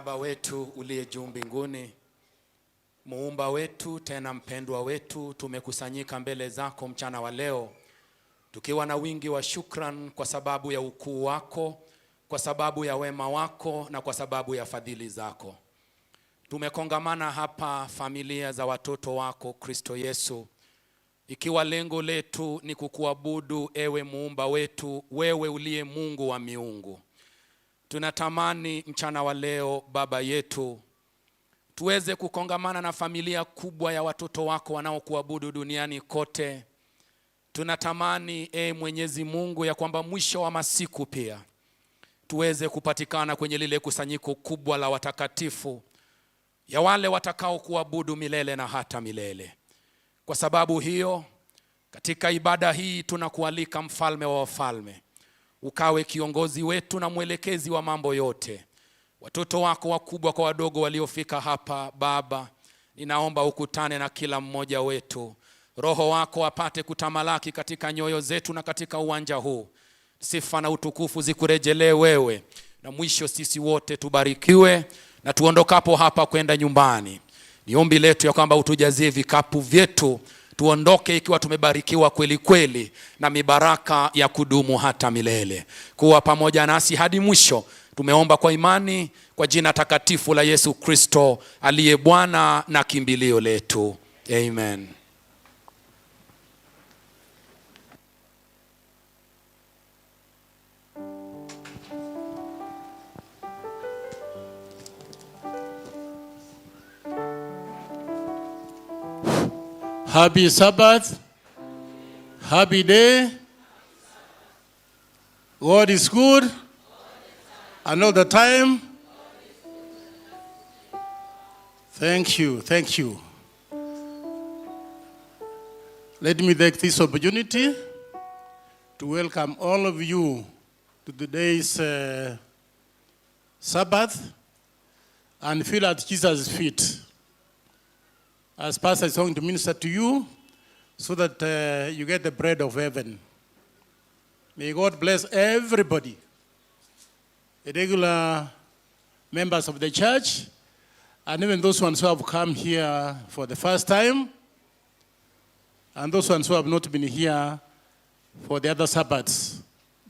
Baba wetu uliye juu mbinguni, muumba wetu tena mpendwa wetu, tumekusanyika mbele zako mchana wa leo tukiwa na wingi wa shukran kwa sababu ya ukuu wako, kwa sababu ya wema wako na kwa sababu ya fadhili zako. Tumekongamana hapa familia za watoto wako Kristo Yesu, ikiwa lengo letu ni kukuabudu ewe muumba wetu, wewe uliye Mungu wa miungu. Tunatamani mchana wa leo, Baba yetu, tuweze kukongamana na familia kubwa ya watoto wako wanaokuabudu duniani kote. Tunatamani, e Mwenyezi Mungu, ya kwamba mwisho wa masiku pia tuweze kupatikana kwenye lile kusanyiko kubwa la watakatifu ya wale watakao kuabudu milele na hata milele. Kwa sababu hiyo, katika ibada hii tunakualika, mfalme wa wafalme, ukawe kiongozi wetu na mwelekezi wa mambo yote. Watoto wako wakubwa kwa wadogo waliofika hapa, Baba, ninaomba ukutane na kila mmoja wetu. Roho wako apate kutamalaki katika nyoyo zetu na katika uwanja huu. Sifa na utukufu zikurejelee wewe, na mwisho sisi wote tubarikiwe na tuondokapo hapa kwenda nyumbani. Ni ombi letu ya kwamba utujazie vikapu vyetu, tuondoke ikiwa tumebarikiwa kweli kweli na mibaraka ya kudumu hata milele. Kuwa pamoja nasi hadi mwisho. Tumeomba kwa imani kwa jina takatifu la Yesu Kristo aliye Bwana na kimbilio letu. Amen. Happy Sabbath. Happy day. God is good. And all the time. Thank you. Thank you. Let me take this opportunity to welcome all of you to today's Sabbath and feel at Jesus' feet as Pastor is going to minister to you so that you get the bread of heaven. May God bless everybody, the regular members of the church, and even those ones who have come here for the first time, and those ones who have not been here for the other Sabbaths.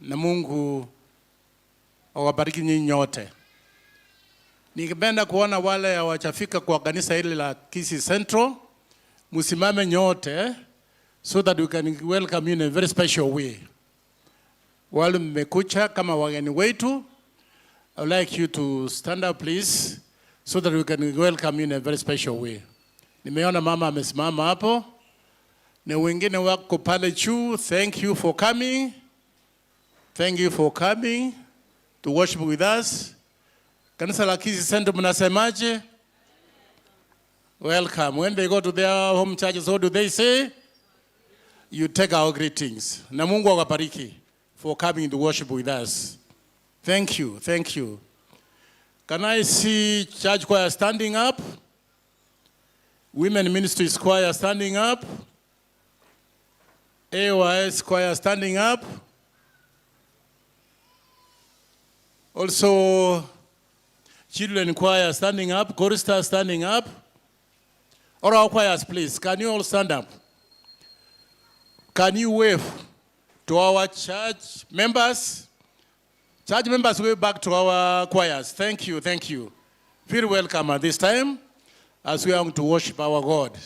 Na Mungu awabariki nyinyi nyote. Ningependa kuona wale hawajafika kwa kanisa hili la Kisii Central, msimame nyote so that we can welcome you in a very special way. Wale mmekuja kama wageni wetu, I would like you to stand up, please, so that we can welcome you in a very special way. Nimeona mama amesimama hapo na wengine wako pale juu. Thank you for coming. Thank you for coming to worship with us. Kanisa la Kisii Central, mnasemaje? Welcome. When they go to their home churches, what do they say? You take our greetings. Na Mungu awabariki for coming to worship with us. Thank you. Thank you. Can I see church choir standing up? Women ministries choir standing up? AYS choir standing up? Also, children choir standing up, chorister standing up. All our choirs, please, can you all stand up? Can you wave to our church members? Church members, wave back to our choirs. Thank you, thank you. Feel welcome at this time as we are going to worship our God.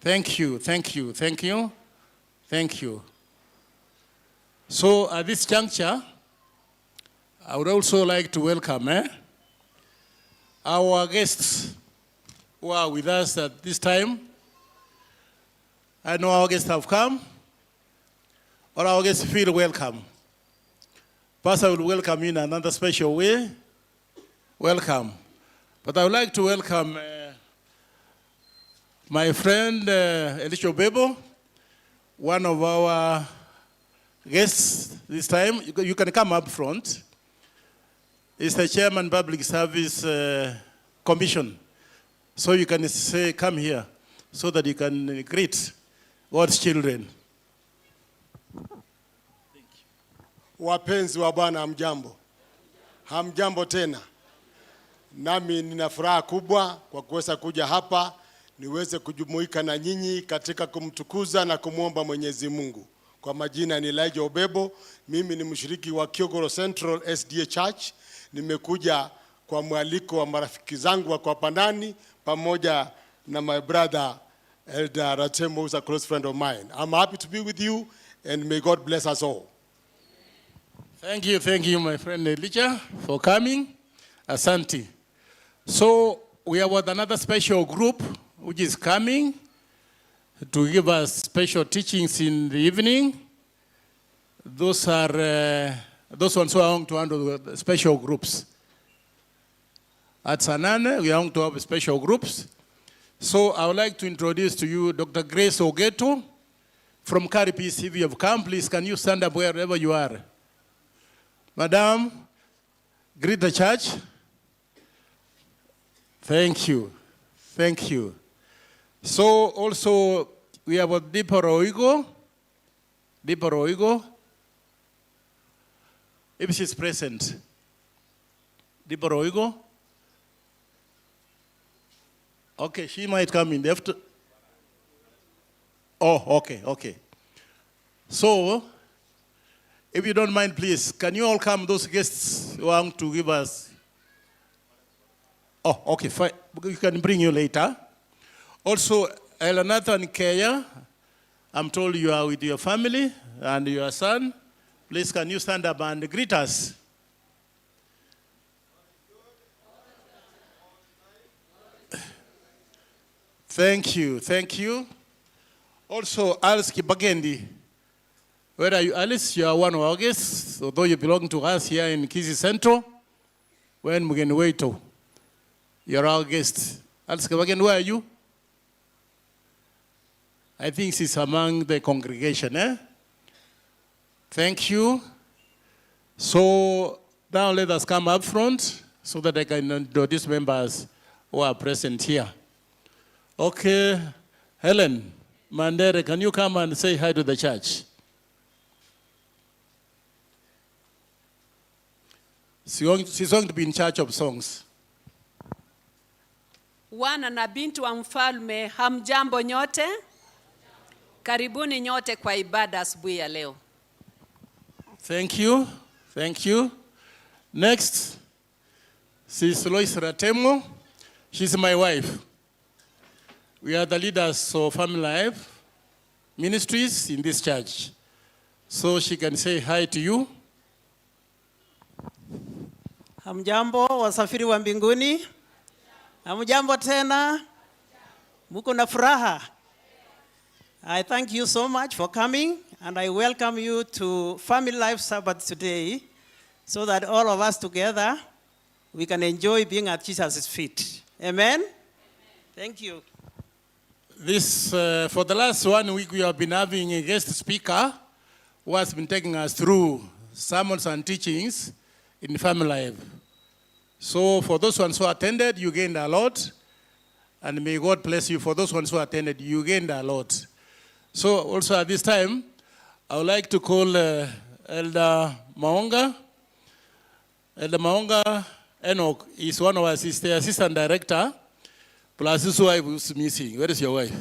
Thank you, thank you, thank you, thank you. So at this juncture, I would also like to welcome our guests who are with us at this time. I know our guests have come. All our guests, feel welcome. Pastor will welcome you in another special way. Welcome. But I would like to welcome my friend Elisha Bebo, one of our guests this time. You can come up front. He's the chairman, Public Service Commission. So you can say, "Come here," so that you can greet God's children. Wapenzi wa Bwana, hamjambo? Hamjambo tena. Nami nina furaha kubwa kwa kuweza kuja hapa niweze kujumuika na nyinyi katika kumtukuza na kumwomba Mwenyezi Mungu. Kwa majina ni Elijah Obebo, mimi ni mshiriki wa Kiogoro Central SDA Church. Nimekuja kwa mwaliko wa marafiki zangu wa hapa ndani pamoja na my brother Elder Ratemo, who's a close friend of mine. I'm happy to be with you and may God bless us all. Thank you, my friend Elijah, for coming. Asante. So we have got another special group which is coming to give us special teachings in the evening. Those are those ones who are going to handle the special groups. At saa nane, we are going to have special groups. So I would like to introduce to you Dr. Grace Ogeto from Caripeace. If you have come, please can you stand up wherever you are? Madam, greet the church. Thank you. Thank you. So also we have a Deeper Oigo. Deeper Oigo. If she's present. Deeper Oigo. Okay, she might come in the after. Oh, okay. So, if you don't mind, please, can you all come, those guests who want to give us? Oh, okay, fine. We can bring you later. Also, Elanathan Keya, I'm told you are with your family and your son. Please, can you stand up and greet us? Thank you, thank you. Also, Alice Kibagendi. Where are you, Alice? You are one of our guests, although you belong to us here in Kisii Central. When mgeni wetu. You're our guest. Alice Kibagendi, where are you? I think she's among the congregation, eh? Thank you. So now let us come up front so that I can introduce members who are present here. Okay, Helen Mandere, can you come and say hi to the church? She's going to be in charge of songs. Wana na binti wa mfalme, hamjambo nyote? Karibuni nyote kwa ibada asubuhi ya leo. Thank you. Thank you. Next, Sis Lois Ratemo. She's my wife. We are the leaders of Family Life Ministries in this church. So she can say hi to you. Hamjambo wasafiri wa mbinguni? Hamjambo tena? Muko na furaha? I thank you so much for coming and I welcome you to Family Life Sabbath today so that all of us together we can enjoy being at Jesus' feet. Amen? Thank you. For the last one week, we have been having a guest speaker who has been taking us through sermons and teachings in family life. So for those ones who attended, you gained a lot. And may God bless you. For those ones who attended, you gained a lot. So also at this time, I would like to call Elder Maonga. Elder Maonga Enoch is one of our assistant director. Plus his wife is missing. Where is your wife?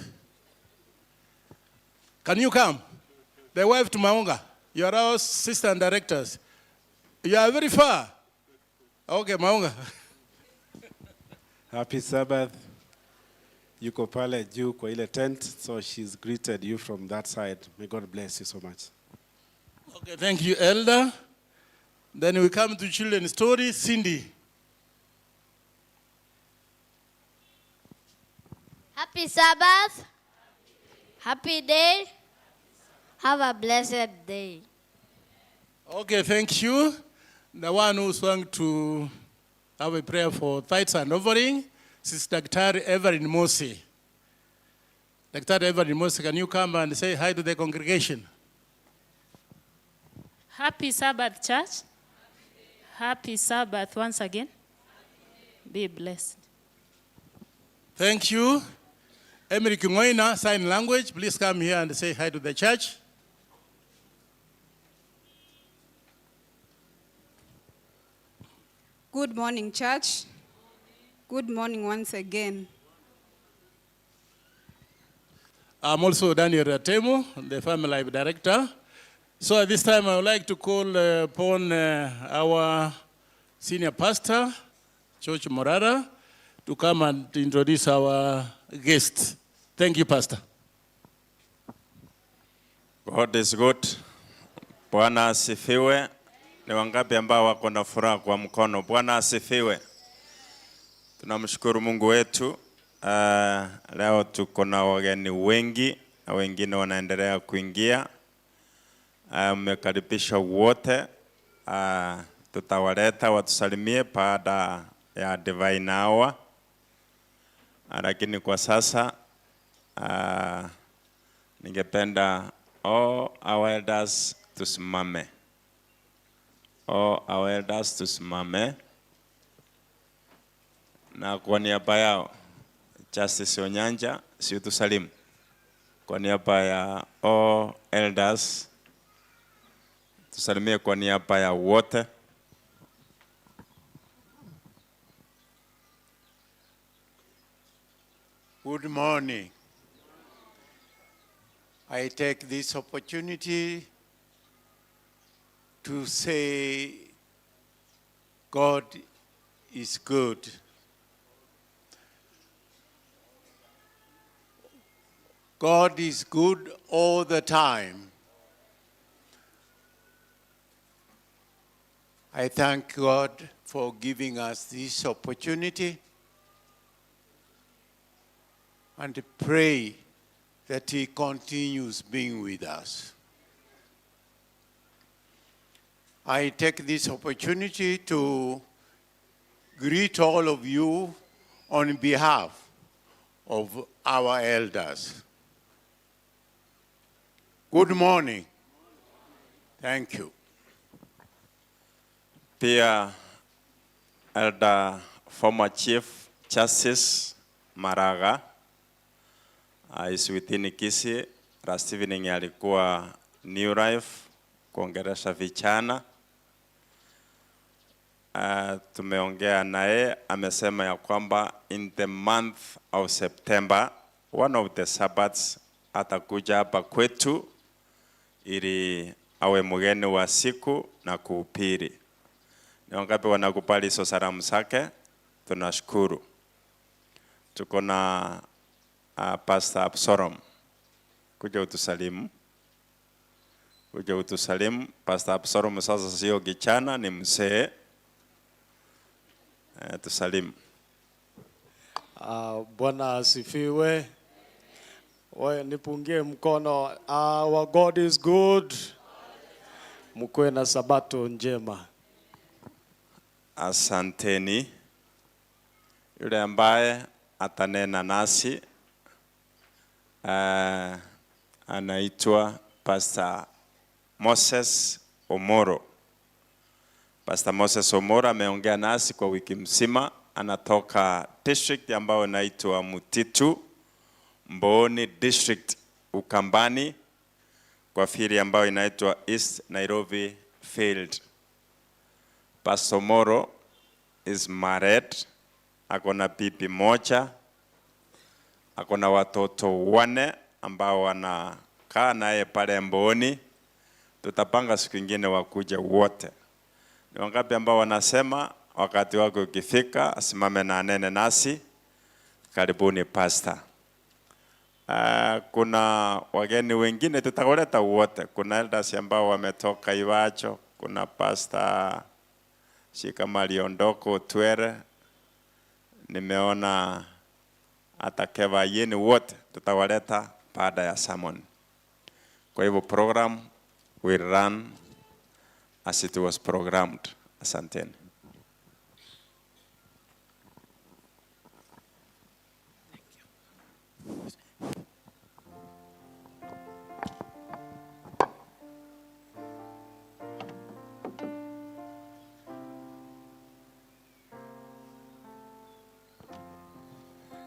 Can you come? The wife to Maonga. You are our assistant directors. You are very far. Okay, Maonga. Happy Sabbath. Yuko pale juu kwa ile tent, so she's greeted you from that side. May God bless you so much. Okay, thank you, Elder. Then we come to children's story. Cindy. Happy Sabbath. Happy day. Have a blessed day. Okay, thank you. The one who's going to have a prayer for tithes and offering, Sister Dr. Evelyn Mosi. Dr. Evelyn Mosi, can you come and say hi to the congregation? Happy Sabbath, church. Happy Sabbath once again. Be blessed. Thank you. Emily Kingoina, sign language, please come here and say hi to the church. Good morning, church. Good morning once again. I'm also Daniel Ratemo, the Family Life Director. So at this time, I would like to call upon our senior pastor, George Morara, to come and introduce our guest. Thank you, Pastor. God is good. Bwana asifiwe. Ni wangapi ambao wako na furaha kwa mkono? Bwana asifiwe. Tunamshukuru Mungu wetu. Leo tuko na wageni wengi na wengine wanaendelea kuingia. Mmekaribishwa wote. Tutawaleta watusalimie baada ya divine hour. Lakini kwa sasa ningependa all our elders tusimame. All our elders tusimame. Na kwa niaba yao Justice Onyanja, si utusalimu. Kwa niaba ya all elders tusalimie kwa niaba ya wote. Good morning. I take this opportunity to say God is good. God is good all the time. I thank God for giving us this opportunity and pray that He continues being with us. I take this opportunity to greet all of you on behalf of our elders. Good morning. Thank you. Pia Elder former Chief Justice Maraga is within Kisii. Last evening alikuwa New Life kuongelesha vijana. Tumeongea naye, amesema ya kwamba in the month of September, one of the Sabbaths, atakuja hapa kwetu ili awe mgeni wa siku na kuhubiri. Ni wangapi wanakubali hizo salamu zake? Tunashukuru. Tuko na Pastor Absalom. Kuja utusalimu. Kuja utusalimu. Pastor Absalom sasa sio kijana, ni mzee. Tusalimu. Bwana asifiwe. We, nipungie mkono. Our God is good. Mkuwe na sabato njema. Asanteni. Yule ambaye atanena nasi anaitwa Pastor Moses Omoro. Pastor Moses Omoro ameongea nasi kwa wiki mzima, anatoka district ambayo inaitwa Mutitu, Mbooni District, Ukambani, kwa field ambayo inaitwa East Nairobi Field. Pastor Omoro is married, ako na bibi moja, ako na watoto 4 ambao wanakaa naye pale Mbooni. Tutapanga siku ingine wakuje wote. Ni wangapi ambao wanasema wakati wako ukifika asimame na anene nasi? Karibuni pastor. Kuna wageni wengine tutawaleta wote. Kuna elders ambao wametoka Iwacho, kuna pastor si kama aliondoka Twere, nimeona hata Keva Yeni, wote tutawaleta baada ya sermon. Kwa hivyo program will run as it was programmed. Asanteni.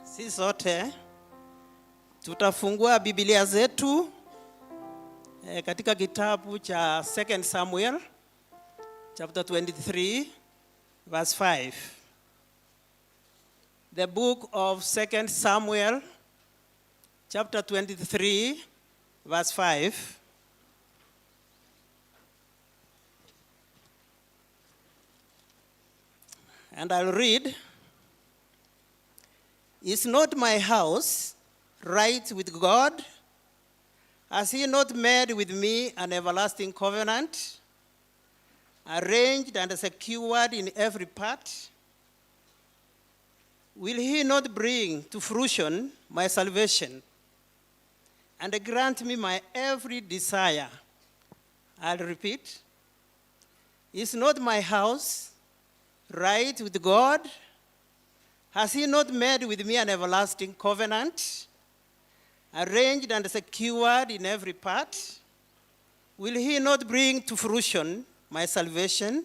Sisi sote tutafungua Biblia zetu katika kitabu cha 2 Samuel chapter 23 verse 5. the book of 2 Samuel, chapter 23, verse 5. And I'll read. Is not my house right with God? Has he not made with me an everlasting covenant, arranged and secured in every part? Will he not bring to fruition my salvation and grant me my every desire? I'll repeat. Is not my house right with God? Has he not made with me an everlasting covenant, arranged and secured in every part? Will he not bring to fruition my salvation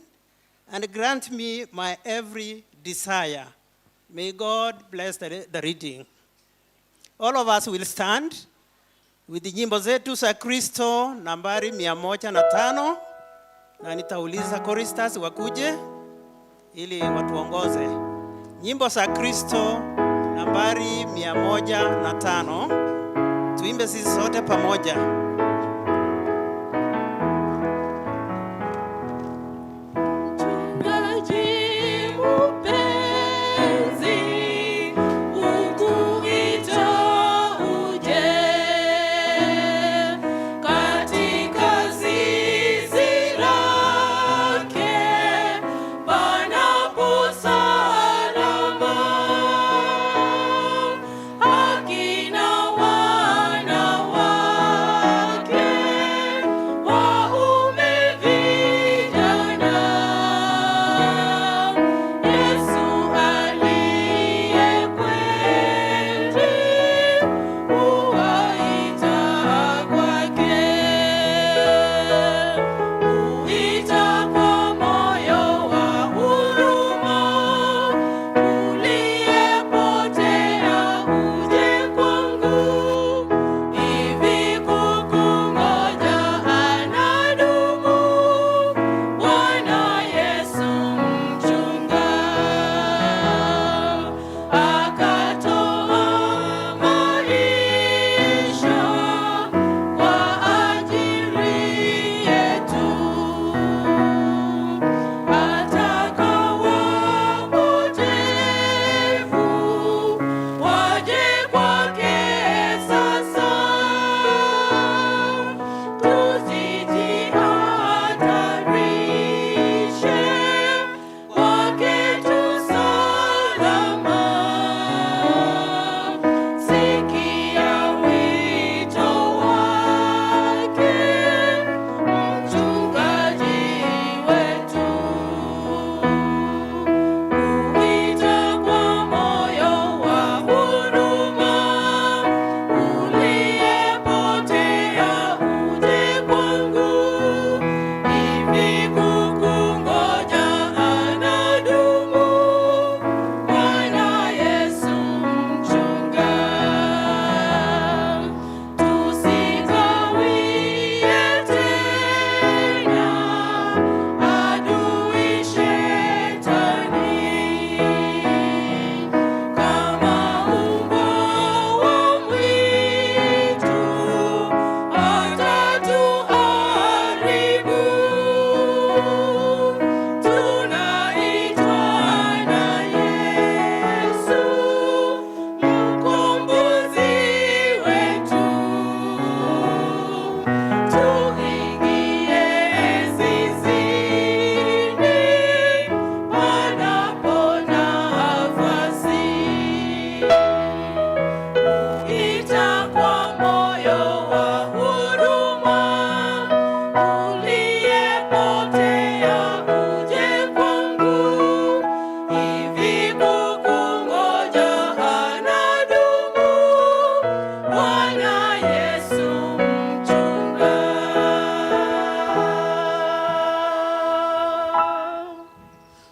and grant me my every desire? May God bless the reading. All of us will stand with nyimbo zetu za Kristo nambari 105 na nitauliza choristers wakuje ili watuongoze. Nyimbo za Kristo nambari 105, tuimbe sisi sote pamoja. Mchungaji mpenzi, hukuita uje katika zizi lake, panapo salama, akina wanawake, waume vijana, Yesu aliye kweli huwaita kwake, huita kwa moyo wa huruma, uliyepotea uje kwangu, hivi kukungoja anadumu, Bwana Yesu mchunga, akatoa maisha kwa ajili yetu, ataka wapotevu waje kwake sasa, tusijihatarishe, kwake tu salama. Sikia wito wake, mchungaji wetu, huita kwa moyo wa huruma, uliyepotea uje kwangu, hivi kukungoja anadumu, Bwana Yesu mchunga. Tusikawie tena, adui Shetani, kama mbwa wa mwitu atatuharibu. Tunaitwa na Yesu mkombozi wetu, tuingie zizini panapo nafasi. Ita kwa moyo wa huruma, uliyepotea uje kwangu, hivi kukungoja anadumu, Bwana Yesu mchunga.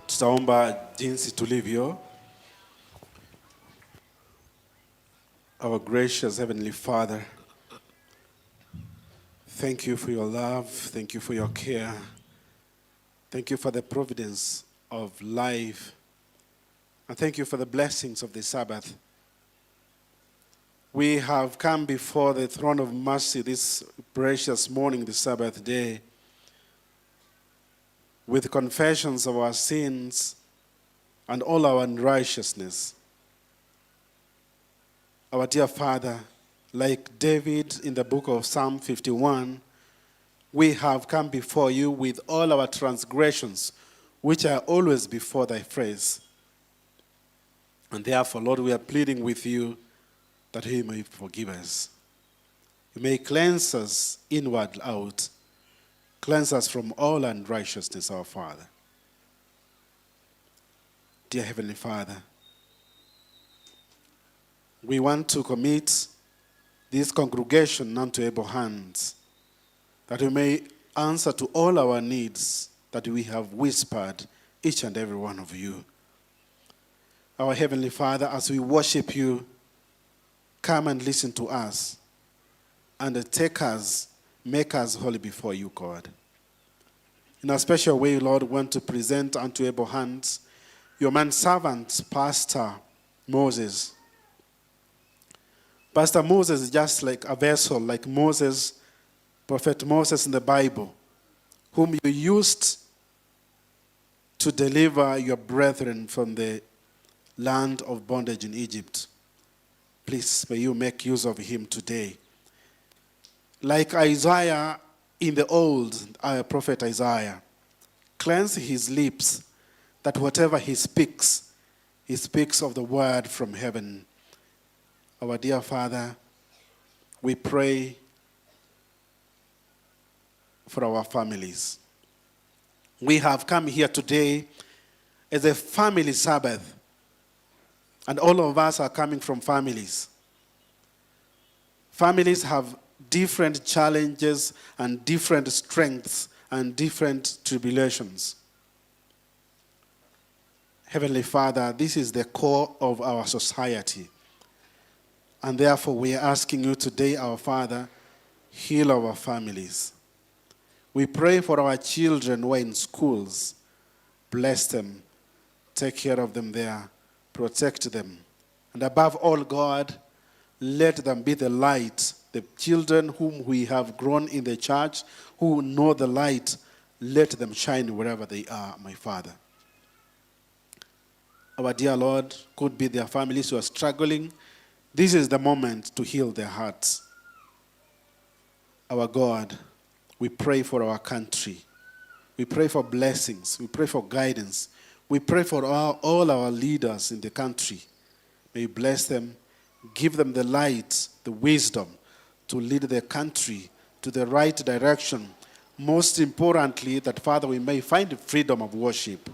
Tutaomba jinsi tulivyo. Our gracious Heavenly Father, thank you for your love. Thank you for your care. Thank you for the providence of life And thank you for the blessings of the Sabbath. We have come before the throne of mercy this precious morning, the Sabbath day, with confessions of our sins and all our unrighteousness. Our dear Father, like David in the book of Psalm 51, we have come before you with all our transgressions, which are always before thy face. And therefore, Lord, we are pleading with you that you may forgive us. You may cleanse us inward out. Cleanse us from all unrighteousness, our Father. Dear Heavenly Father, we want to commit this congregation unto able hands, that we may answer to all our needs that we have whispered, each and every one of you. Our Heavenly Father, as we worship you, come and listen to us and take us, make us holy before you, God. In a special way, Lord, we want to present unto able hands your manservant, Pastor Moses. Pastor Moses is just like a vessel, like Moses, Prophet Moses in the Bible, whom you used to deliver your brethren from the land of bondage in Egypt. Please, may you make use of him today. Like Isaiah in the old, prophet Isaiah, cleanse his lips, that whatever he speaks of the word from heaven. Our dear Father, we pray for our families. We have come here today as a family Sabbath, and all of us are coming from families. Families have different challenges and different strengths and different tribulations. Heavenly Father, this is the core of our society. And therefore, we are asking you today, our Father, heal our families. We pray for our children who are in schools. Bless them. Take care of them there. Protect them. And above all, God, let them be the light. The children whom we have grown in the church, who know the light, let them shine wherever they are, my Father. Our dear Lord, could be their families who are struggling. This is the moment to heal their hearts. Our God, we pray for our country. We pray for blessings. We pray for guidance. We pray for all our leaders in the country. May you bless them, give them the light, the wisdom to lead their country to the right direction. Most importantly, that, Father, we may find freedom of worship.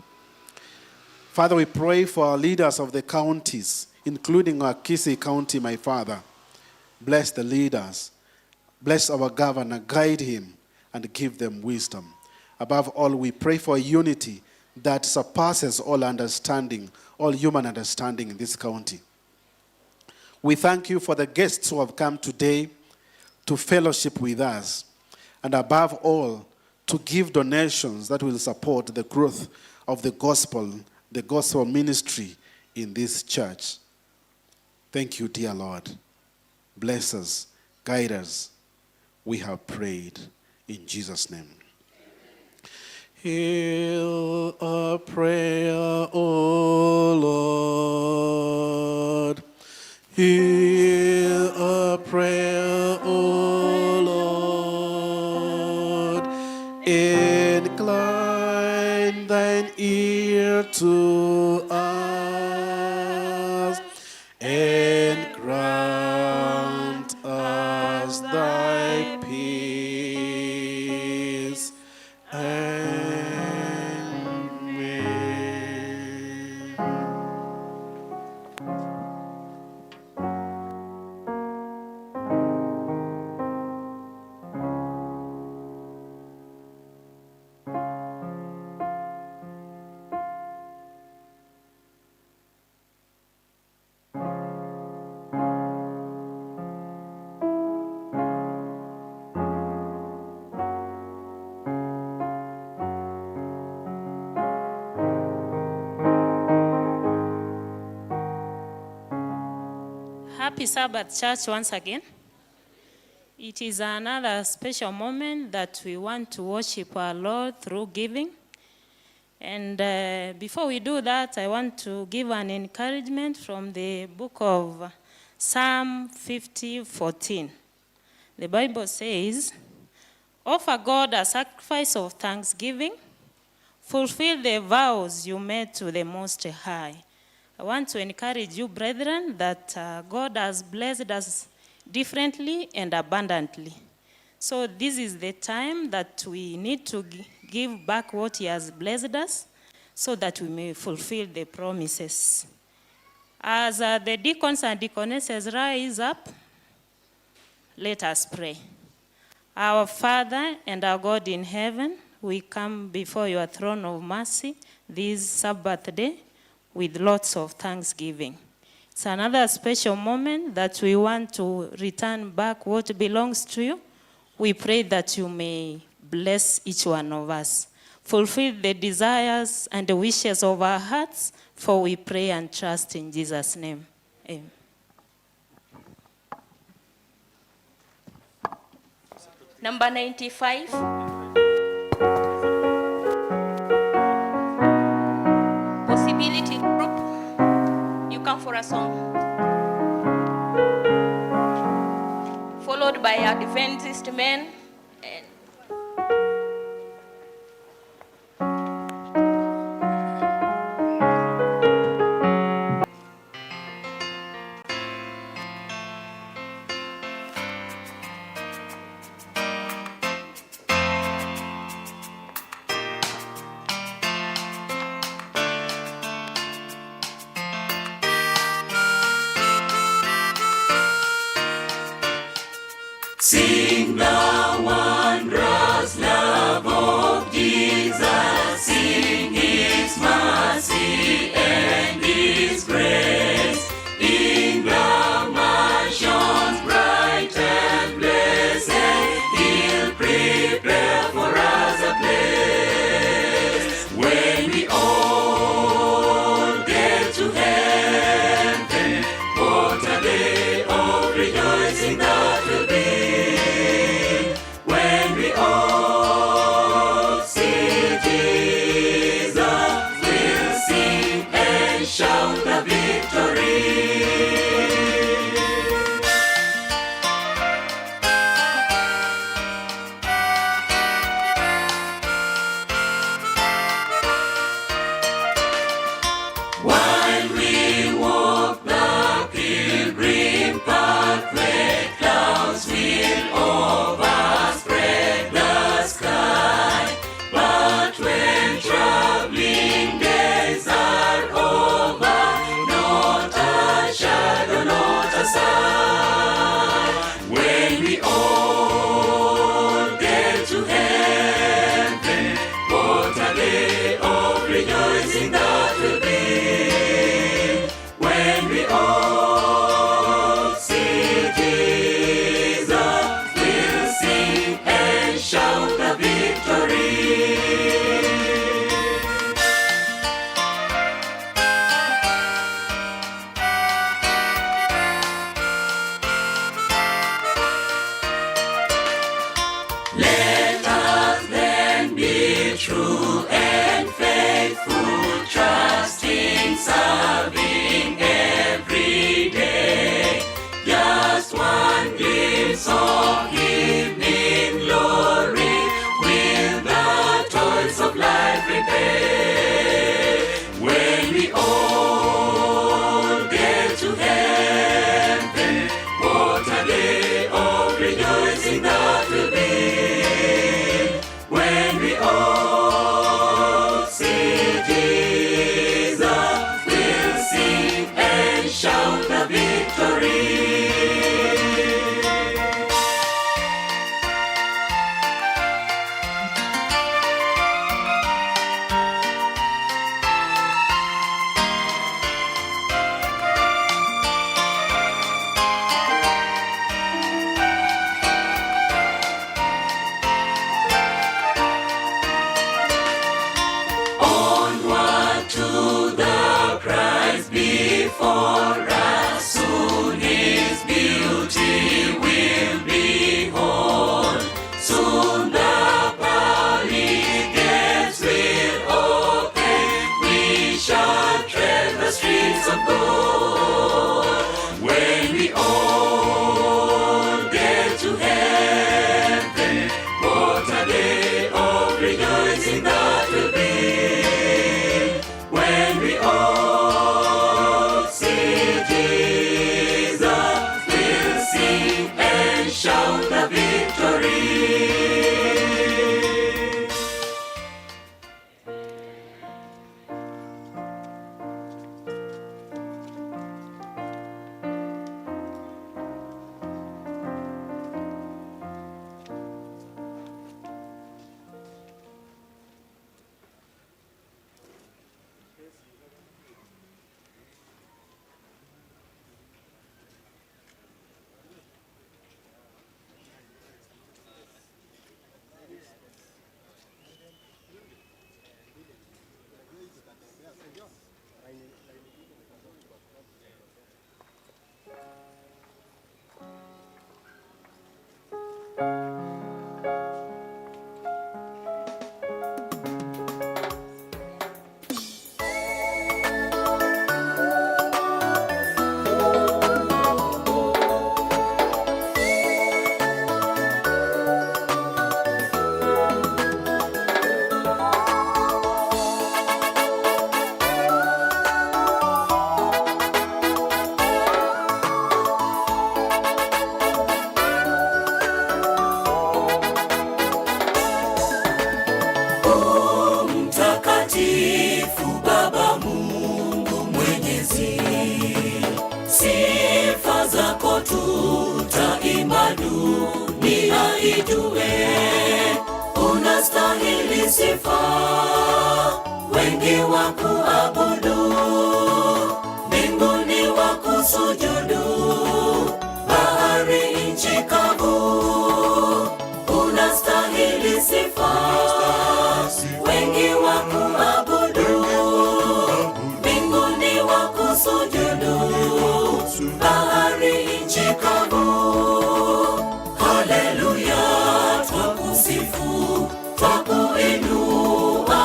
Father, we pray for our leaders of the counties, including our Kisii County, my Father. Bless the leaders. Bless our governor. Guide him and give them wisdom. Above all, we pray for unity that surpasses all understanding, all human understanding in this county. We thank you for the guests who have come today to fellowship with us, and above all, to give donations that will support the growth of the gospel ministry in this church. Thank you, dear Lord. Bless us, guide us. We have prayed in Jesus' name. Hear our prayer, O Lord. Hear our prayer, O Lord. Incline thine ear to us and grant us thy peace. Amen. Happy Sabbath, church, once again. It is another special moment that we want to worship our Lord through giving. And before we do that, I want to give an encouragement from the book of Psalm 50:14. The Bible says, "Offer God a sacrifice of thanksgiving, fulfill the vows you made to the Most High." I want to encourage you, brethren, that God has blessed us differently and abundantly. So this is the time that we need to give back what He has blessed us so that we may fulfill the promises. As the deacons and deaconesses rise up, let us pray. Our Father and our God in heaven, we come before your throne of mercy this Sabbath day with lots of thanksgiving. It's another special moment that we want to return back what belongs to you. We pray that you may bless each one of us. Fulfill the desires and the wishes of our hearts, for we pray and trust in Jesus' name. Amen. Number 95. Possibility Group, you come for a song. Followed by Adventist Men. And Sing the wondrous love of Jesus, sing His mercy and His grace. In the mansions bright and blessed, He'll prepare for us a place. When we all get to heaven, what a day of rejoicing that will be. When we all see Jesus, we'll sing and shout the victory. While we walk the pilgrim pathway, clouds will overspread the sky. But when troubling days are over, not a shadow, not a sigh. When we all get to heaven, what a day of rejoicing that will be. When we all see Jesus, we'll sing and shout the victory. Let us then be true and faithful, trusting, serving every day. Just one glimpse of Him in glory will the toils of life repay. When we all get to heaven, what a day of rejoicing that will be. When we all see Jesus, we'll sing and shout the victory. sifa, wengi wa kuabudu, mbinguni wa kusujudu, bahari nchi kavu, unastahili sifa, wengi wa kuabudu, mbinguni wa kusujudu, bahari nchi kavu. Haleluya, twakusifu, twakuinua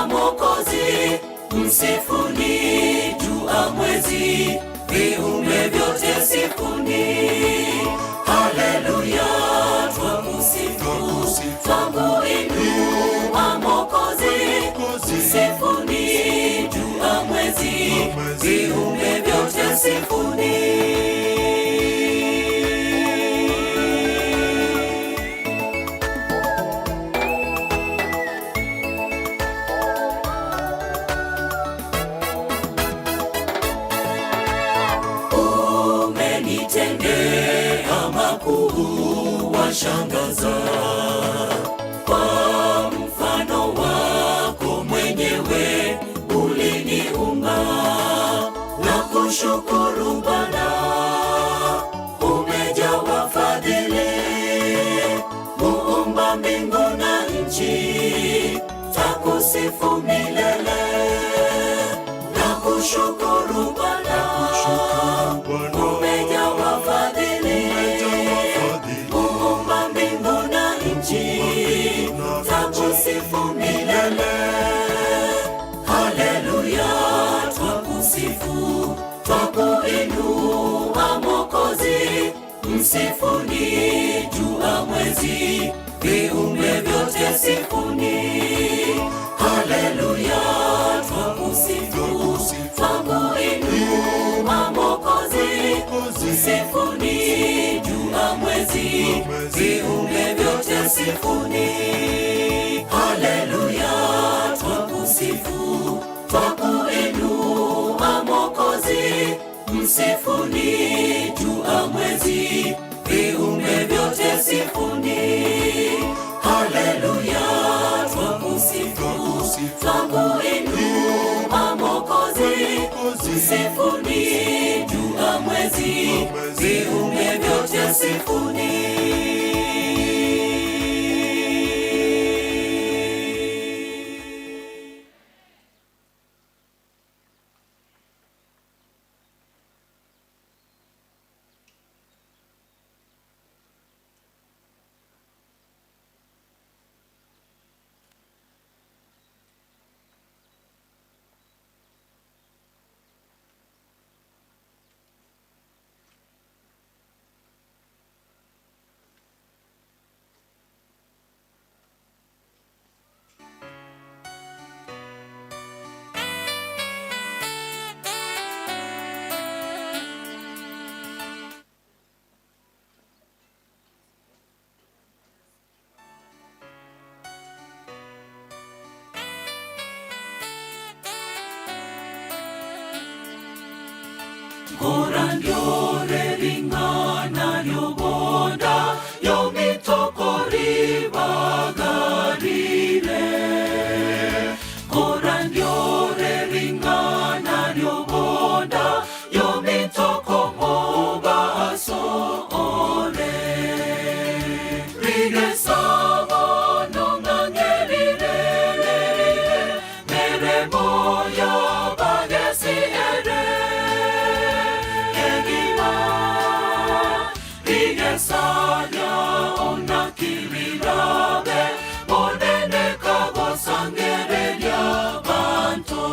Mwokozi, msifuni jua mwezi, viumbe vyote sifuni. Haleluya, twakusifu, twakuinua Mwokozi, msifuni jua mwezi, viumbe vyote sifuni. Umenitendea makuu washangaza, kwa mfano wako mwenyewe uliniumba. Nakushukuru Bwana, umejawa fadhili, muumba mbingu na nchi, takusifu milele. Nakushukuru Bwana, umejawa fadhili, muumba mbingu na nchi, takusifu milele. Haleluya, twakusifu, twakuinua Mwokozi, msifuni jua mwezi, viumbe vyote sifuni. Haleluya, twakusifu, twakuinua Mwokozi, msifuni jua mwezi, viumbe vyote sifuni. Haleluya, twakusifu, twakuinua Mwokozi, msifuni jua mwezi, viumbe vyote sifuni. Haleluya, twakusifu, twakuinua Mwokozi, msifuni jua mwezi, viumbe vyote sifuni. Korandiore ringana ryoboda yomitoko ribagarire. Korandiore ringana ryoboda yomitoko mobaso ore. Rigesabo nongangerire mere moyo bagesi ere. Rigesanya onakirirabe monene kagosangereria banto.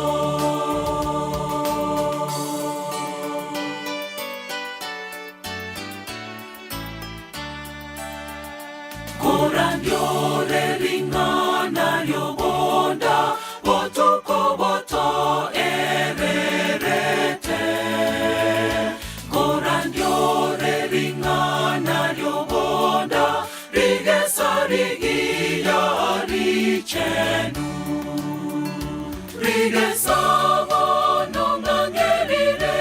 Korandiore ringana ryobonda botuko boto ererete. Korandiore ringana ryobonda rigesarigiya richenu. Rigesabo nongangerire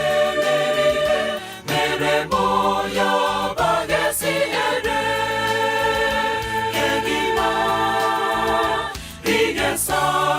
mere moyo bagesi ere. Kegima rigesabo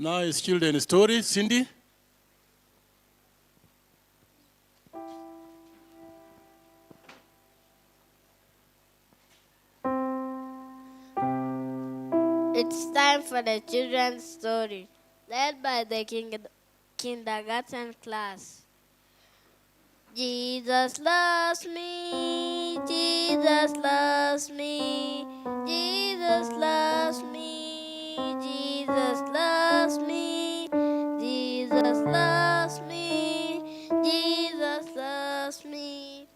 Now is children's story. Cindy? It's time for the children's story, led by the kindergarten class. Jesus loves me, Jesus loves me, Jesus loves me, Jesus loves me, Jesus loves me, Jesus loves me,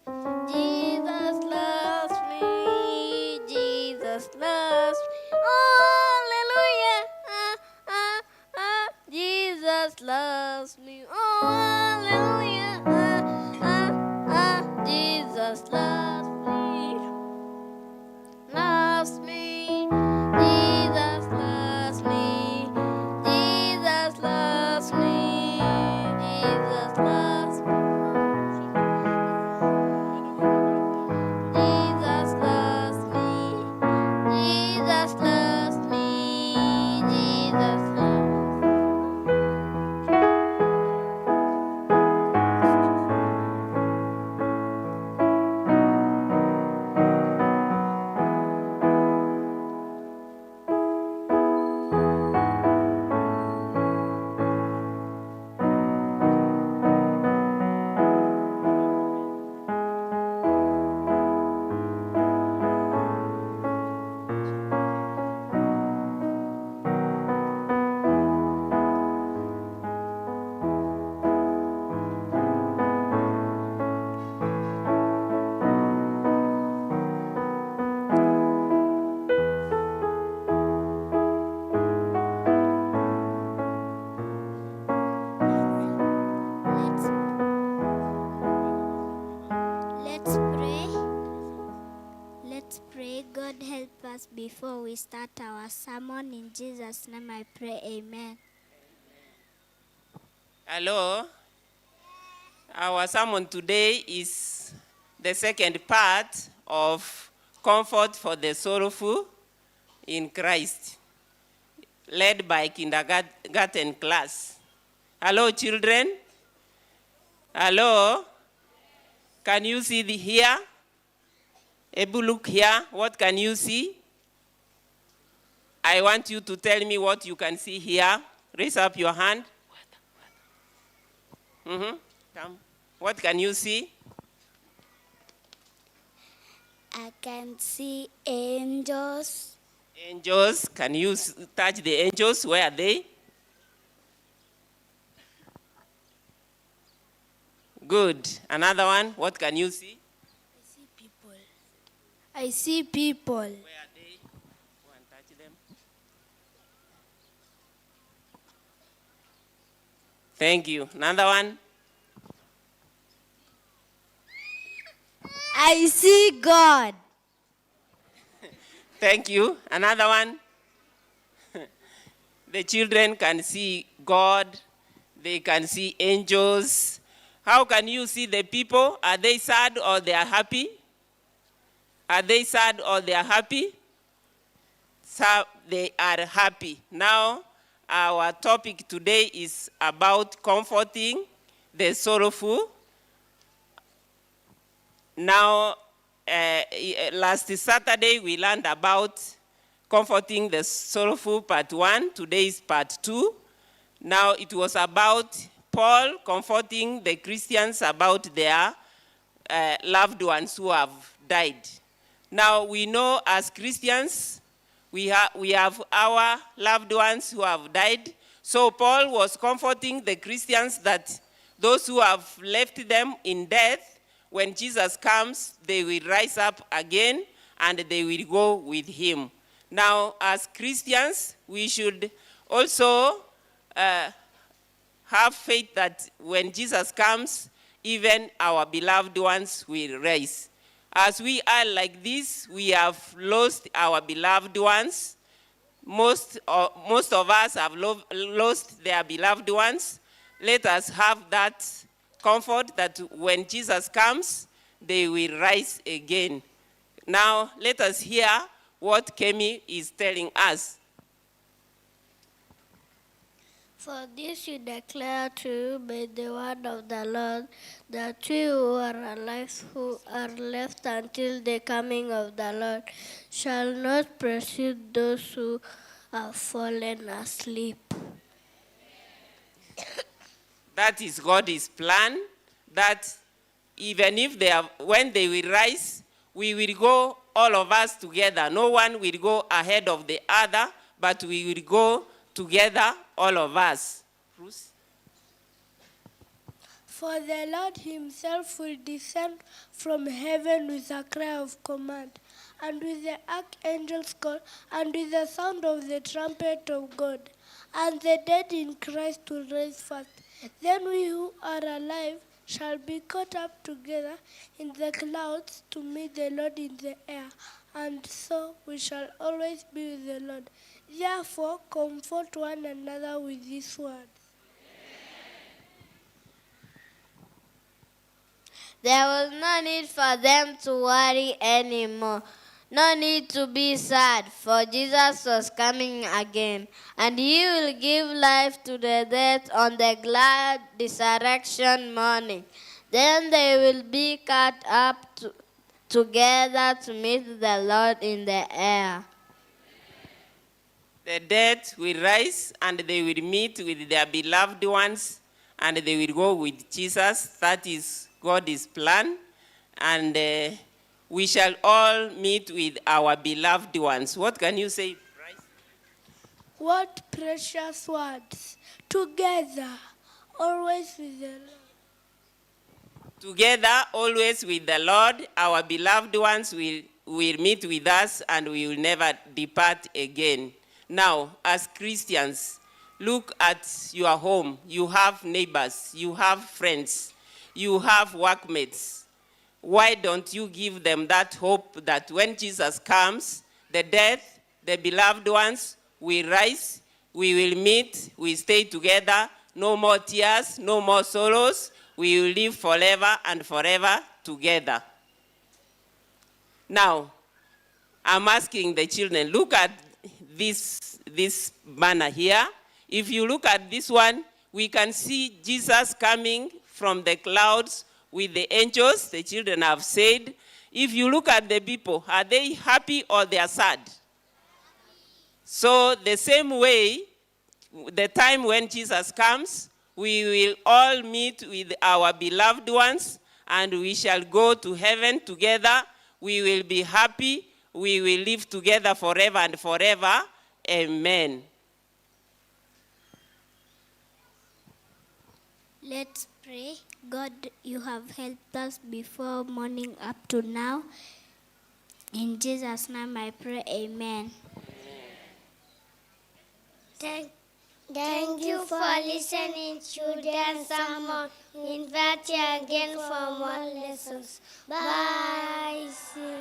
Jesus loves me, Jesus loves me. Oh, hallelujah, ah, ah, ah, Jesus loves me. Oh, hallelujah, ah, ah, ah, Jesus loves me, loves me, Jesus loves me, Jesus loves me, Jesus loves me, Jesus loves me, Jesus loves me, Jesus loves me. Let's pray. Let's pray. God help us before we start our sermon. In Jesus' name I pray. Amen. Hello. Our sermon today is the second part of Comfort for the Sorrowful in Christ, led by kindergarten class. Hello, children. Hello. Can you see the here? Ebu, look here. What can you see? I want you to tell me what you can see here. Raise up your hand. Come. What can you see? I can see angels. Angels. Can you touch the angels? Where are they? Good. Another one. What can you see? I see people. Where are they? Go and touch them. Thank you. Another one. I see God. Thank you. Another one. The children can see God. They can see angels. How can you see the people? Are they sad or they are happy? Are they sad or they are happy? So they are happy. Now, our topic today is about comforting the sorrowful. Now, last Saturday we learned about comforting the sorrowful part 1. Today is part 2. Now, it was about Paul comforting the Christians about their loved ones who have died. Now, we know as Christians, we have our loved ones who have died. So Paul was comforting the Christians that those who have left them in death, when Jesus comes, they will rise up again and they will go with him. Now, as Christians, we should also have faith that when Jesus comes, even our beloved ones will rise. As we are like this, we have lost our beloved ones. Most of us have lost their beloved ones. Let us have that comfort that when Jesus comes, they will rise again. Now, let us hear what Kemi is telling us. For this we declare to you by the word of the Lord, that we who are alive, who are left until the coming of the Lord, shall not precede those who have fallen asleep. That is God's plan, that even if they have, when they will rise, we will go all of us together. No one will go ahead of the other, but we will go together, all of us. Bruce? For the Lord himself will descend from heaven with a cry of command, and with the archangel's call, and with the sound of the trumpet of God. And the dead in Christ will rise first. Then we who are alive shall be caught up together in the clouds to meet the Lord in the air. And so we shall always be with the Lord. Therefore, comfort one another with these words. There was no need for them to worry anymore. No need to be sad, for Jesus was coming again, and he will give life to the dead on the glad resurrection morning. Then they will be caught up together to meet the Lord in the air. The dead will rise and they will meet with their beloved ones and they will go with Jesus. That is God's plan. And we shall all meet with our beloved ones. What can you say, Bryce? What precious words. Together, always with the Lord. Together, always with the Lord, our beloved ones will meet with us and we will never depart again. Now, as Christians, look at your home. You have neighbors, you have friends, you have workmates. Why don't you give them that hope that when Jesus comes, the death, the beloved ones, will rise, we will meet, we stay together, no more tears, no more sorrows, we will live forever and forever together. Now, I'm asking the children, look at this banner here. If you look at this one, we can see Jesus coming from the clouds with the angels, the children have said. If you look at the people, are they happy or they are sad? So the same way, the time when Jesus comes, we will all meet with our beloved ones and we shall go to heaven together. We will be happy. We will live together forever and forever. Amen. Let's pray. God, you have helped us before morning up to now. In Jesus' name I pray, amen. Thank you for listening, children. Someone invite you again for more lessons. Bye. See you.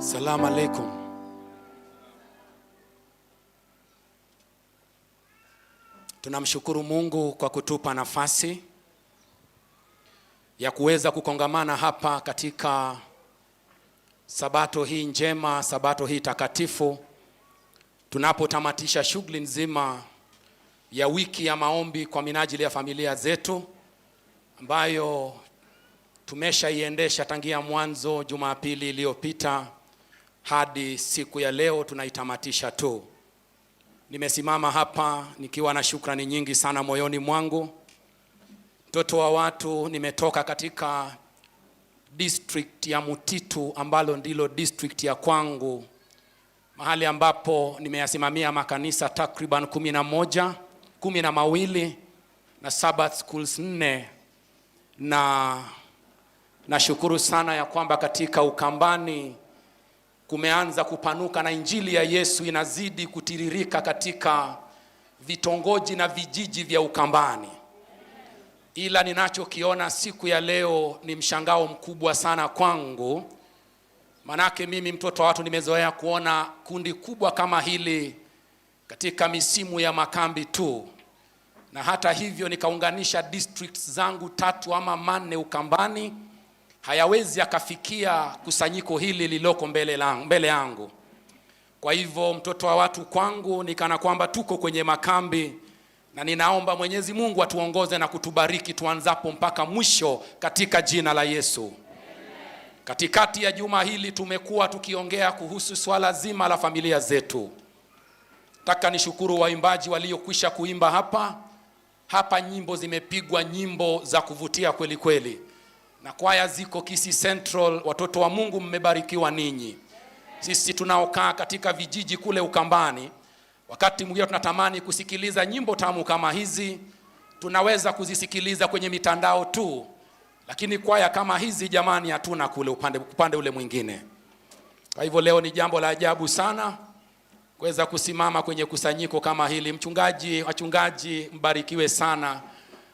Salaam alaikum. Tunamshukuru Mungu kwa kutupa nafasi ya kuweza kukongamana hapa katika sabato hii njema, sabato hii takatifu, tunapotamatisha shughuli nzima ya wiki ya maombi kwa minajili ya familia zetu ambayo tumeshaiendesha tangia mwanzo Jumapili iliyopita hadi siku ya leo tunaitamatisha tu. Nimesimama hapa nikiwa na shukrani nyingi sana moyoni mwangu. Mtoto wa watu, nimetoka katika district ya Mutitu ambalo ndilo district ya kwangu, mahali ambapo nimeyasimamia makanisa takriban 11, 12 na Sabbath schools 4, na nashukuru sana ya kwamba katika Ukambani kumeanza kupanuka na injili ya Yesu inazidi kutiririka katika vitongoji na vijiji vya Ukambani. Ila ninachokiona siku ya leo ni mshangao mkubwa sana kwangu, manake mimi mtoto wa watu nimezoea kuona kundi kubwa kama hili katika misimu ya makambi tu, na hata hivyo nikaunganisha districts zangu 3 ama 4 Ukambani, hayawezi akafikia kusanyiko hili lililoko mbele yangu. Kwa hivyo mtoto wa watu kwangu ni kana kwamba tuko kwenye makambi, na ninaomba Mwenyezi Mungu atuongoze na kutubariki tuanzapo mpaka mwisho katika jina la Yesu. Katikati ya juma hili tumekuwa tukiongea kuhusu swala zima la familia zetu. Nataka nishukuru waimbaji waliokwisha kuimba hapa. Hapa nyimbo zimepigwa, nyimbo za kuvutia kweli kweli. Na kwaya ziko Kisii Central. Watoto wa Mungu mmebarikiwa ninyi. Sisi tunaokaa katika vijiji kule Ukambani, wakati mwingine tunatamani kusikiliza nyimbo tamu kama hizi, tunaweza kuzisikiliza kwenye mitandao tu, lakini kwaya kama hizi jamani hatuna kule upande ule mwingine. Kwa hivyo leo ni jambo la ajabu sana kuweza kusimama kwenye kusanyiko kama hili. Mchungaji, wachungaji mbarikiwe sana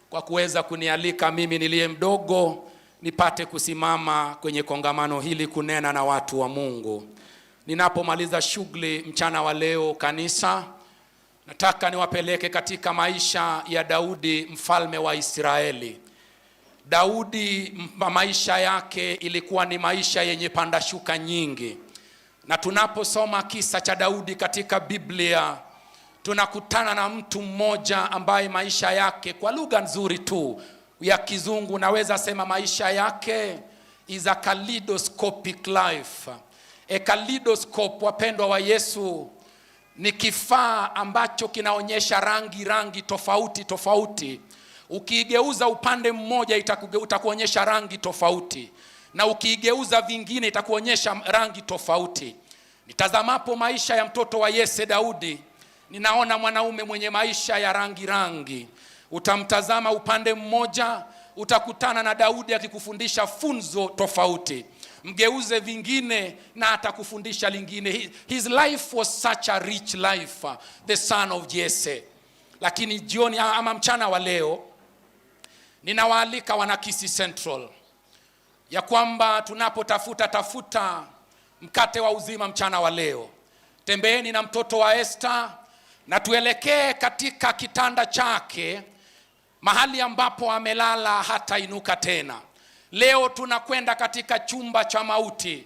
kwa kuweza kunialika mimi niliye mdogo nipate kusimama kwenye kongamano hili kunena na watu wa Mungu. Ninapomaliza shughuli mchana wa leo kanisa, nataka niwapeleke katika maisha ya Daudi mfalme wa Israeli. Daudi maisha yake ilikuwa ni maisha yenye pandashuka nyingi. Na tunaposoma kisa cha Daudi katika Biblia, tunakutana na mtu mmoja ambaye maisha yake kwa lugha nzuri tu ya kizungu naweza sema maisha yake is a kaleidoscopic life. A kaleidoscope, wapendwa wa Yesu, ni kifaa ambacho kinaonyesha rangi tofauti tofauti. Ukiigeuza upande mmoja itakuonyesha rangi tofauti, na ukiigeuza vingine itakuonyesha rangi tofauti. Nitazamapo maisha ya mtoto wa Yese Daudi, ninaona mwanaume mwenye maisha ya rangi rangi. Utamtazama upande mmoja, utakutana na Daudi akikufundisha funzo tofauti. Mgeuze vingine na atakufundisha lingine. His life was such a rich life, the son of Jesse. Lakini jioni ama mchana wa leo ninawaalika wana Kisii Central ya kwamba tunapotafuta tafuta mkate wa uzima mchana wa leo, tembeeni na mtoto wa Esther na tuelekee katika kitanda chake, mahali ambapo amelala hata inuka tena. Leo tunakwenda katika chumba cha mauti,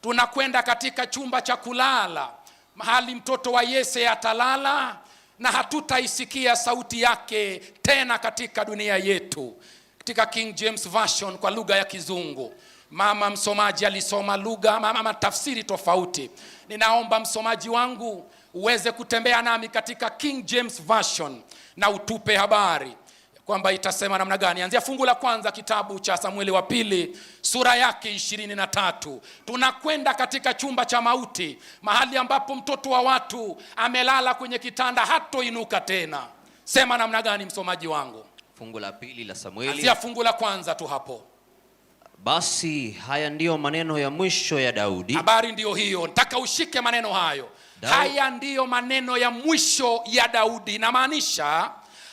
tunakwenda katika chumba cha kulala, mahali mtoto wa Yese atalala na hatutaisikia sauti yake tena katika dunia yetu. Katika King James Version kwa lugha ya Kizungu, mama msomaji alisoma lugha mama tafsiri tofauti. Ninaomba msomaji wangu uweze kutembea nami katika King James Version na utupe habari kwamba itasema namna gani. Anzia fungu la kwanza kitabu cha Samueli wa pili sura yake 23. Tunakwenda katika chumba cha mauti, mahali ambapo mtoto wa watu amelala kwenye kitanda hatoinuka tena. Sema namna gani msomaji wangu? Fungu la pili la Samueli. Anzia fungu la kwanza tu hapo. Basi haya ndiyo maneno ya mwisho ya Daudi. Habari ndiyo hiyo. Nataka ushike maneno hayo. Haya ndiyo maneno ya mwisho ya Daudi. Inamaanisha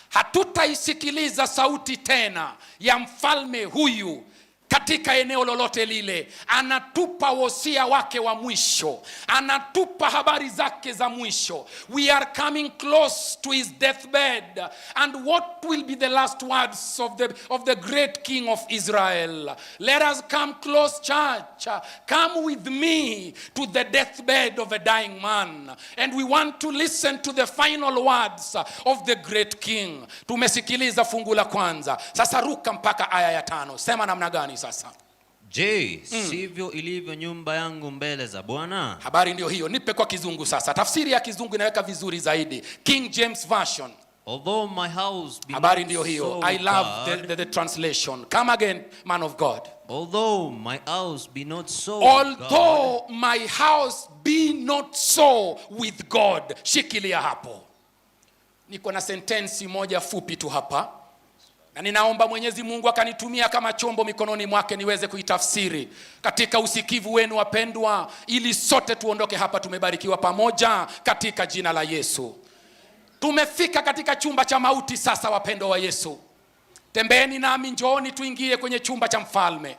hatutaisikiliza sauti tena ya mfalme huyu Katika eneo lolote lile, anatupa wosia wake wa mwisho, anatupa habari zake za mwisho. We are coming close to his deathbed, and what will be the last words of the great king of Israel? Let us come close, church. Come with me to the deathbed of a dying man, and we want to listen to the final words of the great king. Tumesikiliza fungu la kwanza, sasa ruka mpaka aya ya 5. Sema namna gani sasa? Je, sivyo ilivyo nyumba yangu mbele za Bwana? Habari ndio hiyo. Nipe kwa Kizungu sasa. Tafsiri ya Kizungu inaweka vizuri zaidi, King James Version. Although my house be Habari not ndio hiyo. So I with love God, the translation. Come again, man of God. Although my house be not so with God, Although my house be not so with God. Shikilia hapo. Niko na sentensi moja fupi tu hapa, na ninaomba Mwenyezi Mungu akanitumia kama chombo mikononi mwake niweze kuitafsiri katika usikivu wenu wapendwa, ili sote tuondoke hapa tumebarikiwa pamoja katika jina la Yesu. Tumefika katika chumba cha mauti sasa, wapendwa wa Yesu. Tembeeni nami, njooni tuingie kwenye chumba cha mfalme.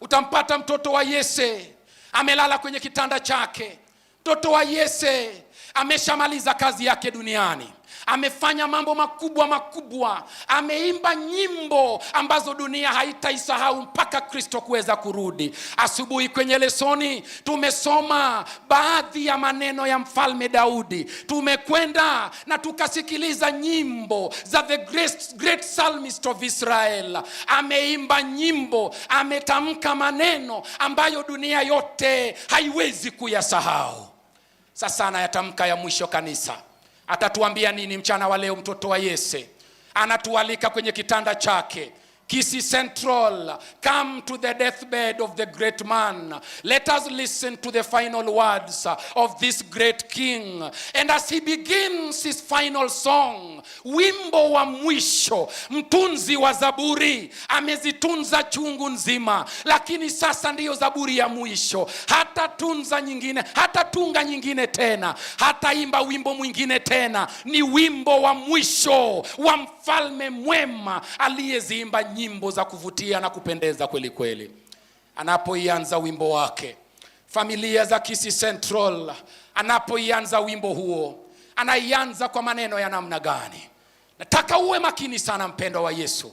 Utampata mtoto wa Yese amelala kwenye kitanda chake. Mtoto wa Yese ameshamaliza kazi yake duniani, amefanya mambo makubwa makubwa, ameimba nyimbo ambazo dunia haitaisahau mpaka Kristo kuweza kurudi. Asubuhi kwenye lesoni tumesoma baadhi ya maneno ya mfalme Daudi, tumekwenda na tukasikiliza nyimbo za the great, great psalmist of Israel. Ameimba nyimbo, ametamka maneno ambayo dunia yote haiwezi kuyasahau. Sasa anayatamka ya mwisho, kanisa. Atatuambia nini mchana wa leo? Mtoto wa Yese anatualika kwenye kitanda chake. Kisii Central, come to the deathbed of the great man. Let us listen to the final words of this great king. And as he begins his final song, wimbo wa mwisho, mtunzi wa Zaburi amezitunza chungu nzima, lakini sasa ndiyo zaburi ya mwisho. Hatatunza nyingine, hatatunga nyingine tena, hataimba wimbo mwingine tena. Ni wimbo wa mwisho wa mfalme mwema aliyeziimba nyimbo za kuvutia na kupendeza kweli kweli. Anapoianza wimbo wake, familia za Kisii Central, anapoianza wimbo huo, anaianza kwa maneno ya namna gani? Nataka uwe makini sana, mpendwa wa Yesu.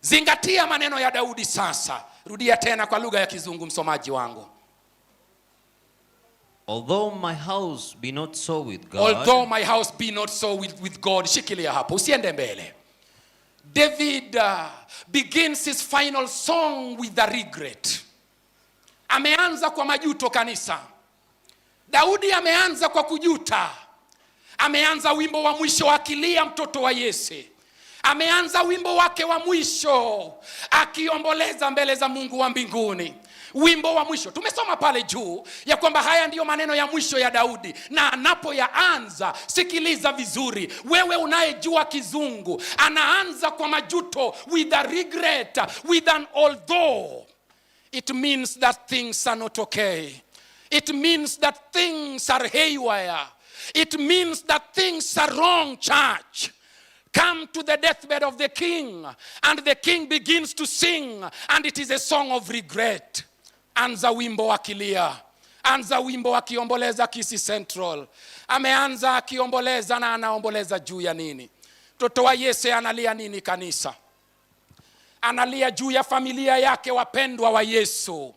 Zingatia maneno ya Daudi sasa. Rudia tena kwa lugha ya Kizungu, msomaji wangu. Although my house be not so with God, Although my house be not so with God. Shikilia hapo, usiende mbele. David begins his final song with a regret. Ameanza kwa majuto, kanisa. Daudi ameanza kwa kujuta. Ameanza wimbo wa mwisho akilia mtoto wa Yese. Ameanza wimbo wake wa mwisho akiomboleza mbele za Mungu wa mbinguni. Wimbo wa mwisho tumesoma pale juu ya kwamba haya ndiyo maneno ya mwisho ya Daudi, na anapoyaanza, sikiliza vizuri, wewe unayejua Kizungu, anaanza kwa majuto, with a regret, with an although. It means that things are not okay. It means that things are haywire. It means that things are wrong, church. Come to the deathbed of the king, and the king begins to sing, and it is a song of regret. Anza wimbo akilia, anza wimbo akiomboleza. Kisii Central, ameanza akiomboleza, na anaomboleza juu ya nini? Mtoto wa Yese analia nini, kanisa? Analia juu ya familia yake, wapendwa wa Yesu.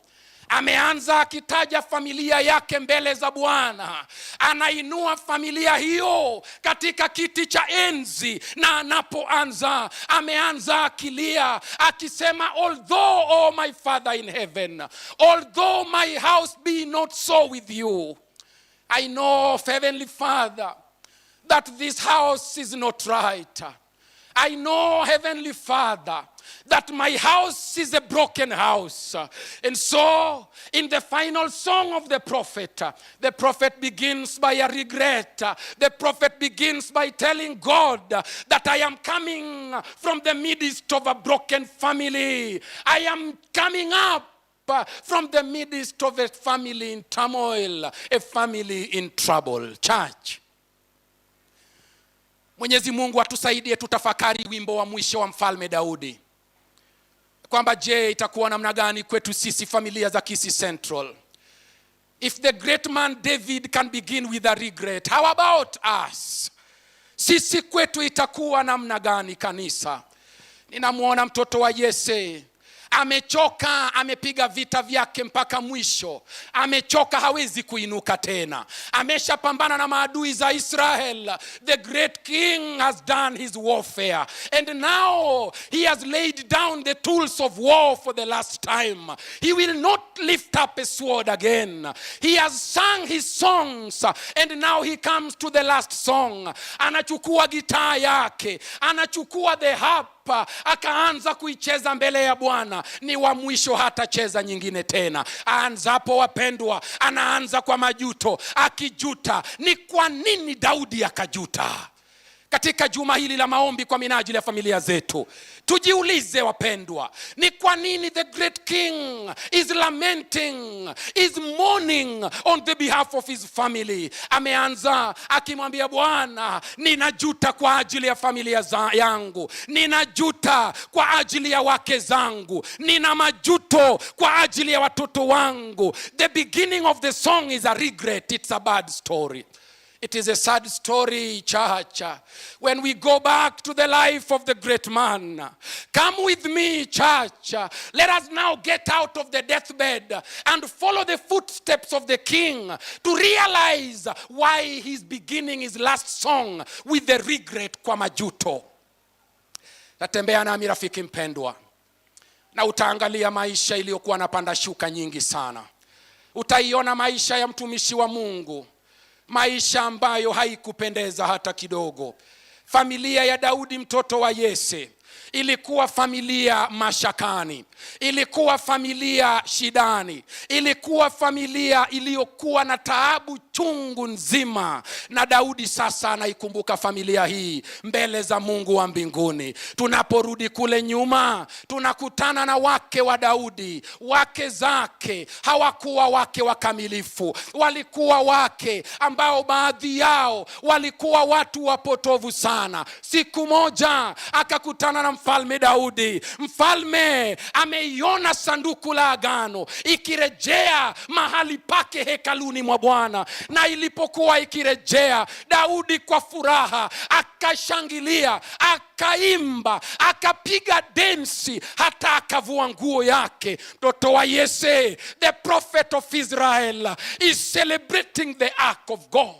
Ameanza akitaja familia yake mbele za Bwana, anainua familia hiyo katika kiti cha enzi, na anapoanza, ameanza akilia akisema, "Although, oh my Father in heaven, although my house be not so with you, I know, Heavenly Father, that this house is not right. I know, Heavenly Father, that my house is a broken house." And so, in the final song of the prophet begins by a regret. The prophet begins by telling God that I am coming from the midst of a broken family. I am coming up from the midst of a family in turmoil, a family in trouble. Church. Mwenyezi Mungu atusaidie tutafakari wimbo wa mwisho wa mfalme Daudi. Kwamba je, itakuwa namna gani kwetu sisi familia za Kisii Central? If the great man David can begin with a regret, how about us? Sisi kwetu itakuwa namna gani, kanisa? Ninamwona mtoto wa Yese amechoka, amepiga vita vyake mpaka mwisho, amechoka, hawezi kuinuka tena, ameshapambana na maadui za Israel. The great king has done his warfare and now he has laid down the tools of war for the last time. He will not lift up a sword again. He has sung his songs and now he comes to the last song. Anachukua gitaa yake, anachukua the harp, akaanza kuicheza mbele ya Bwana. Ni wa mwisho, hatacheza nyingine tena. Aanzapo, wapendwa, anaanza kwa majuto, akijuta. Ni kwa nini Daudi akajuta? Katika juma hili la maombi kwa minajili ya familia zetu, tujiulize, wapendwa, ni kwa nini the great king is lamenting, is mourning on the behalf of his family? Ameanza akimwambia Bwana, ninajuta kwa ajili ya familia yangu, ninajuta kwa ajili ya wake zangu, nina majuto kwa ajili ya watoto wangu. The beginning of the song is a regret. It's a bad story. It is a sad story, church. When we go back to the life of the great man. Come with me, church. Let us now get out of the deathbed and follow the footsteps of the king to realize why he's beginning his last song with the regret, kwa majuto. Tatembea nami, rafiki mpendwa, na utaangalia maisha iliyokuwa na panda shuka nyingi sana. Utaiona maisha ya mtumishi wa Mungu, maisha ambayo haikupendeza hata kidogo. Familia ya Daudi mtoto wa Yese ilikuwa familia mashakani, ilikuwa familia shidani, ilikuwa familia iliyokuwa na taabu chungu nzima. Na Daudi sasa anaikumbuka familia hii mbele za Mungu wa mbinguni. Tunaporudi kule nyuma, tunakutana na wake wa Daudi. Wake zake hawakuwa wake wakamilifu, walikuwa wake ambao baadhi yao walikuwa watu wapotovu sana. Siku moja akakutana na mfalme Daudi. Mfalme ameiona sanduku la agano ikirejea mahali pake hekaluni mwa Bwana, na ilipokuwa ikirejea, Daudi kwa furaha akashangilia, akaimba, akapiga densi, hata akavua nguo yake. Mtoto wa Yese, the prophet of Israel, is celebrating the ark of God.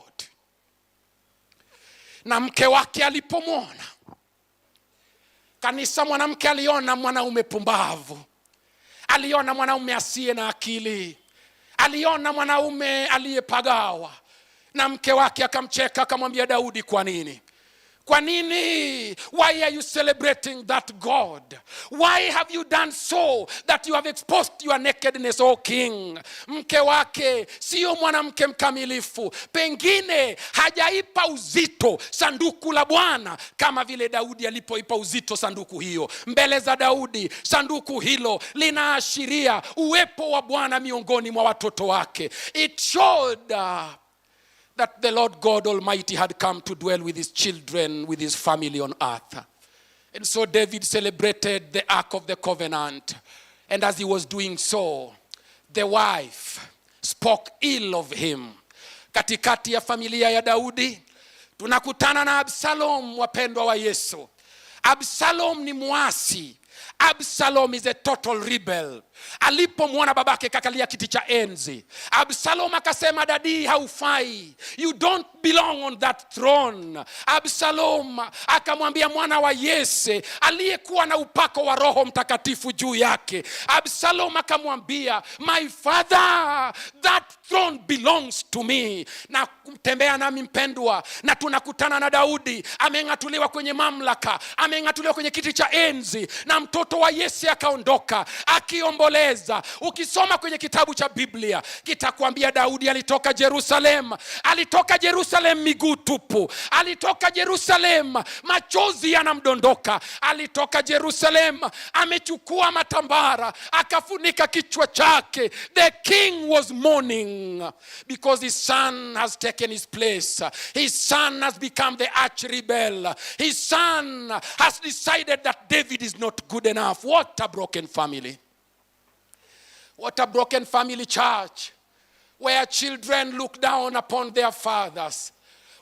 Na mke wake alipomwona, kanisa, mwanamke aliona mwanaume pumbavu, aliona mwanaume asiye na akili, aliona mwanaume aliyepagawa. Na mke wake akamcheka, akamwambia Daudi, "Kwa nini? Kwa nini? Why are you celebrating that God? Why have you done so that you have exposed your nakedness, O king?" Mke wake sio mwanamke mkamilifu, pengine hajaipa uzito sanduku la Bwana kama vile Daudi alipoipa uzito sanduku hiyo. Mbele za Daudi, sanduku hilo linaashiria uwepo wa Bwana miongoni mwa watoto wake. It showed that the Lord God Almighty had come to dwell with his children, with his family on earth. And so David celebrated the Ark of the Covenant. And as he was doing so, the wife spoke ill of him. Katikati ya familia ya Daudi tunakutana na Absalom, wapendwa wa Yesu. Absalom ni mwasi. Absalom is a total rebel. Alipomwona babake kakalia kiti cha enzi, Absalom akasema, "Daddy, haufai, you don't belong on that throne." Absalom akamwambia mwana wa Yese aliyekuwa na upako wa Roho Mtakatifu juu yake, Absalom akamwambia, "My father, that throne belongs to me." Na tembea nami, mpendwa, na tunakutana na Daudi ameng'atuliwa kwenye mamlaka, ameng'atuliwa kwenye kiti cha enzi, na mtoto wa Yese akaondoka akiomboleza. Aliomboleza. Ukisoma kwenye kitabu cha Biblia kitakwambia Daudi alitoka Jerusalem, alitoka Jerusalem miguu tupu, alitoka Jerusalem machozi yanamdondoka, alitoka Jerusalem amechukua matambara akafunika kichwa chake. The king was mourning because his son has taken his place. His son has become the arch rebel. His son has decided that David is not good enough. What a broken family. What a broken family, church, where children look down upon their fathers,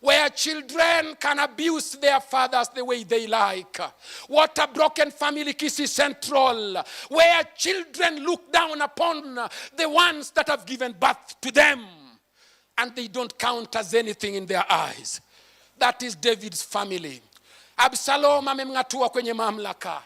where children can abuse their fathers the way they like. What a broken family, Kisii Central, where children look down upon the ones that have given birth to them and they don't count as anything in their eyes. That is David's family. Absalom amemng'atua kwenye mamlaka.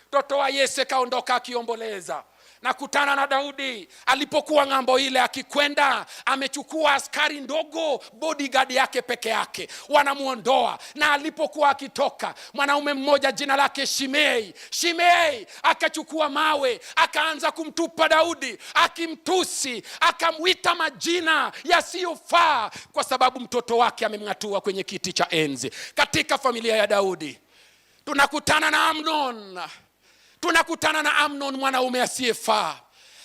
Mtoto wa Yese kaondoka akiomboleza. Nakutana na Daudi alipokuwa ng'ambo ile akikwenda, amechukua askari ndogo, bodyguard yake peke yake, wanamuondoa. Na alipokuwa akitoka, mwanaume mmoja jina lake Shimei, Shimei akachukua mawe akaanza kumtupa Daudi, akimtusi, akamwita majina yasiyofaa, kwa sababu mtoto wake amemng'atua kwenye kiti cha enzi. Katika familia ya Daudi tunakutana na Amnon, tunakutana na Amnon, mwanaume asiyefaa.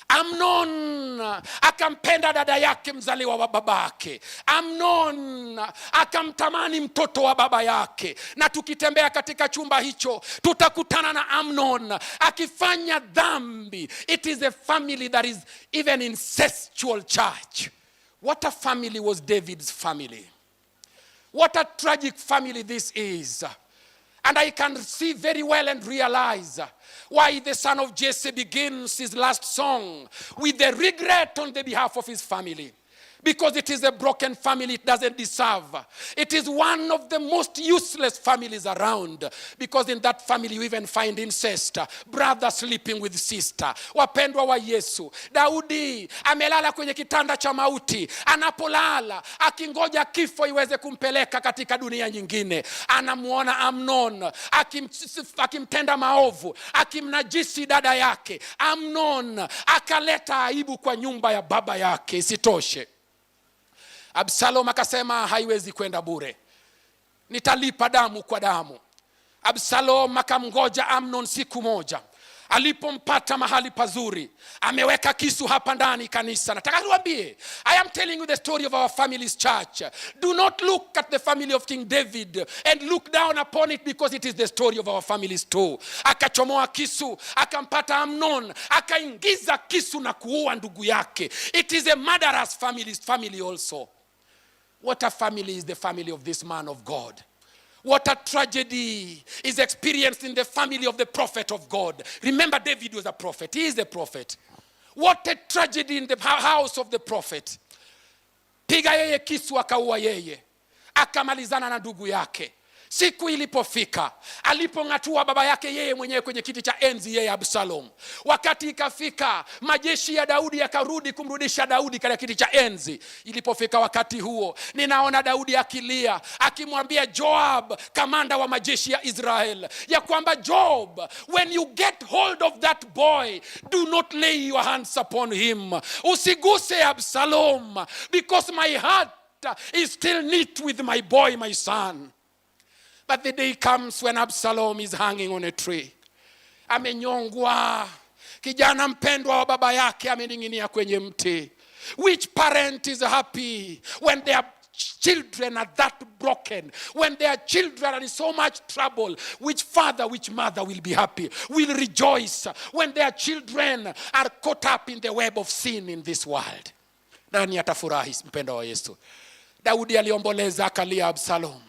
Amnon akampenda dada yake mzaliwa wa babake. Amnon akamtamani mtoto wa baba yake, na tukitembea katika chumba hicho tutakutana na Amnon akifanya dhambi. It is a family that is even incestual, church. What a family was David's family! What a tragic family this is! And I can see very well and realize why the son of Jesse begins his last song with the regret on the behalf of his family. Because it is a broken family, it doesn't deserve. It is one of the most useless families around. Because in that family you even find incest, brother sleeping with sister. Wapendwa wa Yesu, Daudi amelala kwenye kitanda cha mauti. Anapolala akingoja kifo iweze kumpeleka katika dunia nyingine, anamuona Amnon akimtenda maovu, akimnajisi dada yake. Amnon akaleta aibu kwa nyumba ya baba yake. Isitoshe, Absalom akasema haiwezi kwenda bure, nitalipa damu kwa damu. Absalom akamgoja Amnon siku moja. Alipompata mahali pazuri, ameweka kisu hapa ndani kanisa. Nataka niwaambie, I am telling you the story of our family's church. Do not look at the family of King David and look down upon it, because it is the story of our families too. Akachomoa kisu, akampata Amnon, akaingiza kisu na kuua ndugu yake. It is a murderous family also. What a family is the family of this man of God! What a tragedy is experienced in the family of the prophet of God. Remember, David was a prophet. He is a prophet. What a tragedy in the house of the prophet. Piga yeye kisu akaua yeye, akamalizana na ndugu yake. Siku ilipofika, alipong'atua baba yake yeye mwenyewe kwenye kiti cha enzi, yeye Absalom. Wakati ikafika, majeshi ya Daudi yakarudi kumrudisha Daudi katika kiti cha enzi. Ilipofika wakati huo, ninaona Daudi akilia, akimwambia Joab, kamanda wa majeshi ya Israel, ya kwamba, "Joab, when you get hold of that boy, do not lay your hands upon him. Usiguse Absalom, because my heart is still knit with my boy, my son." But the day comes when Absalom is hanging on a tree. Amenyongwa. Kijana mpendwa wa baba yake amening'inia kwenye mti. Which parent is happy when their children are that broken, when their children are in so much trouble? Which father, which mother will be happy, will rejoice when their children are caught up in the web of sin in this world? Nani atafurahi, mpendwa wa Yesu? Daudi aliomboleza akalia Absalom.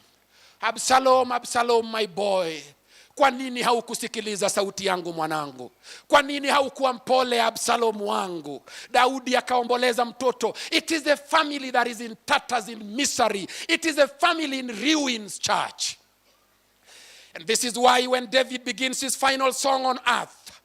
"Absalom, Absalom, my boy, kwa nini haukusikiliza sauti yangu mwanangu? Kwa nini haukuwa mpole, Absalom wangu?" Daudi akaomboleza mtoto. It is a family that is in tatters, in misery. It is a family in ruins, church. And this is why when David begins his final song on earth,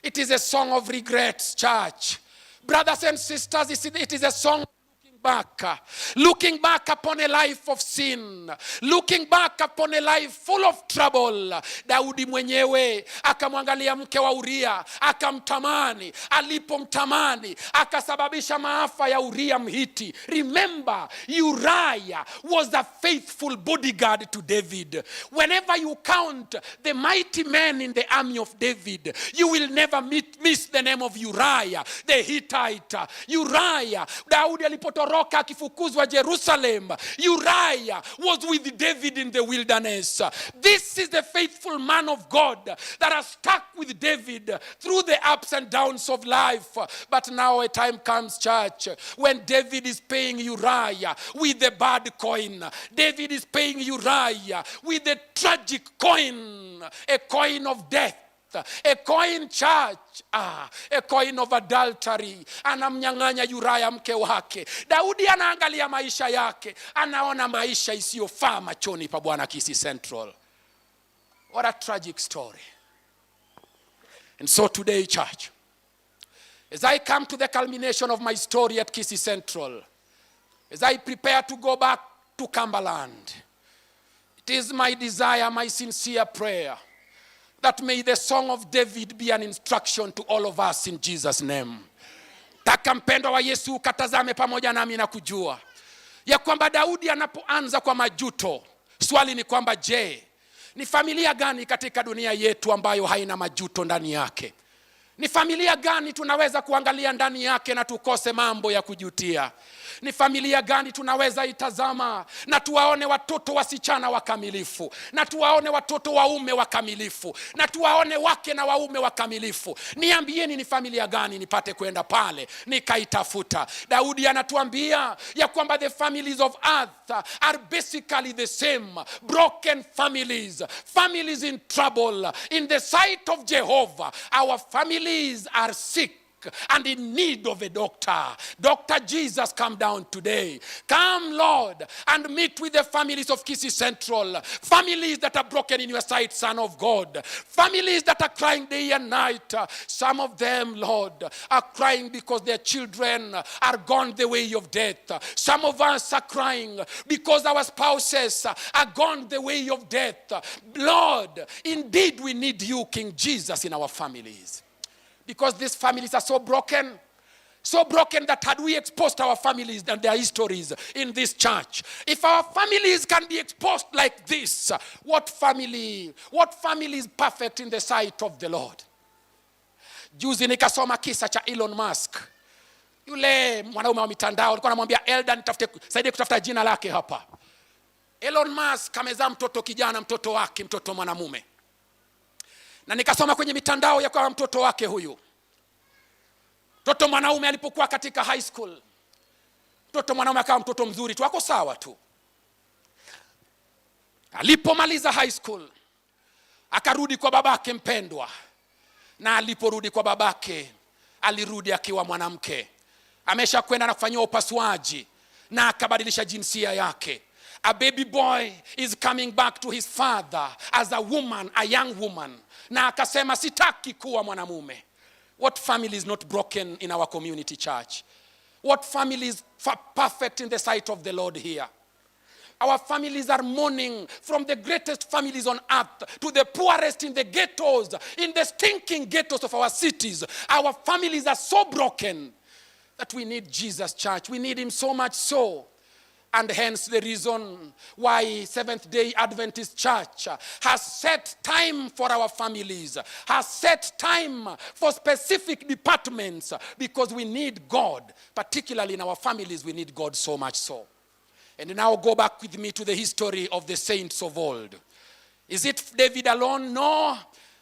it is a song of regrets, church. Brothers and sisters, it is a song looking Back, looking back upon a life of sin, looking back upon a life full of trouble. Daudi mwenyewe akamwangalia mke wa Uria akamtamani. Alipomtamani akasababisha maafa ya Uria Mhiti. Remember, Uriah was a faithful bodyguard to David. Whenever you count the mighty men in the army of David, you will never miss the name of Uriah the Hittite. Uriah, Daudi alipotoroka akifukuzwa Jerusalem, Uriah was with David in the wilderness. This is the faithful man of God that has stuck with David through the ups and downs of life. But now a time comes, church, when David is paying Uriah with the bad coin. David is paying Uriah with the tragic coin, a coin of death, a coin, church, a coin of adultery. Anamnyang'anya Uriah mke wake. Daudi anaangalia maisha yake, anaona maisha isiyofaa machoni pa Bwana. Kisii Central, what a tragic story. And so today, church, as I come to the culmination of my story at Kisii Central, as I prepare to go back to Cumberland, it is my desire, my sincere prayer, that may the Song of David be an instruction to all of us in Jesus' name. Taka mpendwa wa Yesu ukatazame pamoja nami na kujua ya kwamba Daudi anapoanza kwa majuto, swali ni kwamba, je, ni familia gani katika dunia yetu ambayo haina majuto ndani yake? Ni familia gani tunaweza kuangalia ndani yake na tukose mambo ya kujutia? Ni familia gani tunaweza itazama na tuwaone watoto wasichana wakamilifu, na tuwaone watoto waume wakamilifu, na tuwaone wake na waume wakamilifu? Niambieni, ni familia gani nipate kwenda pale nikaitafuta? Daudi anatuambia ya kwamba the families of earth are basically the same: broken families, families in trouble. In the sight of Jehovah, our families are sick and in need of a doctor. Dr. Jesus, come down today. Come, Lord, and meet with the families of Kisii Central. Families that are broken in your sight, Son of God. Families that are crying day and night. Some of them, Lord, are crying because their children are gone the way of death. Some of us are crying because our spouses are gone the way of death. Lord, indeed we need you, King Jesus, in our families, because these families are so broken that had we exposed our families and their histories in this church, if our families can be exposed like this, what family is perfect in the sight of the Lord? Juzi nikasoma kisa cha Elon Musk, yule mwanaume wa mitandao. Alikuwa anamwambia elder nitafute, saidie kutafuta jina lake hapa. Elon Musk amezaa mtoto kijana, mtoto wake, mtoto mwanamume, na nikasoma kwenye mitandao ya kwamba mtoto wake huyu, mtoto mwanaume, alipokuwa katika high school, mtoto mwanaume akawa mtoto mzuri tu, ako sawa tu. Alipomaliza high school akarudi kwa babake mpendwa, na aliporudi kwa babake alirudi akiwa mwanamke, ameshakwenda na kufanyiwa upasuaji na akabadilisha jinsia yake. A baby boy is coming back to his father as a woman, a young woman, na akasema, "Sitaki kuwa mwanamume." What family is not broken in our community, church? What family is perfect in the sight of the Lord here? Our families are mourning, from the greatest families on earth to the poorest in the ghettos, in the stinking ghettos of our cities. Our families are so broken that we need Jesus, church. We need him so much so. And hence the reason why Seventh Day Adventist Church has set time for our families, has set time for specific departments, because we need God, particularly in our families, we need God so much so. And now go back with me to the history of the saints of old. Is it David alone? No.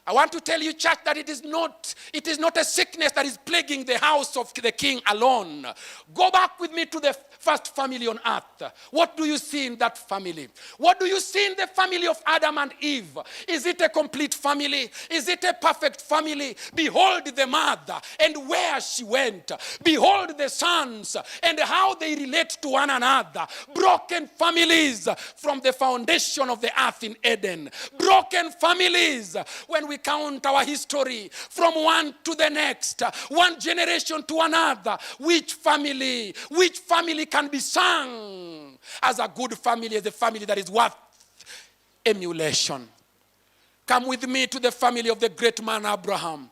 I want to tell you, church, that it is not a sickness that is plaguing the house of the king alone. Go back with me to the first family on earth. What do you see in that family? What do you see in the family of Adam and Eve? Is it a complete family? Is it a perfect family? Behold the mother and where she went. Behold the sons and how they relate to one another. Broken families from the foundation of the earth in Eden. Broken families. When we recount our history from one to the next, one generation to another, which family can be sung as a good family, as a family that is worth emulation? Come with me to the family of the great man Abraham.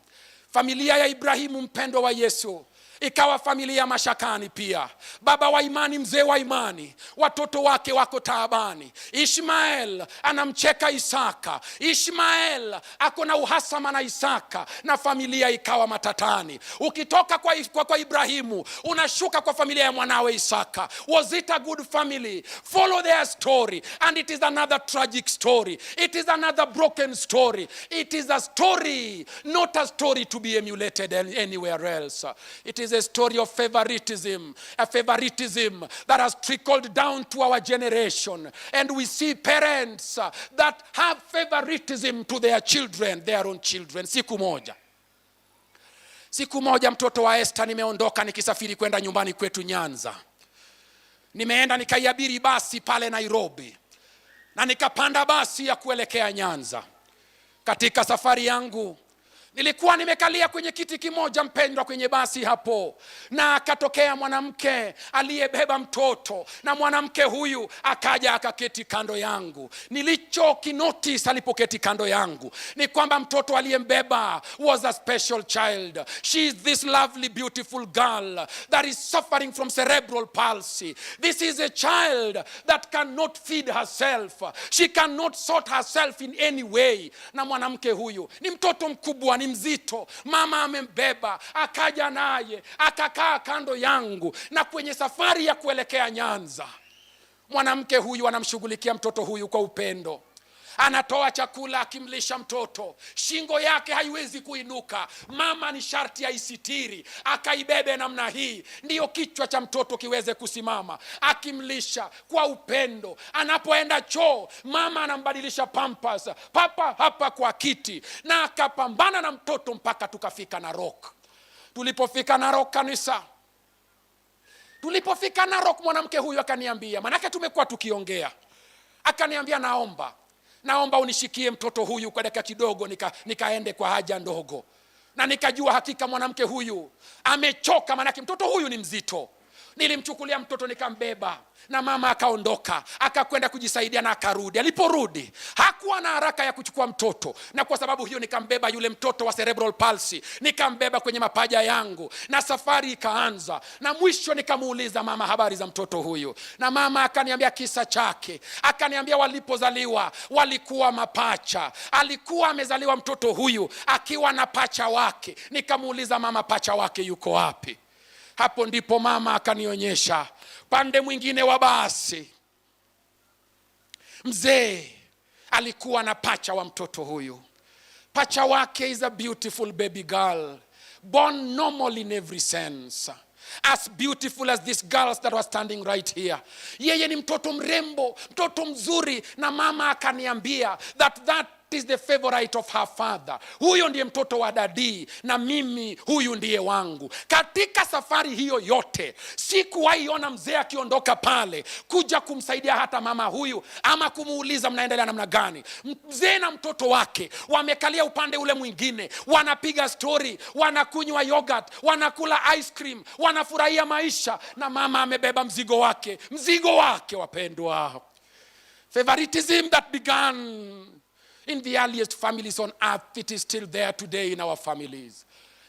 Familia ya Ibrahimu, mpendwa wa Yesu, ikawa familia mashakani pia. Baba wa imani, mzee wa imani, watoto wake wako taabani. Ishmael anamcheka Isaka, Ishmael ako na uhasama na Isaka, na familia ikawa matatani. Ukitoka kwa Ibrahimu unashuka kwa familia ya mwanawe Isaka. Was it a good family? Follow their story, and it is another tragic story. It is another broken story. It is a story, not a story to be emulated anywhere else. It is a story of favoritism, a favoritism that has trickled down to our generation. And we see parents that have favoritism to their children, their own children. Siku moja, mtoto wa Esther, nimeondoka nikisafiri kwenda nyumbani kwetu Nyanza. Nimeenda nikaiabiri basi pale Nairobi na nikapanda basi ya kuelekea Nyanza. Katika safari yangu nilikuwa nimekalia kwenye kiti kimoja, mpendwa, kwenye basi hapo, na akatokea mwanamke aliyebeba mtoto, na mwanamke huyu akaja akaketi kando yangu. Nilicho kinotice alipoketi kando yangu ni kwamba mtoto aliyembeba was a special child. She is this lovely, beautiful girl that is suffering from cerebral palsy. This is a child that cannot feed herself. She cannot sort herself in any way. Na mwanamke huyu ni mtoto mkubwa, ni mzito. Mama amembeba, akaja naye, akakaa kando yangu, na kwenye safari ya kuelekea Nyanza, mwanamke huyu anamshughulikia mtoto huyu kwa upendo, anatoa chakula akimlisha mtoto. Shingo yake haiwezi kuinuka, mama ni sharti aisitiri, akaibebe namna hii ndiyo kichwa cha mtoto kiweze kusimama, akimlisha kwa upendo. Anapoenda choo, mama anambadilisha pampers papa hapa kwa kiti, na akapambana na mtoto mpaka tukafika Narok. Tulipofika Narok, kanisa, tulipofika Narok, mwanamke huyu akaniambia, manake tumekuwa tukiongea, akaniambia, "Naomba unishikie mtoto huyu kwa dakika kidogo, nikaende kwa haja ndogo." Na nikajua hakika mwanamke huyu amechoka, manake mtoto huyu ni mzito. Nilimchukulia mtoto nikambeba, na mama akaondoka akakwenda kujisaidia na akarudi. Aliporudi hakuwa na haraka ya kuchukua mtoto, na kwa sababu hiyo nikambeba yule mtoto wa cerebral palsy, nikambeba kwenye mapaja yangu na safari ikaanza. Na mwisho nikamuuliza mama habari za mtoto huyu, na mama akaniambia kisa chake. Akaniambia walipozaliwa walikuwa mapacha, alikuwa amezaliwa mtoto huyu akiwa na pacha wake. Nikamuuliza mama, pacha wake yuko wapi? Hapo ndipo mama akanionyesha pande mwingine wa basi, mzee alikuwa na pacha wa mtoto huyu. Pacha wake is a beautiful baby girl, born normal in every sense, as beautiful as these girls that were standing right here. Yeye ni mtoto mrembo, mtoto mzuri, na mama akaniambia that that is the favorite of her father. Huyo ndiye mtoto wa daddy na mimi huyu ndiye wangu. Katika safari hiyo yote sikuwahi ona mzee akiondoka pale kuja kumsaidia hata mama huyu ama kumuuliza mnaendelea namna gani. Mzee na mtoto wake wamekalia upande ule mwingine, wanapiga story, wanakunywa yogurt, wanakula ice cream, wanafurahia maisha, na mama amebeba mzigo wake, mzigo wake, wapendwa. Favoritism that began in the earliest families on earth, it is still there today in our families.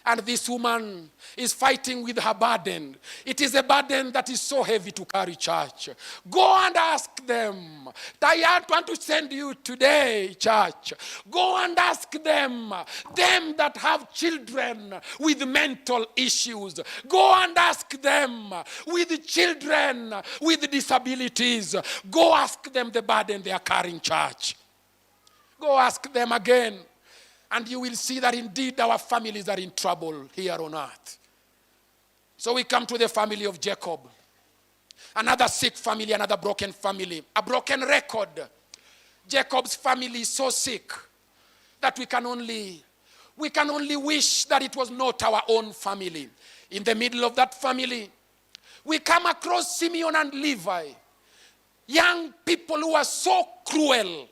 And this woman is fighting with her burden. It is a burden that is so heavy to carry, church. Go and ask them. I want to send you today, church. Go and ask them, them that have children with mental issues. Go and ask them with children with disabilities. Go ask them the burden they are carrying, church. Go ask them again. And you will see that indeed our families are in trouble here on earth. So we come to the family of Jacob. Another sick family, another broken family, a broken record. Jacob's family is so sick that we can only wish that it was not our own family. In the middle of that family, we come across Simeon and Levi, young people who are so cruel.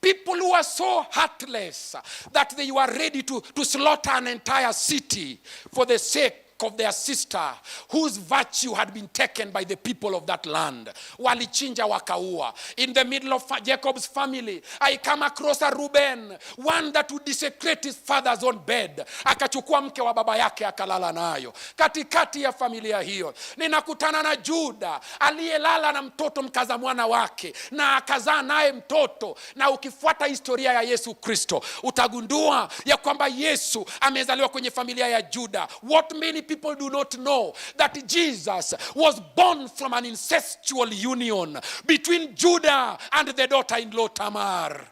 People who are so heartless that they were ready to slaughter an entire city for the sake of their sister whose virtue had been taken by the people of that land. Walichinja, wakaua. In the middle of Jacob's family, I come across a Reuben, one that would desecrate his father's own bed, akachukua mke wa baba yake akalala nayo. Katikati ya familia hiyo ninakutana na Juda aliyelala na mtoto mkaza mwana wake na akazaa naye mtoto. Na ukifuata historia ya Yesu Kristo, utagundua ya kwamba Yesu amezaliwa kwenye familia ya Juda. What many people do not know, that Jesus was born from an incestual union between Judah and the daughter-in-law Tamar.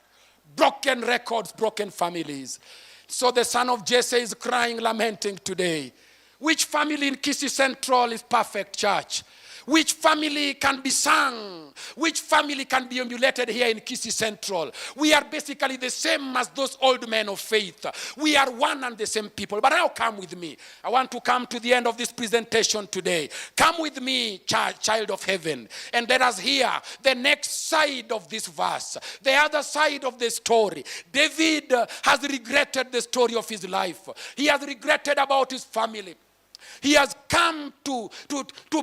Broken records, broken families. So the son of Jesse is crying, lamenting today. Which family in Kisii Central is perfect, church? Which family can be sung? Which family can be emulated here in Kisii Central? We are basically the same as those old men of faith. We are one and the same people. But now come with me. I want to come to the end of this presentation today. Come with me, child of heaven, and let us hear the next side of this verse, the other side of the story. David has regretted the story of his life. He has regretted about his family. He has come to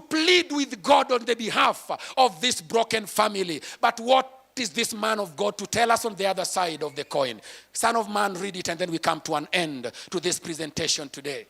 plead with God on the behalf of this broken family. But what is this man of God to tell us on the other side of the coin? Son of man, read it, and then we come to an end to this presentation today.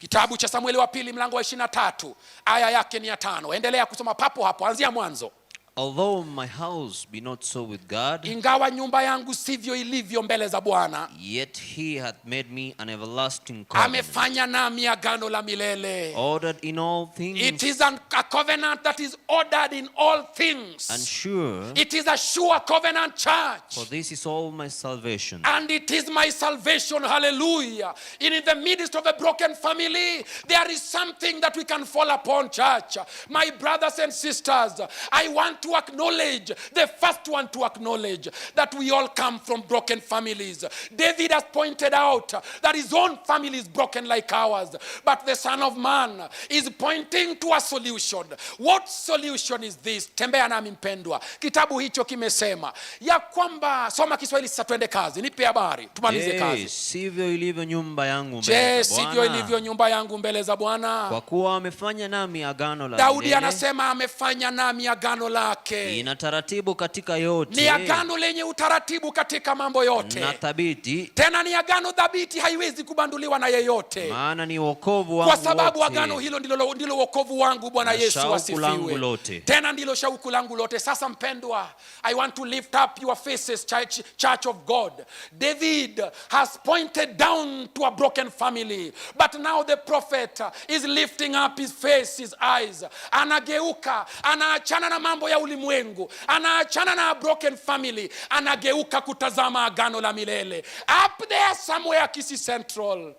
Kitabu cha Samueli wa pili mlango wa 23 aya yake ni ya 5. Endelea kusoma papo hapo, anzia mwanzo. Although my house be not so with God, Ingawa nyumba yangu sivyo ilivyo mbele za Bwana, yet he hath made me an everlasting covenant, amefanya nami agano la milele. Ordered in all things, It is a covenant that is ordered in all things. And sure, It is a sure covenant, church. For this is all my salvation. And it is my salvation. Hallelujah. In the midst of a broken family, there is something that we can fall upon, church. My brothers and sisters, I want to acknowledge, the first one to acknowledge, that we all come from broken families. David has pointed out that his own family is broken like ours. But the Son of Man is pointing to a solution. What solution is this? Tembea nami, mpendwa. Kitabu hicho kimesema ya kwamba, soma Kiswahili sasa, twende kazi. Nipe habari, tumalize Je, kazi. Sivyo ilivyo nyumba yangu mbele Je, za sivyo Bwana? ilivyo nyumba yangu mbele za Bwana? Kwa kuwa amefanya nami agano la Daudi milele, anasema amefanya nami agano lake. Ina taratibu katika yote, Ni agano lenye utaratibu katika mambo yote, na thabiti, tena ni agano dhabiti, haiwezi kubanduliwa na yeyote, maana ni wokovu wangu kwa sababu wote, agano hilo ndilo wokovu wangu. Bwana na Yesu shauku langu asifiwe. Lote. Tena ndilo shauku langu lote. Sasa mpendwa, I want to lift up your faces, church, church of God. David has pointed down to a broken family, but now the prophet is lifting up his face, his eyes. Anageuka, anaachana na mambo ya ulimwengu, anaachana na a broken family, anageuka kutazama agano la milele. Up there somewhere, Kisii Central,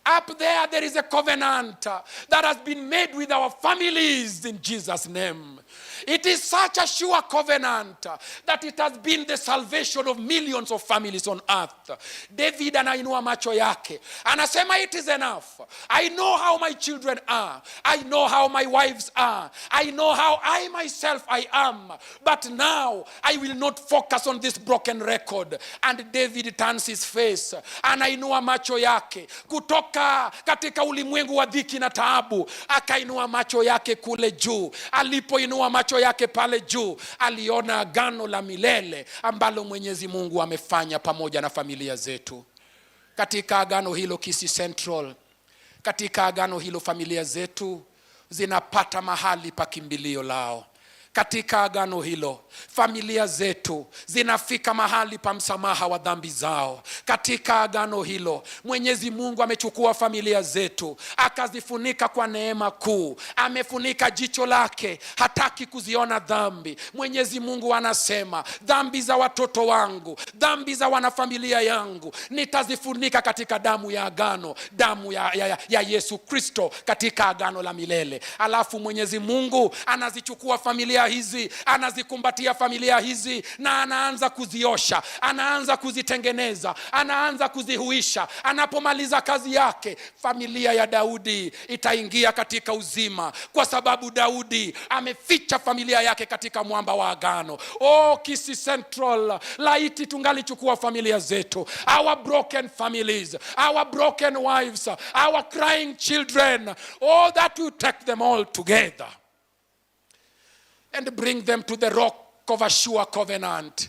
up there, there is a covenant that has been made with our families in Jesus' name. It is such a sure covenant that it has been the salvation of millions of families on earth. David anainua macho yake, anasema, "It is enough. I know how my children are. I know how my wives are. I know how I myself I am. But now I will not focus on this broken record." And David turns his face, anainua macho yake kutoka katika ulimwengu wa dhiki na taabu, akainua macho yake kule juu. Alipoinua macho yake pale juu, aliona agano la milele ambalo Mwenyezi Mungu amefanya pamoja na familia zetu. Katika agano hilo, Kisii Central, katika agano hilo familia zetu zinapata mahali pa kimbilio lao. Katika agano hilo familia zetu zinafika mahali pa msamaha wa dhambi zao. Katika agano hilo Mwenyezi Mungu amechukua familia zetu akazifunika kwa neema kuu, amefunika jicho lake, hataki kuziona dhambi. Mwenyezi Mungu anasema, "Dhambi za watoto wangu, dhambi za wanafamilia yangu nitazifunika katika damu ya agano, damu ya Yesu Kristo katika agano la milele." Alafu Mwenyezi Mungu anazichukua familia familia hizi, anazikumbatia familia hizi na anaanza kuziosha, anaanza kuzitengeneza, anaanza kuzihuisha. Anapomaliza kazi yake, familia ya Daudi itaingia katika uzima, kwa sababu Daudi ameficha familia yake katika mwamba wa agano. Oh, Kisii Central, laiti tungalichukua familia zetu, our broken families, our broken wives, our crying children, oh, that you take them all together and bring them to the rock of a sure covenant.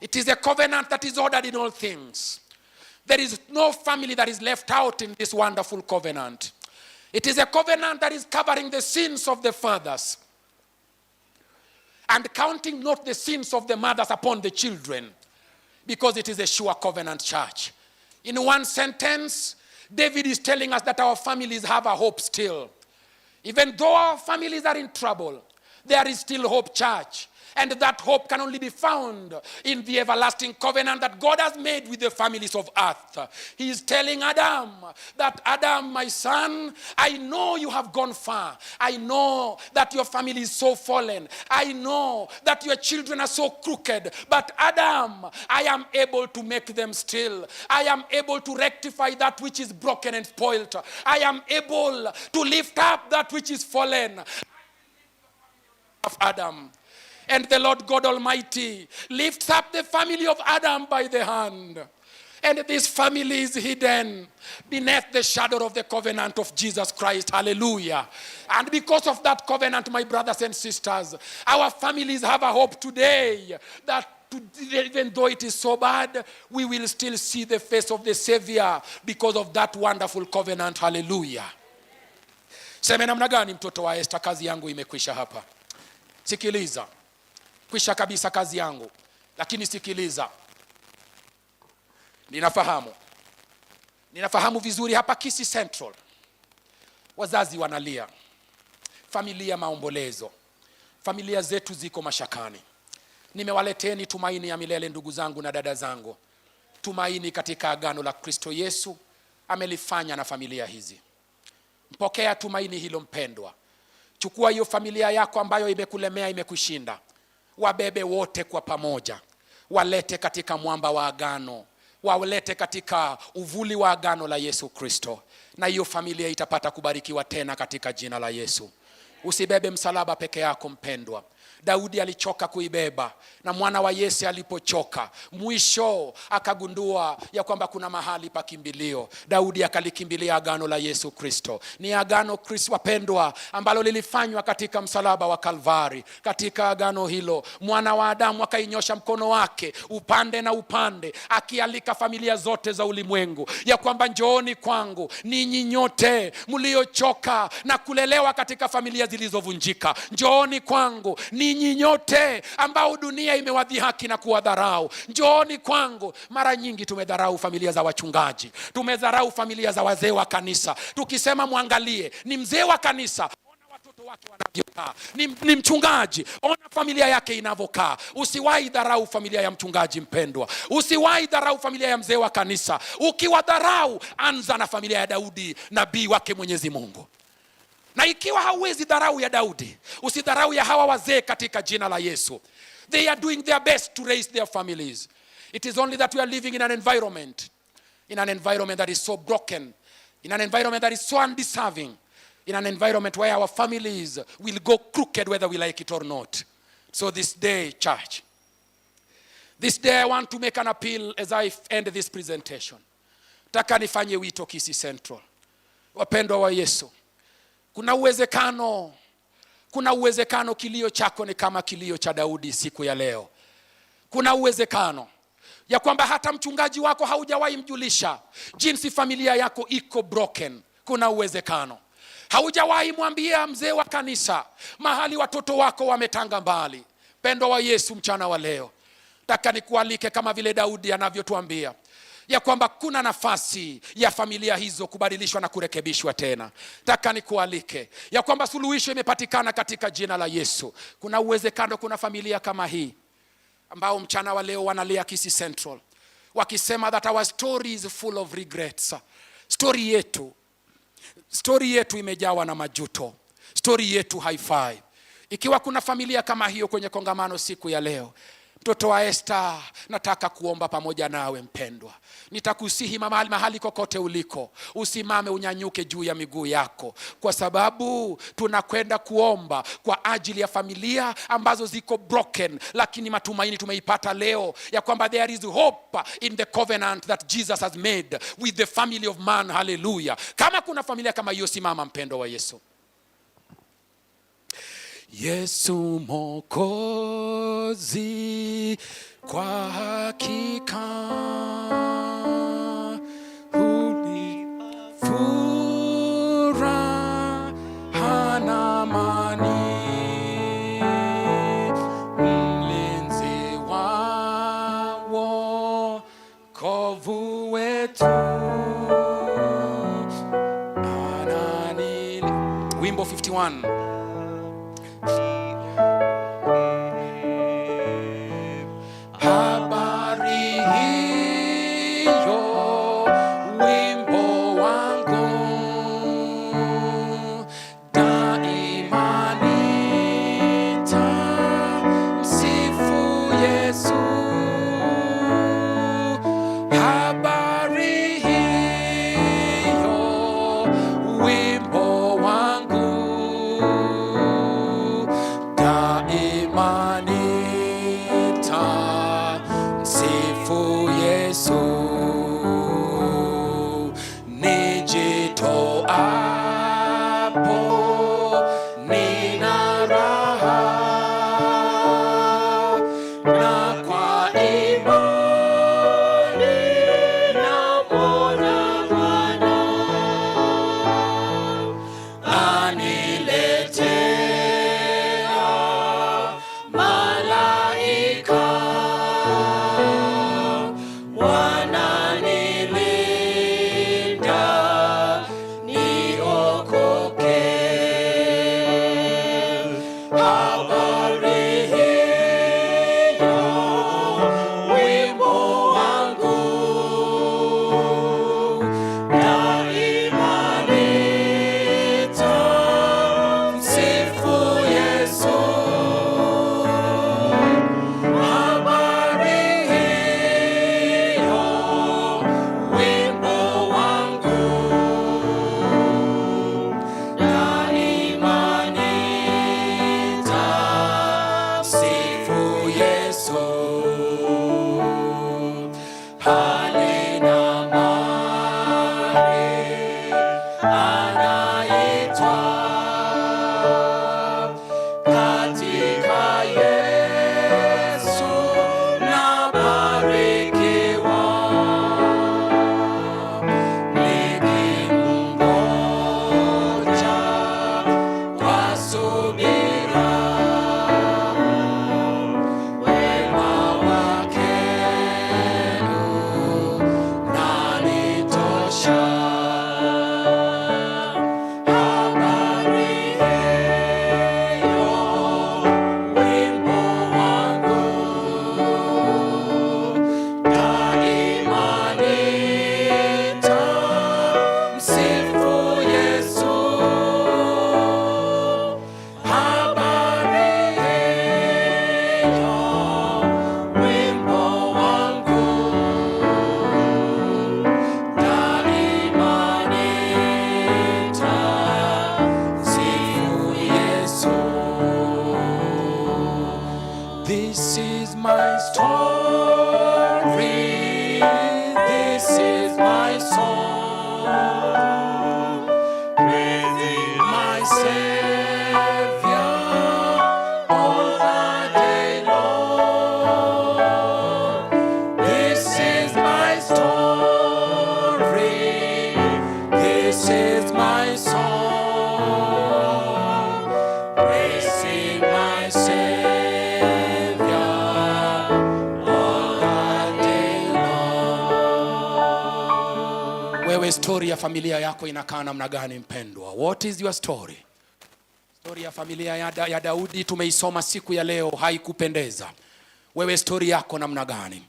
It is a covenant that is ordered in all things. There is no family that is left out in this wonderful covenant. It is a covenant that is covering the sins of the fathers and counting not the sins of the mothers upon the children, because it is a sure covenant, church. In one sentence, David is telling us that our families have a hope still. Even though our families are in trouble, there is still hope, church. And that hope can only be found in the everlasting covenant that God has made with the families of earth. He is telling Adam that, "Adam, my son, I know you have gone far. I know that your family is so fallen. I know that your children are so crooked. But Adam, I am able to make them still. I am able to rectify that which is broken and spoilt. I am able to lift up that which is fallen." Of Adam. And the Lord God Almighty lifts up the family of Adam by the hand. And this family is hidden beneath the shadow of the covenant of Jesus Christ. Hallelujah. And because of that covenant, my brothers and sisters, our families have a hope today that even though it is so bad, we will still see the face of the Savior because of that wonderful covenant. Hallelujah. Seme namna gani, mtoto wa Esther, kazi yangu imekwisha hapa. Sikiliza, kwisha kabisa kazi yangu, lakini sikiliza, ninafahamu vizuri hapa Kisii Central wazazi wanalia, familia maombolezo, familia zetu ziko mashakani. Nimewaleteni tumaini ya milele, ndugu zangu na dada zangu, tumaini katika agano la Kristo Yesu amelifanya na familia hizi. Mpokea tumaini hilo, mpendwa. Chukua hiyo familia yako ambayo imekulemea, imekushinda, wabebe wote kwa pamoja, walete katika mwamba wa agano, walete katika uvuli wa agano la Yesu Kristo, na hiyo familia itapata kubarikiwa tena katika jina la Yesu. Usibebe msalaba peke yako, mpendwa. Daudi alichoka kuibeba, na mwana wa Yese alipochoka mwisho akagundua ya kwamba kuna mahali pa kimbilio. Daudi akalikimbilia agano la Yesu Kristo. Ni agano Kristo, wapendwa, ambalo lilifanywa katika msalaba wa Kalvari. Katika agano hilo mwana wa Adamu akainyosha mkono wake upande na upande, akialika familia zote za ulimwengu ya kwamba njooni kwangu ninyi nyote mliochoka na kulelewa katika familia zilizovunjika, njooni kwangu ninyi nyote ambao dunia imewadhihaki na kuwadharau, njooni kwangu. Mara nyingi tumedharau familia za wachungaji, tumedharau familia za wazee wa kanisa, tukisema mwangalie, ni mzee wa kanisa, watoto wake wanavyokaa, ni mchungaji, ona familia yake inavyokaa. Usiwahi dharau familia ya mchungaji, mpendwa, usiwahi dharau familia ya mzee wa kanisa. Ukiwadharau, anza na familia ya Daudi, nabii wake Mwenyezi Mungu. Na ikiwa hauwezi dharau ya Daudi, usidharau ya hawa wazee katika jina la Yesu. They are doing their best to raise their families. It is only that we are living in an environment that is so broken, in an environment that is so undeserving, in an environment where our families will go crooked whether we like it or not. So this day, church, this day I want to make an appeal as I end this presentation. Taka nifanye wito Kisii Central. Wapendwa wa Yesu, kuna uwezekano kilio chako ni kama kilio cha Daudi siku ya leo. Kuna uwezekano ya kwamba hata mchungaji wako haujawahi mjulisha jinsi familia yako iko broken. Kuna uwezekano haujawahi mwambia mzee wa kanisa mahali watoto wako wametanga mbali. Mpendwa wa Yesu, mchana wa leo taka nikualike kama vile Daudi anavyotuambia ya kwamba kuna nafasi ya familia hizo kubadilishwa na kurekebishwa tena. Taka nikualike ya kwamba suluhisho imepatikana katika jina la Yesu. Kuna uwezekano kuna familia kama hii ambao mchana wa leo wanalia Kisii Central wakisema that our story is full of regrets. Story yetu imejawa na majuto. Story yetu haifai. Ikiwa kuna familia kama hiyo kwenye kongamano siku ya leo, mtoto wa Esther, nataka kuomba pamoja nawe mpendwa. Nitakusihi mahali, mahali kokote uliko, usimame unyanyuke juu ya miguu yako, kwa sababu tunakwenda kuomba kwa ajili ya familia ambazo ziko broken, lakini matumaini tumeipata leo ya kwamba there is hope in the covenant that Jesus has made with the family of man. Haleluya! Kama kuna familia kama hiyo, simama mpendwa wa Yesu. Yesu Mwokozi, kwa hakika hunipa furaha na amani, mlinzi wa wokovu wetu anani. Wimbo 51. Habari hiyo wimbo wangu daima nitamsifu Yesu. Habari hiyo wimbo wangu daima nitamsifu Yesu. Nijitoapo nina raha na kwa imani namwona Bwana aniletea malaika wananilinda niokoke. Habari hiyo wimbo wangu daima nitamsifu Yesu. Habari hiyo wimbo wangu daima nitamsifu Yesu. Halina mali anaitwa katika Yesu nabarikiwa, nikimngoja kwa subira, wema wake unanitosha. Habari hiyo wimbo wangu daima nitamsifu Yesu. Habari hiyo wimbo wangu daima nitamsifu Yesu. This is my story, this is my song, praising my Savior all the day long. This is my story, this is my song, praising my Savior all the day long. Wewe, story ya familia yako inakaa namna gani mpendwa? What is your story? Story ya familia ya Daudi tumeisoma siku ya leo, haikupendeza. Wewe story yako namna gani?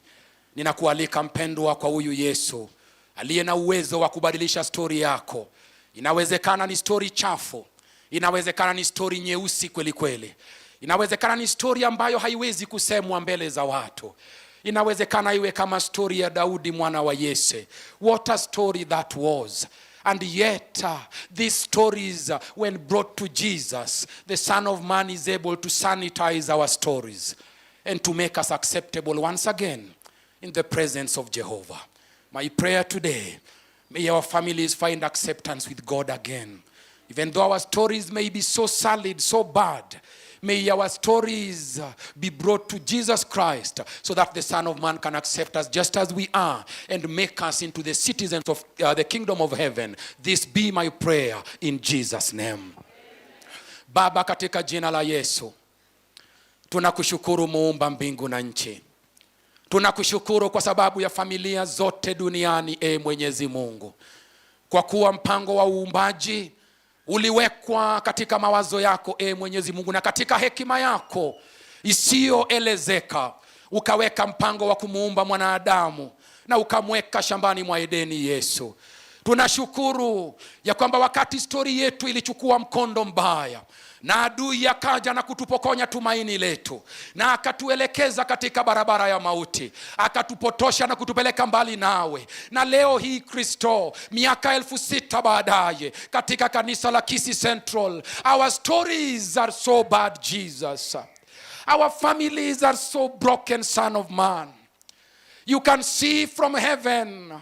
Ninakualika mpendwa, kwa huyu Yesu aliye na uwezo wa kubadilisha stori yako. Inawezekana ni stori chafu, Inawezekana ni stori nyeusi kweli kweli, inawezekana ni stori ambayo haiwezi kusemwa mbele za watu. Inawezekana iwe kama stori ya Daudi mwana wa Yese. What a story that was! And yet, these stories, when brought to Jesus, the Son of Man is able to sanitize our stories and to make us acceptable once again in the presence of Jehovah. My prayer today, may our families find acceptance with God again. Even though our stories may be so solid, so bad, may our stories be brought to Jesus Christ so that the Son of Man can accept us just as we are and make us into the citizens of the kingdom of heaven. This be my prayer in Jesus' name. Baba, katika jina la Yesu, tunakushukuru muumba mbingu na nchi. Tunakushukuru kwa sababu ya familia zote duniani, e Mwenyezi Mungu, kwa kuwa mpango wa uumbaji uliwekwa katika mawazo yako, e Mwenyezi Mungu, na katika hekima yako isiyoelezeka ukaweka mpango wa kumuumba mwanadamu na ukamweka shambani mwa Edeni. Yesu, tunashukuru ya kwamba wakati stori yetu ilichukua mkondo mbaya na adui akaja na kutupokonya tumaini letu na akatuelekeza katika barabara ya mauti, akatupotosha na kutupeleka mbali nawe. Na leo hii Kristo, miaka 6,000 baadaye, katika kanisa la Kisii Central, our stories are so bad, Jesus. Our families are so broken, Son of Man. You can see from heaven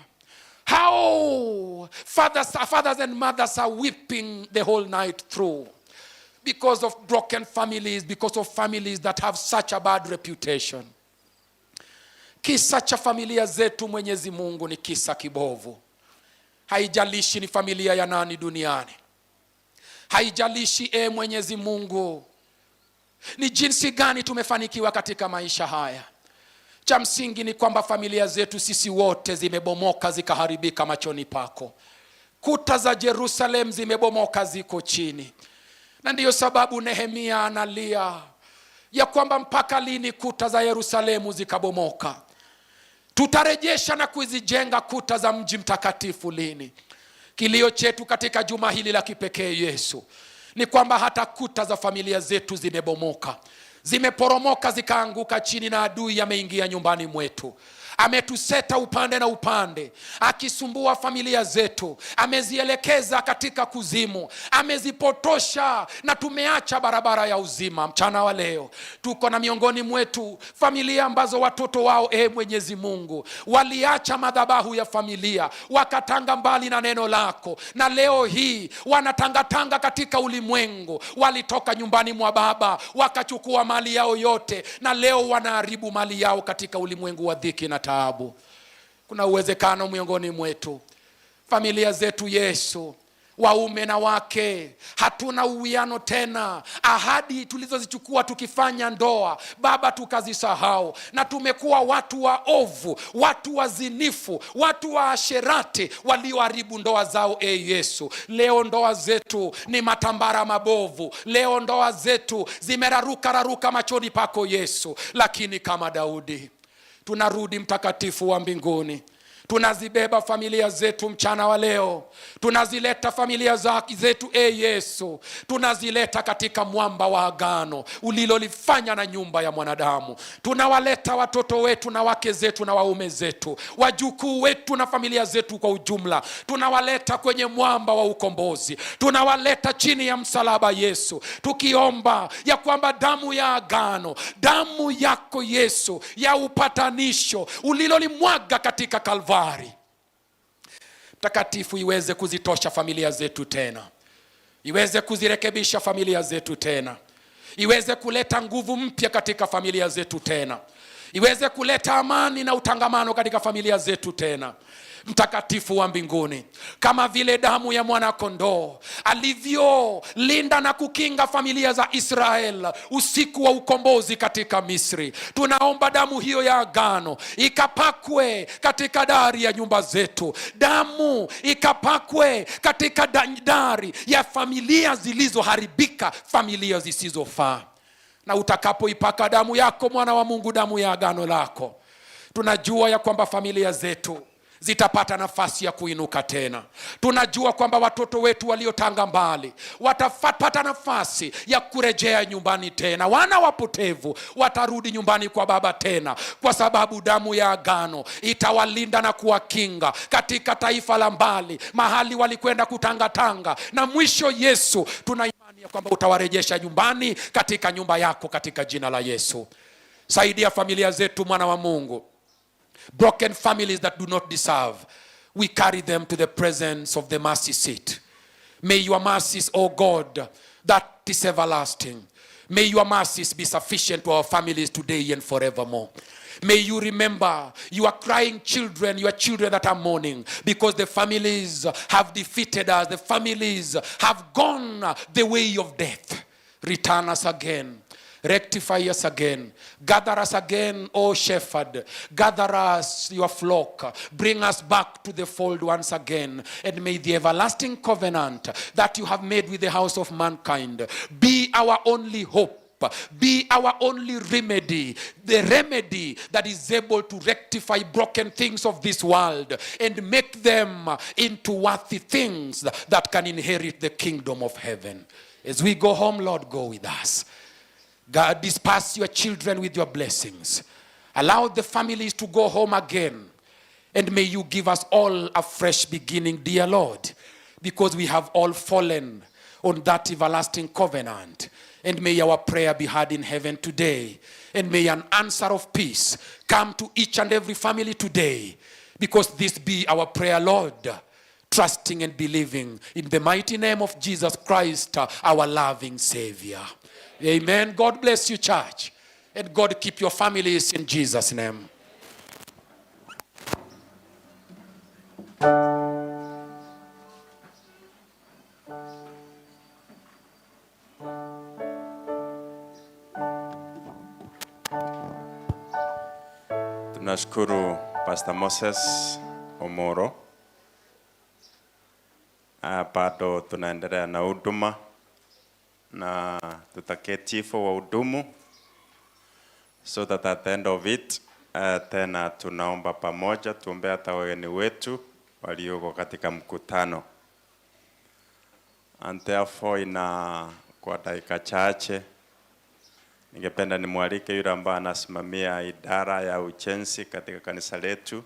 how fathers and mothers are weeping the whole night through because of broken families, because of families that have such a bad reputation. Kisa cha familia zetu, Mwenyezi Mungu, ni kisa kibovu. Haijalishi ni familia ya nani duniani, haijalishi, e Mwenyezi Mungu, ni jinsi gani tumefanikiwa katika maisha haya. Cha msingi ni kwamba familia zetu sisi wote zimebomoka zikaharibika machoni pako. Kuta za Jerusalem zimebomoka, ziko chini, na ndiyo sababu Nehemia analia ya kwamba mpaka lini kuta za Yerusalemu zikabomoka? Tutarejesha na kuzijenga kuta za mji mtakatifu lini? Kilio chetu katika juma hili la kipekee, Yesu, ni kwamba hata kuta za familia zetu zimebomoka, zimeporomoka, zikaanguka chini, na adui ameingia nyumbani mwetu, ametuseta upande na upande, akisumbua familia zetu, amezielekeza katika kuzimu, amezipotosha na tumeacha barabara ya uzima. Mchana wa leo tuko na miongoni mwetu familia ambazo watoto wao, e Mwenyezi Mungu, waliacha madhabahu ya familia wakatanga mbali na neno lako, na leo hii wanatangatanga katika ulimwengu. Walitoka nyumbani mwa baba wakachukua mali yao yote, na leo wanaharibu mali yao katika ulimwengu wa dhiki na taabu. Kuna uwezekano miongoni mwetu familia zetu, Yesu, waume na wake, hatuna uwiano tena. Ahadi tulizozichukua tukifanya ndoa, Baba, tukazisahau, na tumekuwa watu waovu, watu wazinifu, watu wa asherati walioharibu ndoa zao. E Yesu, leo ndoa zetu ni matambara mabovu, leo ndoa zetu zimeraruka raruka machoni pako Yesu, lakini kama Daudi tunarudi, mtakatifu wa mbinguni, tunazibeba familia zetu mchana wa leo, tunazileta familia zetu, e Yesu, tunazileta katika mwamba wa agano ulilolifanya na nyumba ya mwanadamu. Tunawaleta watoto wetu na wake zetu na waume zetu, wajukuu wetu na familia zetu kwa ujumla, tunawaleta kwenye mwamba wa ukombozi, tunawaleta chini ya msalaba Yesu, tukiomba ya kwamba damu ya agano, damu yako Yesu ya upatanisho ulilolimwaga katika Kalvari Mtakatifu, iweze kuzitosha familia zetu tena, iweze kuzirekebisha familia zetu tena, iweze kuleta nguvu mpya katika familia zetu tena, iweze kuleta amani na utangamano katika familia zetu tena. Mtakatifu wa mbinguni, kama vile damu ya mwana-kondoo alivyolinda na kukinga familia za Israel usiku wa ukombozi katika Misri, tunaomba damu hiyo ya agano ikapakwe katika dari ya nyumba zetu, damu ikapakwe katika dari ya familia zilizoharibika, familia zisizofaa. Na utakapoipaka damu yako, mwana wa Mungu, damu ya agano lako, tunajua ya kwamba familia zetu zitapata nafasi ya kuinuka tena. Tunajua kwamba watoto wetu waliotanga mbali watapata nafasi ya kurejea nyumbani tena. Wana wapotevu watarudi nyumbani kwa Baba tena, kwa sababu damu ya agano itawalinda na kuwakinga katika taifa la mbali, mahali walikwenda kutangatanga. Na mwisho, Yesu, tuna imani ya kwamba utawarejesha nyumbani katika nyumba yako, katika jina la Yesu. Saidia familia zetu, mwana wa Mungu. Broken families that do not deserve, we carry them to the presence of the mercy seat. May your mercies, O God, that is everlasting, may your mercies be sufficient to our families today and forevermore. May you remember your crying children, your children that are mourning, because the families have defeated us, the families have gone the way of death. Return us again. Rectify us again. Gather us again, O shepherd. Gather us, your flock. Bring us back to the fold once again. And may the everlasting covenant that you have made with the house of mankind be our only hope, be our only remedy, the remedy that is able to rectify broken things of this world and make them into worthy things that can inherit the kingdom of heaven. As we go home, Lord, go with us. God, disperse your children with your blessings. Allow the families to go home again. And may you give us all a fresh beginning, dear Lord, because we have all fallen on that everlasting covenant. And may our prayer be heard in heaven today. And may an answer of peace come to each and every family today, because this be our prayer, Lord, trusting and believing in the mighty name of Jesus Christ, our loving Savior. Amen. God bless you, church. And God keep your families in Jesus' name. Tunashukuru Pastor Moses Omoro. Bado tunaendelea na huduma na tutaketi for wahudumu so that at the end of it, tena tunaomba pamoja, tuombe hata wageni wetu walioko katika mkutano. And therefore, ina kwa dakika chache ningependa nimwalike yule ambaye anasimamia idara ya ujenzi katika kanisa letu,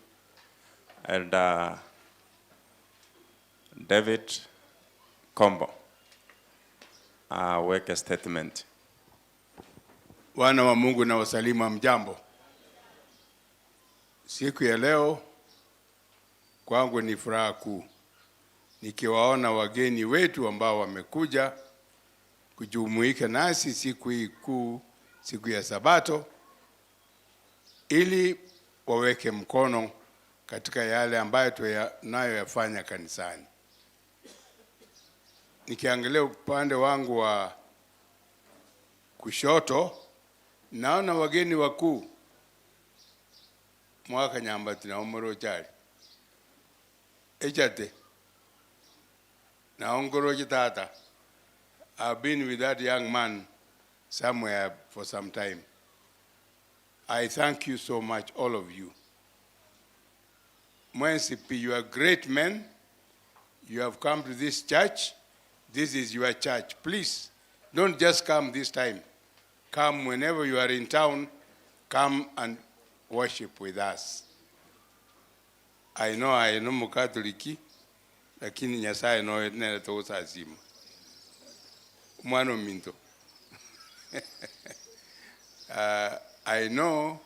Elder David Kombo, aweke statement. Wana wa Mungu na wasalimu, mjambo. Siku ya leo kwangu ni furaha kuu nikiwaona wageni wetu ambao wamekuja kujumuika nasi siku hii kuu, siku ya Sabato, ili waweke mkono katika yale ambayo tunayoyafanya kanisani. Nikiangalia upande wangu wa kushoto, naona wageni wakuu mwaka nyamba tunaomoro chali echate naongoro tata. I've been with that young man somewhere for some time. I thank you so much, all of you. Mwensipi, you are great men. You have come to this church. This is your church. Please, don't just come this time. Come whenever you are in town. Come and worship with us. I know Mukatoliki, lakini Nyasaye no nere togosasima. Mwana minto. I know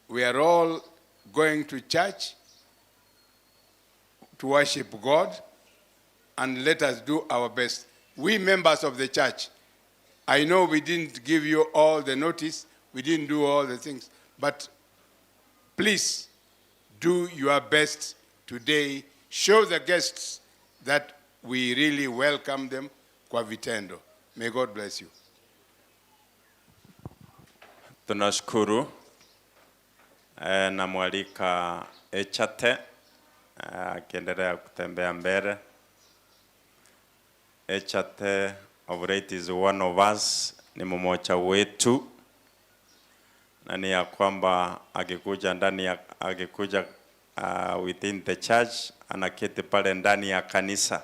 we are all going to church to worship God, and let us do our best. We members of the church, I know we didn't give you all the notice, we didn't do all the things, but please do your best today. Show the guests that we really welcome them kwa vitendo. May God bless you. Tunashukuru. Namwalika Echate akiendelea kutembea mbele. Echate of late is one of us, ni mmoja wetu, na ni ya kwamba akikuja ndani ya, akikuja within the church, anaketi pale ndani ya kanisa.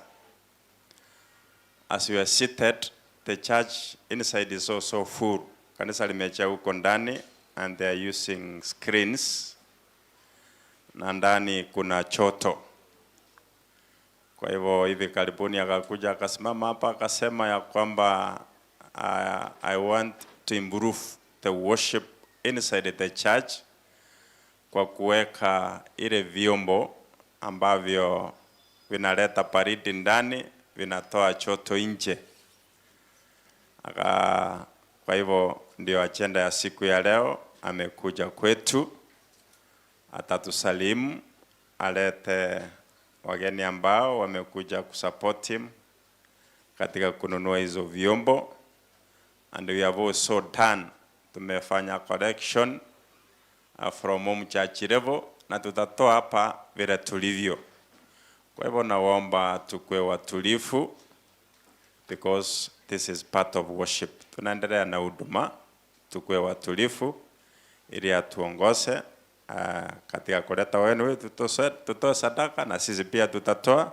As you are seated, the church inside is also full. Kanisa limejaa huko ndani and they are using screens, na ndani kuna joto. Kwa hivyo hivi karibuni akakuja akasimama hapa akasema ya kwamba, "I want to improve the worship inside the church kwa kuweka ile vyombo ambavyo vinaleta baridi ndani, vinatoa joto nje." Kwa hivyo ndio agenda ya siku ya leo. Amekuja kwetu, atatusalimu, alete wageni ambao wamekuja kusupport him katika kununua hizo vyombo. And we have also done, tumefanya collection from home church level na tutatoa hapa vile tulivyo. Kwa hivyo nawaomba tukue watulivu because this is part of worship. Tunaendelea na huduma, tukue watulivu ili atuongoze katika kuleta wenu wetu, tutoe sadaka na sisi pia tutatoa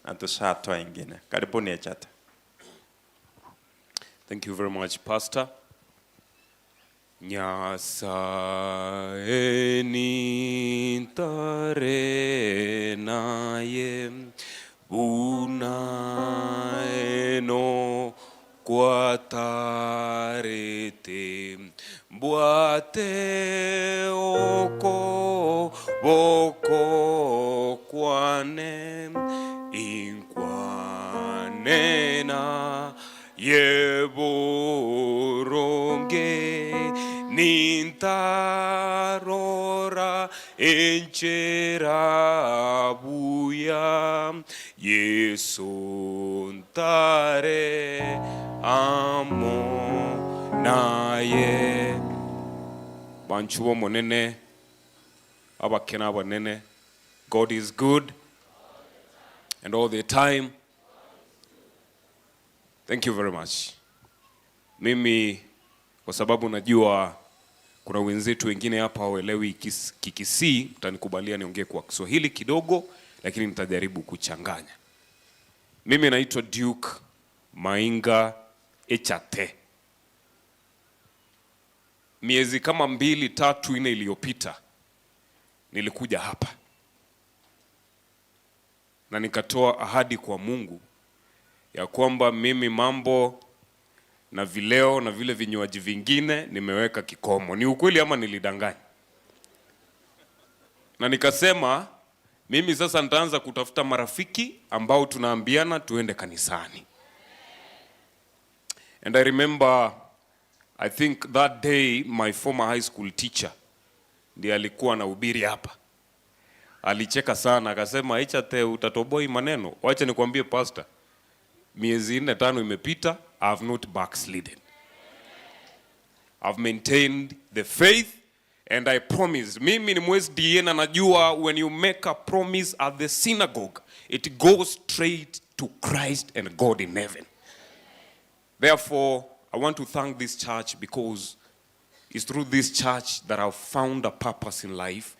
na tushatoa ingine. Karibuni, Echate. Thank you very much, Pastor. Nyasaye nintare naye bunaeno kwatarete mbwate oko boko kwane inkwanena yeboronge nintarora encherabuya Yesu ntare amo naye. Banchu bomonene abakena abanene, God is good and all the time. Thank you very much. Mimi kwa sababu najua kuna wenzetu wengine hapa hawaelewi Kikisii, mtanikubalia niongee kwa Kiswahili kidogo, lakini nitajaribu kuchanganya. Mimi naitwa Duke Mainga Echate. Miezi kama 2, 3, 4 iliyopita nilikuja hapa na nikatoa ahadi kwa Mungu ya kwamba mimi mambo na vileo na vile vinywaji vingine nimeweka kikomo. Ni ukweli ama nilidanganya? Na nikasema mimi sasa nitaanza kutafuta marafiki ambao tunaambiana tuende kanisani. And I remember, I think that day my former high school teacher ndiye alikuwa anahubiri hapa. Alicheka sana akasema, "Echate, utatoboa hii maneno." Wacha nikwambie, pastor, miezi 4, 5 imepita, I have not backslidden. I've maintained the faith and I promise. Mimi ni mSDA na najua when you make a promise at the synagogue, it goes straight to Christ and God in heaven. Therefore, I want to thank this church because it's through this church that I've found a purpose in life.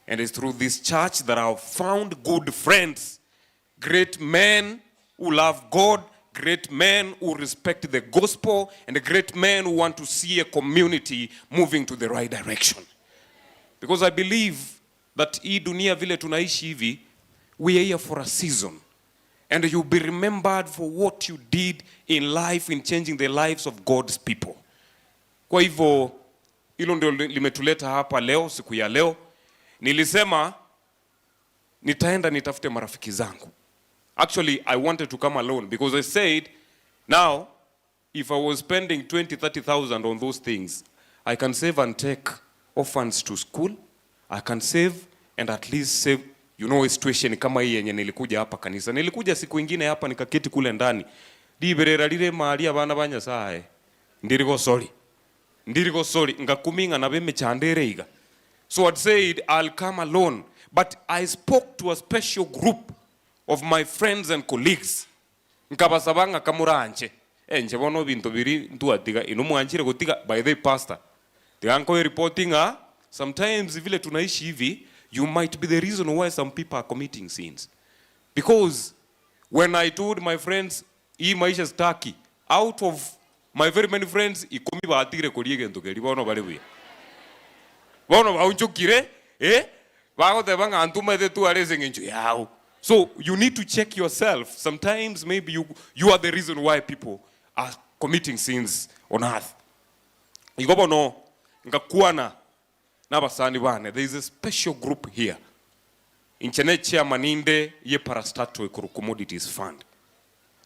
And it's through this church that I've found good friends, great men who love God, great men who respect the gospel, and great men who want to see a community moving to the right direction. Because I believe that hii dunia vile tunaishi hivi, we are here for a season. And you'll be remembered for what you did in life in changing the lives of God's people. Kwa hivyo hilo ndio limetuleta hapa leo, siku ya leo. Nilisema nitaenda nitafute marafiki zangu. Actually, I wanted to come alone because I said, now, if I was spending 20, 30,000 on those things, I can save and take orphans to school. I can save and at least save, situation kama hii yenye nilikuja hapa kanisa. Nilikuja siku ingine hapa nikaketi kule ndani. Liberera lile mali abana ba Nyasaye. Ndiriko sorry. Ndiriko sorry ngakuminga na beme chandere iga. So I'd said I'll come alone, but I spoke to a special group of my friends and colleagues. Nkabasabanga kamuranje. Enche bono bintu biri ntuatiga ino mwanchire gutiga. By the way, pastor, tiga nkoe reporting, ah, sometimes vile tunaishi hivi. You might be the reason why some people are committing sins. Because when I told my friends, hii maisha sitaki, out of my very many friends, 10 batigire koria egento keria bono bare buya. Bono baonchokire, eh? Bagoteba ng'a ntumaete tware ase eng'encho yao. So you need to check yourself. Sometimes maybe you are the reason why people are committing sins on earth. Igo bono ngakwana n'abasani bane. There is a special group here. Inche ne chairman inde ye parastatal ekoro commodities fund.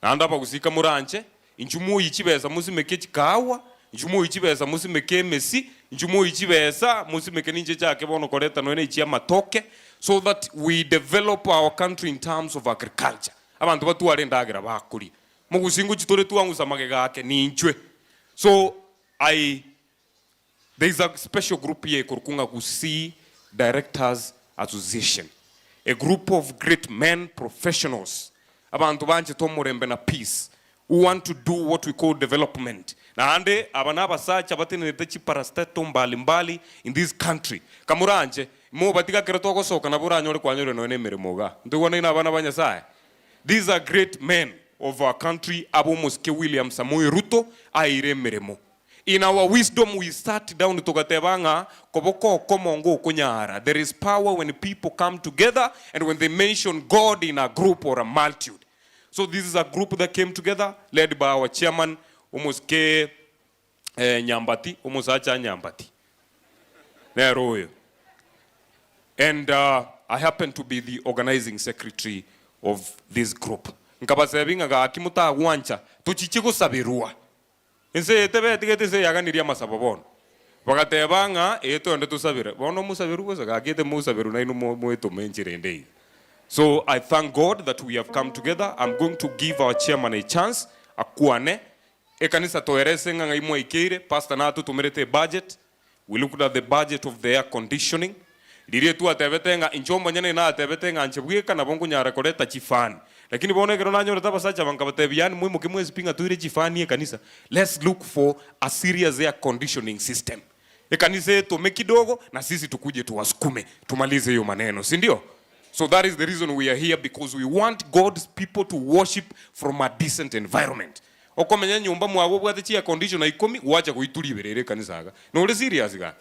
Naende abagusika moranche, inchu moyi chibesa mosimeke chikawa, inchu moyi chibesa mosimeke emesi, inchu moyi chibesa mosimeke ninche chake bono koreta nonya echi amatoke, so that we develop our country in terms of agriculture. Abanto batware endagera bakoria. Mogusingo chitore twang'usa magega ake ninchwe. So I there is a special group here Korukunga Gusii Directors Association. A group of great men, professionals. Abantu banje tomurembe na peace, who want to do what we call development. Na ande aba n'abasacha batenerete chiparastato mbalimbali in this country. Kamuranje mo batika kero togosoka nabo oranyore kwanyore nonya emeremo iga. Ntoigwane na abana ba Nyasaye. These are great men of our country, abo Omosike William Samoei Ruto aire emeremo. In our wisdom we sat down togateba ng'a koboko okomo ngokonyara. There is power when people come together and when they mention God in a group or a multitude. So this is a group that came together led by our chairman Omosike Nyambati, Omosacha Nyambati. Nero oyo. And I happen to be the organizing secretary of this group. Nkabasebi ng'a gaki motagwancha tochiche gosabirwa. Ense etebe etigete ense yaganirie amasabo bono. Bagateba ng'a ee toende tosabire. Bono omosabiru gose gaki ete mosabiru nainwe moetome enchera ende iga. So I thank God that we have come together. I'm going to give our chairman a chance akwane. Ekanisa toerese ng'a ng'ai mwaikeire, pastor natotomerete budget. We looked at the budget of the air conditioning. Riria twatebete ng'a inche omonyene natebete ng'a inche bweka nabo nkonyara koreta chifani. Lakini bono ekero nanyorete abasacha aba nkabatebia yaani moimoke mwesipi ng'a toire chifani ekanisa. Let's look for a serious air conditioning system. Ekanisa etome kidogo na sisi tukuje tuwasukume tumalize hiyo maneno, si ndio? So that is the reason we are here, because we want God's people to worship from a decent environment. Okomenya nyumba mwabo obwate chi air conditioner ikomi gwacha goituria ibere ere ekanisa iga. Nore serious iga?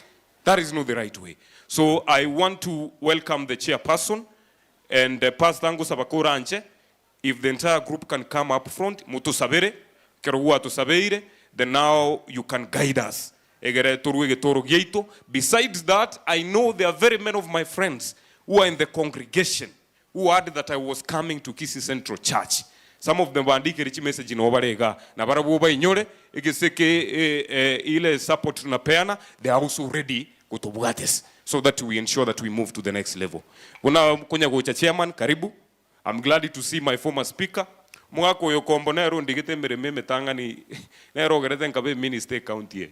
That is not the right way. So I want to welcome the chairperson and Pastor Ngusaba Koranche. If the entire group can come up front, mutusabere, kero gwatusabeire, then now you can guide us. Egere torwe getoro gieito. Besides that, I know there are very many of my friends who are in the congregation who heard that I was coming to Kisii Central Church. Some of them bandikire chi message no barega na barabwo bainyore egeseke ile support tunapeana, they are also ready kutubwates so that we ensure that we move to the next level. Kuna kunya gocha chairman, karibu. I'm glad to see my former speaker. Mwako oyo kombo nero ndigete emeremo emetang'ani nero ogerete nkabe minister county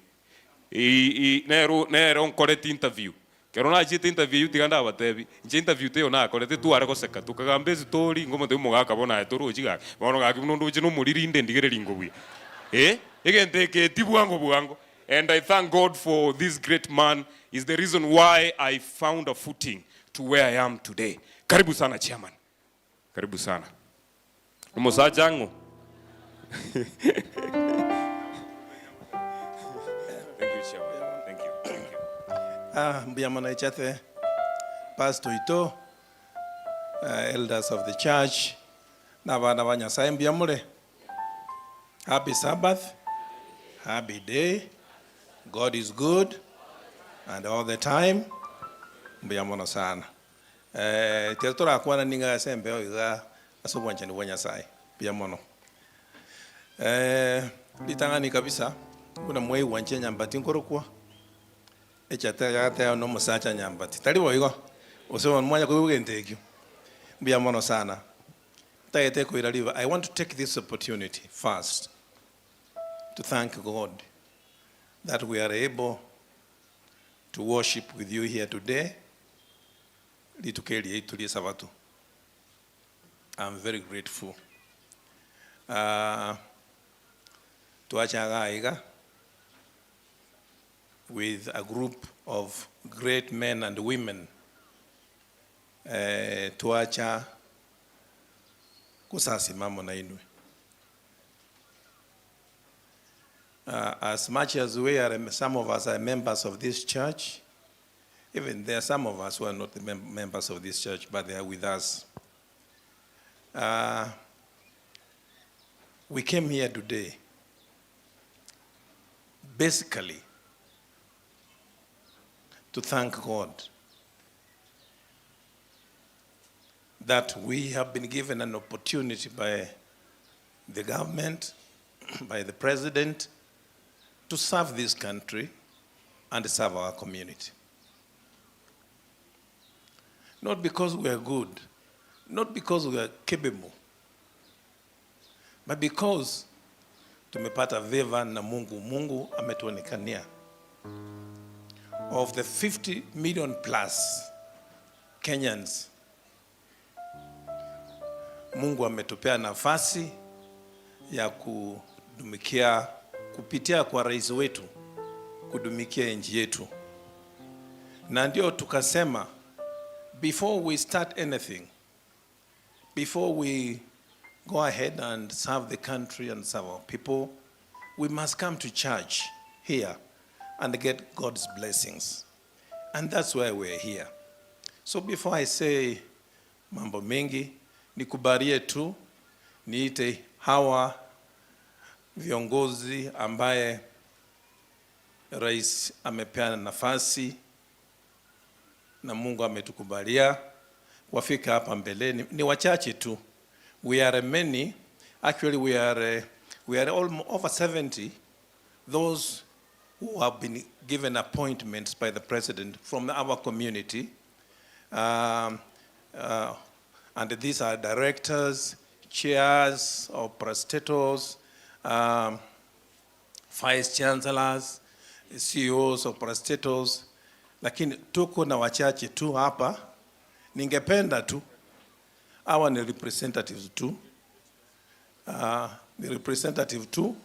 e. Nero nero nkorete interview. Kero nachiete interview tiga ndabatebi. Inche interview teyo nakorete tware goseka tukagamba estory ngomote omogaka bono aye torochi gaki. Bono gaki buna ondoche nomoriri inde ndigere ringo buya. Egento eke ti bwango bwango. And I thank God for this great man. Is the reason why I found a footing to where I am today. Karibu sana chairman. Karibu sana. Omosacha ang'o? Thank you, chairman. Thank you. Thank you. Mbuya mono echathe, Pastor Ito, elders of the church, na abana ba Nyasaye mbuya more. Happy Sabbath, happy day. God is good and all the time. Mbuya mono sana. Tiga torakwana ninga ase embeo iga ase obwanchani bwa Nyasaye. Mbuya mono. Ritang'ani kabisa, buna mwaigwancha enyambati nkorokwa. Echate yagateo no omosacha nyambati. Tari boigo. Ose bono mwanya koigwa egento ekio. Mbuya mono sana. Ntagete koira riba. I want to take this opportunity first to thank God that we are able to worship with you here today. Rituko eri riaitu ria Sabato. I'm very grateful. Twachaga iga with a group of great men and women. Tuacha kusasimamo na inwe. As much as we are, some of us are members of this church, even there are some of us who are not the members of this church, but they are with us. We came here today basically to thank God that we have been given an opportunity by the government, by the president, to serve this country and serve our community. Not because we are good, not because we are capable, but because tumepata favor na Mungu. Mungu ametuonekania. Of the 50 million plus Kenyans, Mungu ametupea nafasi ya kudumikia kupitia kwa rais wetu, kudumikia nchi yetu, na ndio tukasema before we start anything, before we go ahead and serve the country and serve our people, we must come to church here and get God's blessings. And that's why we're here. So before I say mambo mengi, nikubalie tu niite hawa viongozi ambaye rais amepeana nafasi na Mungu ametukubalia wafika hapa mbeleni. Ni wachache tu. We are many. Actually, we are almost over 70, those who have been given appointments by the president from our community. And these are directors, chairs of parastatals, vice chancellors, CEOs of parastatals, lakini tuko na wachache tu hapa. Ningependa tu hawa ni representatives tu, ni representative tu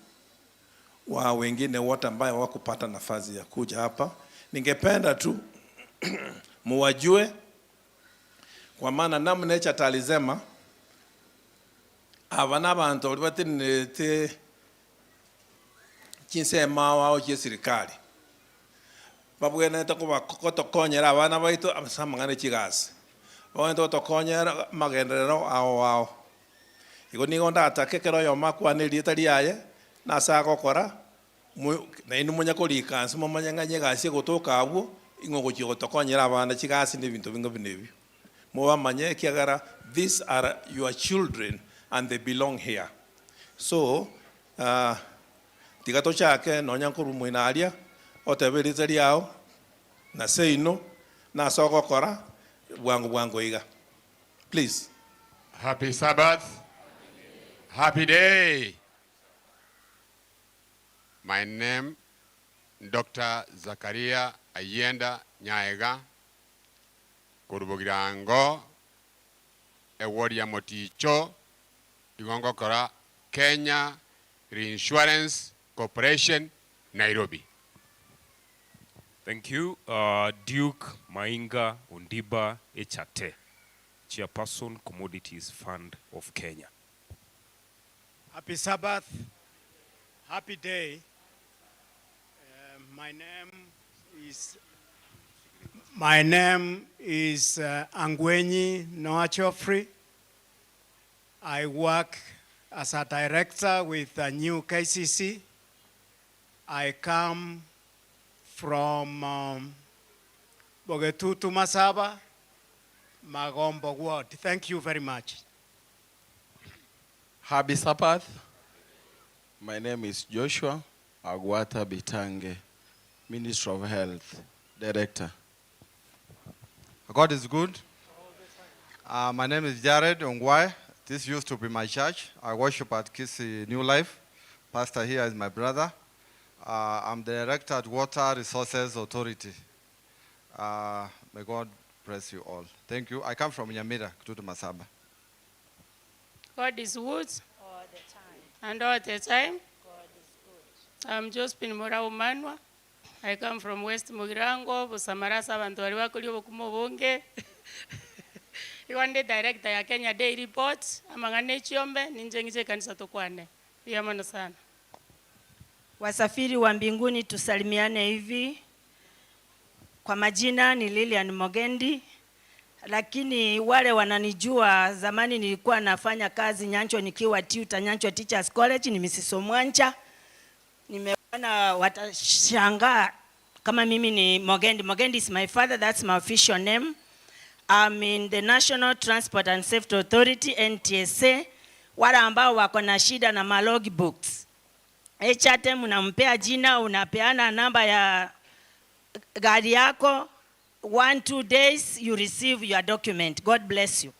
wa wengine wote ambayo hawakupata nafasi ya kuja hapa. Ningependa tu muwajue, kwa maana namna echa alisema aba n'abantu bali batenenete chinsema wao chie serikali babwenete gotokonyera abana baitu ase amang'ana chigasi, babwenete gotokonyera magenderero ao ao. Igo nigo ndatake ekero oyomo akwane erieta riaye nase agokora, nainwe monya korika nse momanye ng'a egasi egotoka abwo ing'o gochia gotokonyera abana chigasi na ebinto binga buna ebio mobamanye, ekiagera these are your children and they belong here. So tiga tochake nonya nkorwa mwina aria otebe erieta riao na seino nase ogokora bwango bwango iga, please. Happy Sabbath. Happy day. My name, Dr. Zakaria Ayenda Nyaega, Kurubugirango, Eworia Moticho, Igongokora, Kenya Reinsurance Corporation, Nairobi. Thank you. Duke Mainga Ondiba Echate, Chairperson, Commodities Fund of Kenya. Happy Sabbath. Happy day. My name is Angwenyi Noah Chofri. I work as a director with the new KCC. I come from Bogetutu Masaba, Magombo Ward. Thank you very much. Happy Sabbath. My name is Joshua Agwata Bitange, Minister of Health, Director. God is good. My name is Jared Ongwai. This used to be my church. I worship at Kisi New Life. Pastor here is my brother. I'm the director at Water Resources Authority. May God bless you all. Thank you. I come from Nyamira, Kitutu Masaba. God is good. All the time. And all the time. God is good. I'm Josephine Murau Manwa. I come from West Mugirango, Busamarasa, abantu bari bakuri obukumu obunge. Igo ndi director ya Kenya Dairy Board, amang'ana echiombe, ninche ng'iche ekanisa tokwane. Mbuya mono sana. Wasafiri wa mbinguni tusalimiane hivi. Kwa majina ni Lilian Mogendi, lakini wale wananijua zamani nilikuwa nafanya kazi Nyanchwa nikiwa tutor Nyanchwa Teachers College, ni Mrs. Omwancha. Nimeona watashangaa kama mimi ni Mogendi. Mogendi is my father, that's my official name. I'm in the National Transport and Safety Authority, NTSA, wale ambao wako na shida na ma logbooks. HRM unampea jina, unapeana namba ya gari yako, 1-2 days you receive your document. God bless you.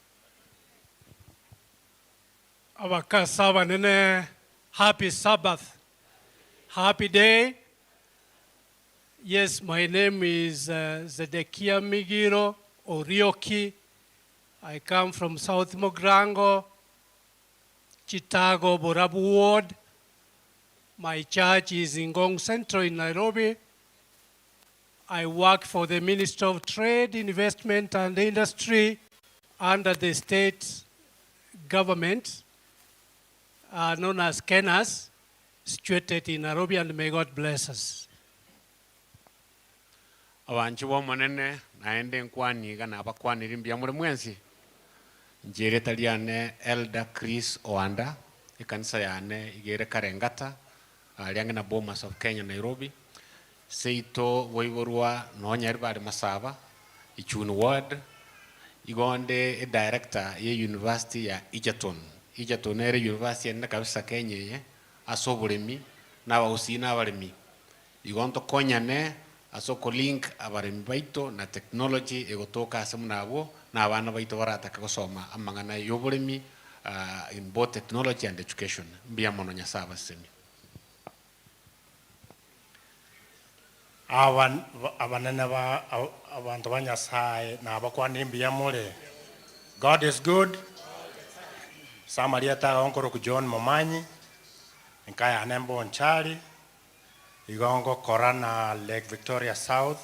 Abakasa banene, happy Sabbath. Happy day. Yes, my name is Zedekiah Migiro Orioki. I come from South Mugirango, Chicago, Borabu Ward. My church is in Ngong Central in Nairobi. I work for the Ministry of Trade, Investment and Industry under the state government, known as KENAS, situated in Nairobi, and may God bless us. Abanchi bomonene naende nkwaniga nabakwanire mbuya muri mwensi njereta liane Elder Chris Oanda, ekanisa yane igere Karengata riange na Bomas of Kenya Nairobi seito boiborwa nonyari bari masaba Ichuni Ward igonde e director ye university ya Egerton. Egerton ere university ene kabisa Kenya ye ase oboremi na abagusii na abaremi igo ntokonyane ase okolink abaremi baito na technology egotoka ase muna abwo na abana baito barataka gosoma amang'ana ya oboremi in both technology and education. Mbuya mono, Nyasaye abasemi. Abanene ba abantu ba Nyasaye nabakwanire mbuya more. God is good. Samaria taga onkoro ku John Momanyi nkaya nembo nchari igongo korana Lake Victoria South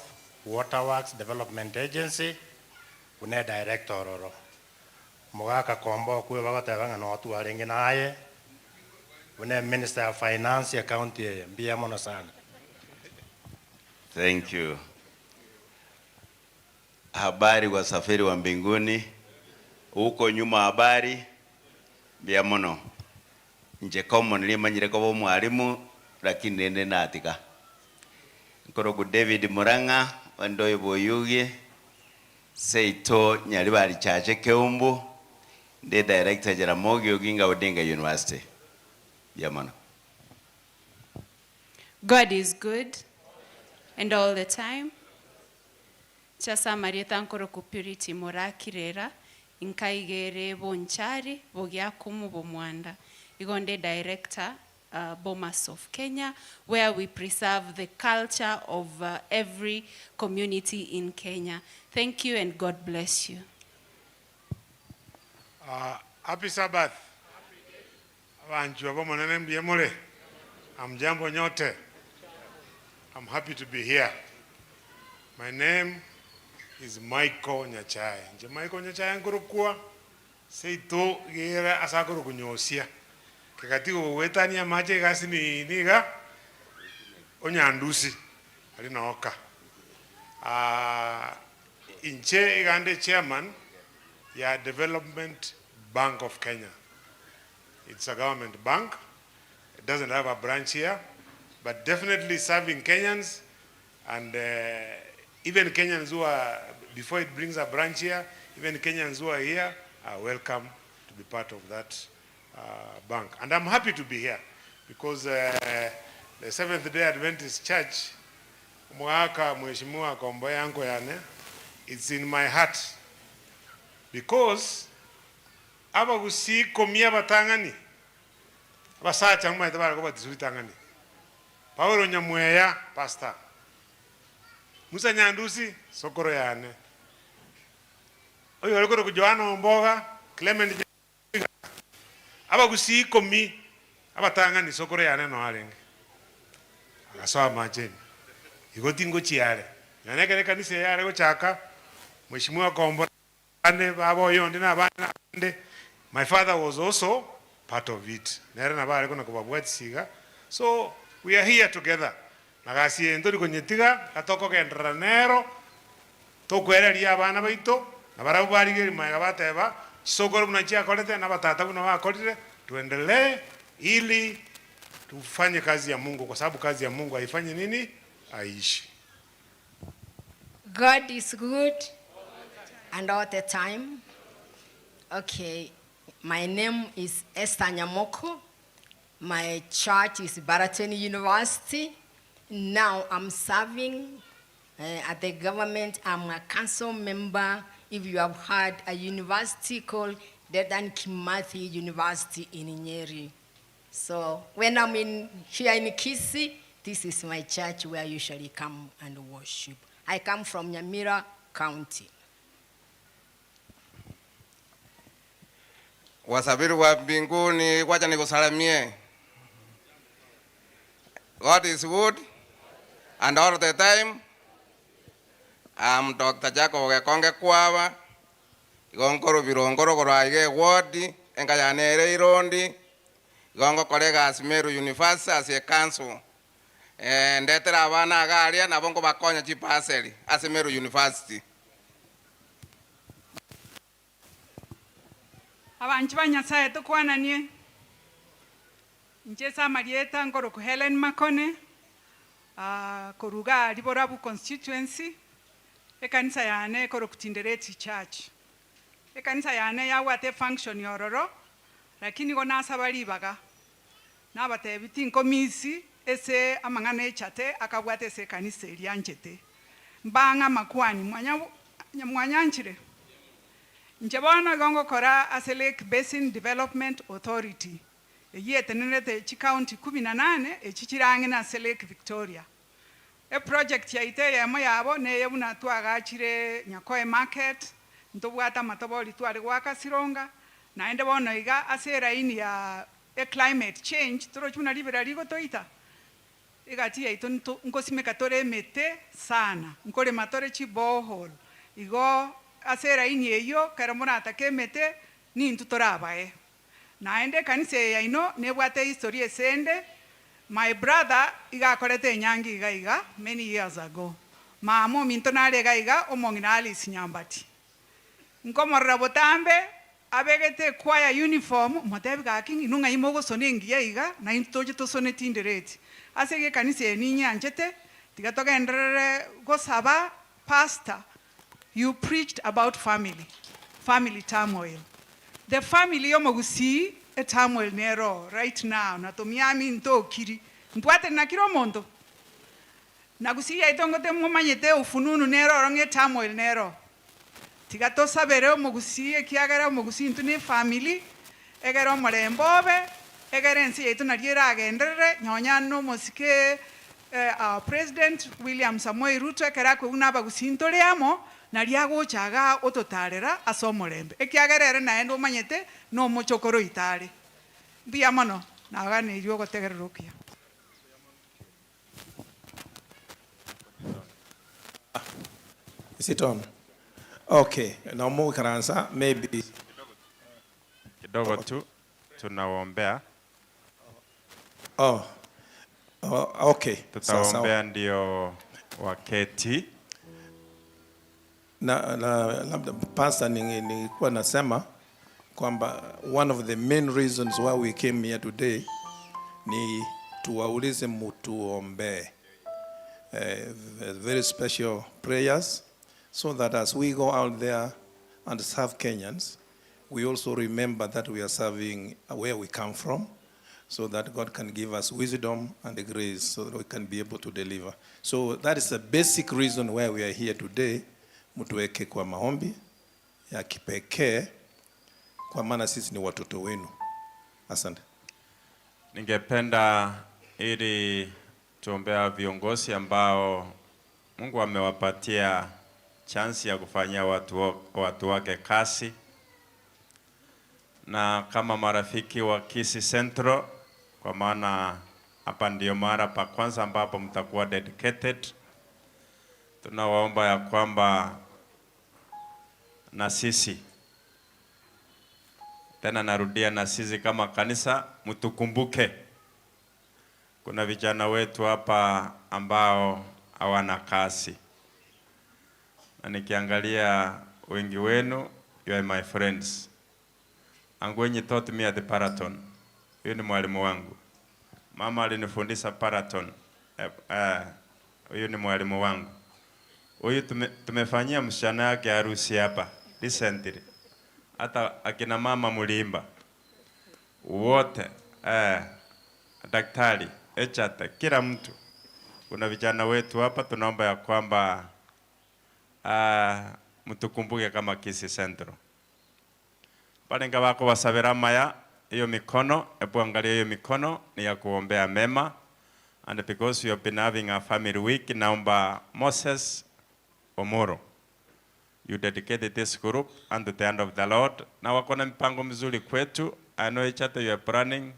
Waterworks Development Agency une director oro mugaka kombo kwe bagateba ng'a no twarenge naye une Minister of Finance ya county eye mbuya mono sana. Thank you. Habari wasafiri wa mbinguni, huko nyuma habari mbia muno nje commonly manyire ko mwalimu lakini nende natika nkorogu David Murang'a wandoyo boyugie seito Nyaribari Chache Keumbu ndi director Jaramogi Oginga Odinga University mbia muno. God is good and all the time. Chasa Marieta nkoroku Purity Murakirera inkaigere bonchari bogyakumu bomwanda igonde director Bomas of Kenya, where we preserve the culture of every community in Kenya. Thank you and God bless you. Happy Sabbath. Abanchu abamonene mbuya mule. Hamjambo nyote. I'm happy to be here. My name is Michael Nyachae. Nje Michael Nyachae nkurukua seito gera asakuru kunyosia. Kekatigo gwetania mache gasi ni niga onyandusi ali nooka. Inche igande chairman ya Development Bank of Kenya. It's a government bank. It doesn't have a branch here, but definitely serving Kenyans and even Kenyans who are, before it brings a branch here, even Kenyans who are here are welcome to be part of that bank. And I'm happy to be here because the Seventh Day Adventist Church, mwaka Mheshimiwa Kombo yangu yane, it's in my heart because abagusi komia batangani abasacha mwaita barako batisubitangani Paulo Nyamweya, pastor Musa Nyandusi, sokoro yane oyo alikoro ku Joana Omboga, Clement, abagusi ikomi abatangani sokoro yane no arenge agasoa macheni igo tingo chiare yanekere kanisa yare gochaka Mheshimiwa Kombo. Ande baba oyondi na abana abande. My father was also part of it. Nere na bare kona kobabwatisiga. So we are here together. Nagasi entori konyetiga katoko genderera nero tokwereria abana baito na barabwo barigeri maega bateba chisokoro buna chiakorete na batata buna bakorire, tuendelee ili tufanye kazi ya Mungu, kwa sababu kazi ya Mungu haifanyi nini? Haiishi. God is good and all the time. Okay, my name is Esther Nyamoko. My church is Baraton University. Now I'm serving at the government. I'm a council member. If you have heard a university called Dedan Kimathi University in Nyeri. So when I'm in here in Kisii, this is my church where I usually come and worship. I come from Nyamira County. Wasafiri wa mbinguni, wacha nikusalimie. God is good and all the time. I'm Dr. Jacob Gekonge Kwaba. Igonkoro birongoro korwa ward enkayanere irondi. Igongo kolega Meru University as a council. Ndetera abana agaria nabo nkobakonya chipaseli ase Meru University. Abanchi ba Nyasaye tukwananie. Nche Samarieta ngoroku Helen Makone, koruga Liborabu constituency, ekanisa yane koroku Tindereti Church. Ekanisa yane yawate function yororo, lakini go nasaba ribaga. Nabatebi tinkomisi ese amang'ana echate akabwate ese ekanisa erianchete. Mbang'a makwani mwanya mwanyanchire. Nche bono igo ngokora ase Lake Basin Development Authority. Eyi etenerete chi county 18 echi chirang'ina ase Lake Victoria. E project yaite eyemo yabo neye buna twagachire Nyakoe Market, ntobwate amatobori tware gwaka Sironga, naende bono iga ase eraini ya e climate change torochi buna ribera rigotoita. Egati yaito nkosimeka tore emete sana, nkorema tore chiborehole. Igo ase eraini eyo kero moratake emete nintu torabae. Naende kanisa eye yaino nebwate history esende. My brother igakorete enyangi iga iga many years ago. Mama ominto nare iga iga omong'ina Alice Nyambati. Nkomorora botambe abegete choir uniform motebi gaki inwe ng'ai mogosona engiya iga na intwe toche tosone Tindereti. Ase ege kanisa eye ninyanchete tiga togenderere gosaba. Pastor, you preached about family, family turmoil. The family yomogusii e turmoil nero right now na tomiami ntokiri ntwate na kiro mondo. Nagusia itongote mumanyete ufununu nero ronge turmoil nero. Tiga tosabere omogusie ekiagera omogusi intwe ne family egere omorembe egere ensi yaitu nario eragenderere nyonya nomosike our President William Samoei Ruto ekero akoigwa abagusi ntore amo nario agochaga ototarera ase omorembe ekiagera ere naende omanyete na omochokoro oito mbuya mono naganeirwe ogotegerera okuya. Is it on? Okay, now more can answer, maybe. Kidogo tu tunawaombea. Oh, okay. Tutawaombea ndio waketi. Na labda pastor nilikuwa nasema kwamba one of the main reasons why we came here today ni tuwaulize mutuombee. Very special prayers so that as we go out there and serve Kenyans, we also remember that we are serving where we come from, so that God can give us wisdom and the grace so that we can be able to deliver. So that is the basic reason why we are here today. Mtuweke kwa maombi ya kipekee kwa maana sisi ni watoto wenu. Asante. Ningependa ili tuombea viongozi ambao Mungu amewapatia chance ya kufanyia watu wake kazi, na kama marafiki wa Kisii Central, kwa maana hapa ndio mara pa kwanza ambapo mtakuwa dedicated, tunawaomba ya kwamba Na sisi tena, narudia, na sisi kama kanisa mtukumbuke. Kuna vijana wetu hapa ambao hawana kazi, na nikiangalia wengi wenu, you are my friends. Angwenyi taught me at the Paraton. Huyu ni mwalimu wangu. Mama alinifundisha Paraton. Huyu ni mwalimu wangu. Huyu tumefanyia msichana yake harusi hapa recently. Hata akina mama muliimba wote, daktari Echate, kila mtu. Kuna vijana wetu hapa, tunaomba ya kwamba mtukumbuke kama Kisii Central. Pale ngawako wasabira maya hiyo mikono, hebu angalia hiyo mikono ni ya kuombea mema. And because you have been having a family week, naomba Moses Omoro, you dedicated this group unto the hand of the Lord. Na wako na mipango mizuri kwetu. I know each other you are planning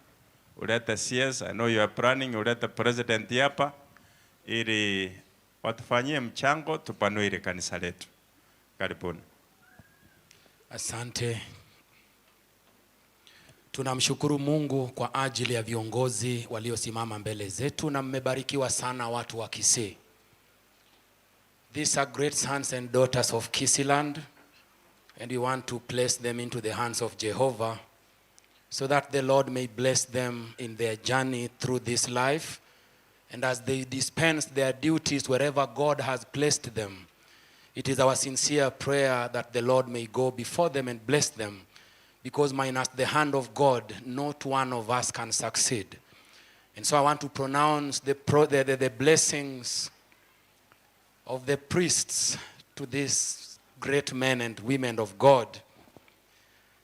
ulete CS, I know you are planning ulete president hapa ili watufanyie mchango tupanue ile kanisa letu. Karibuni. Asante. Tunamshukuru Mungu kwa ajili ya viongozi waliosimama mbele zetu na mmebarikiwa sana watu wa Kisii. These are great sons and daughters of Kisiland, and we want to place them into the hands of Jehovah so that the Lord may bless them in their journey through this life, and as they dispense their duties wherever God has placed them. It is our sincere prayer that the Lord may go before them and bless them, because minus the hand of God, not one of us can succeed. And so I want to pronounce the blessings of the priests to these great men and women of God.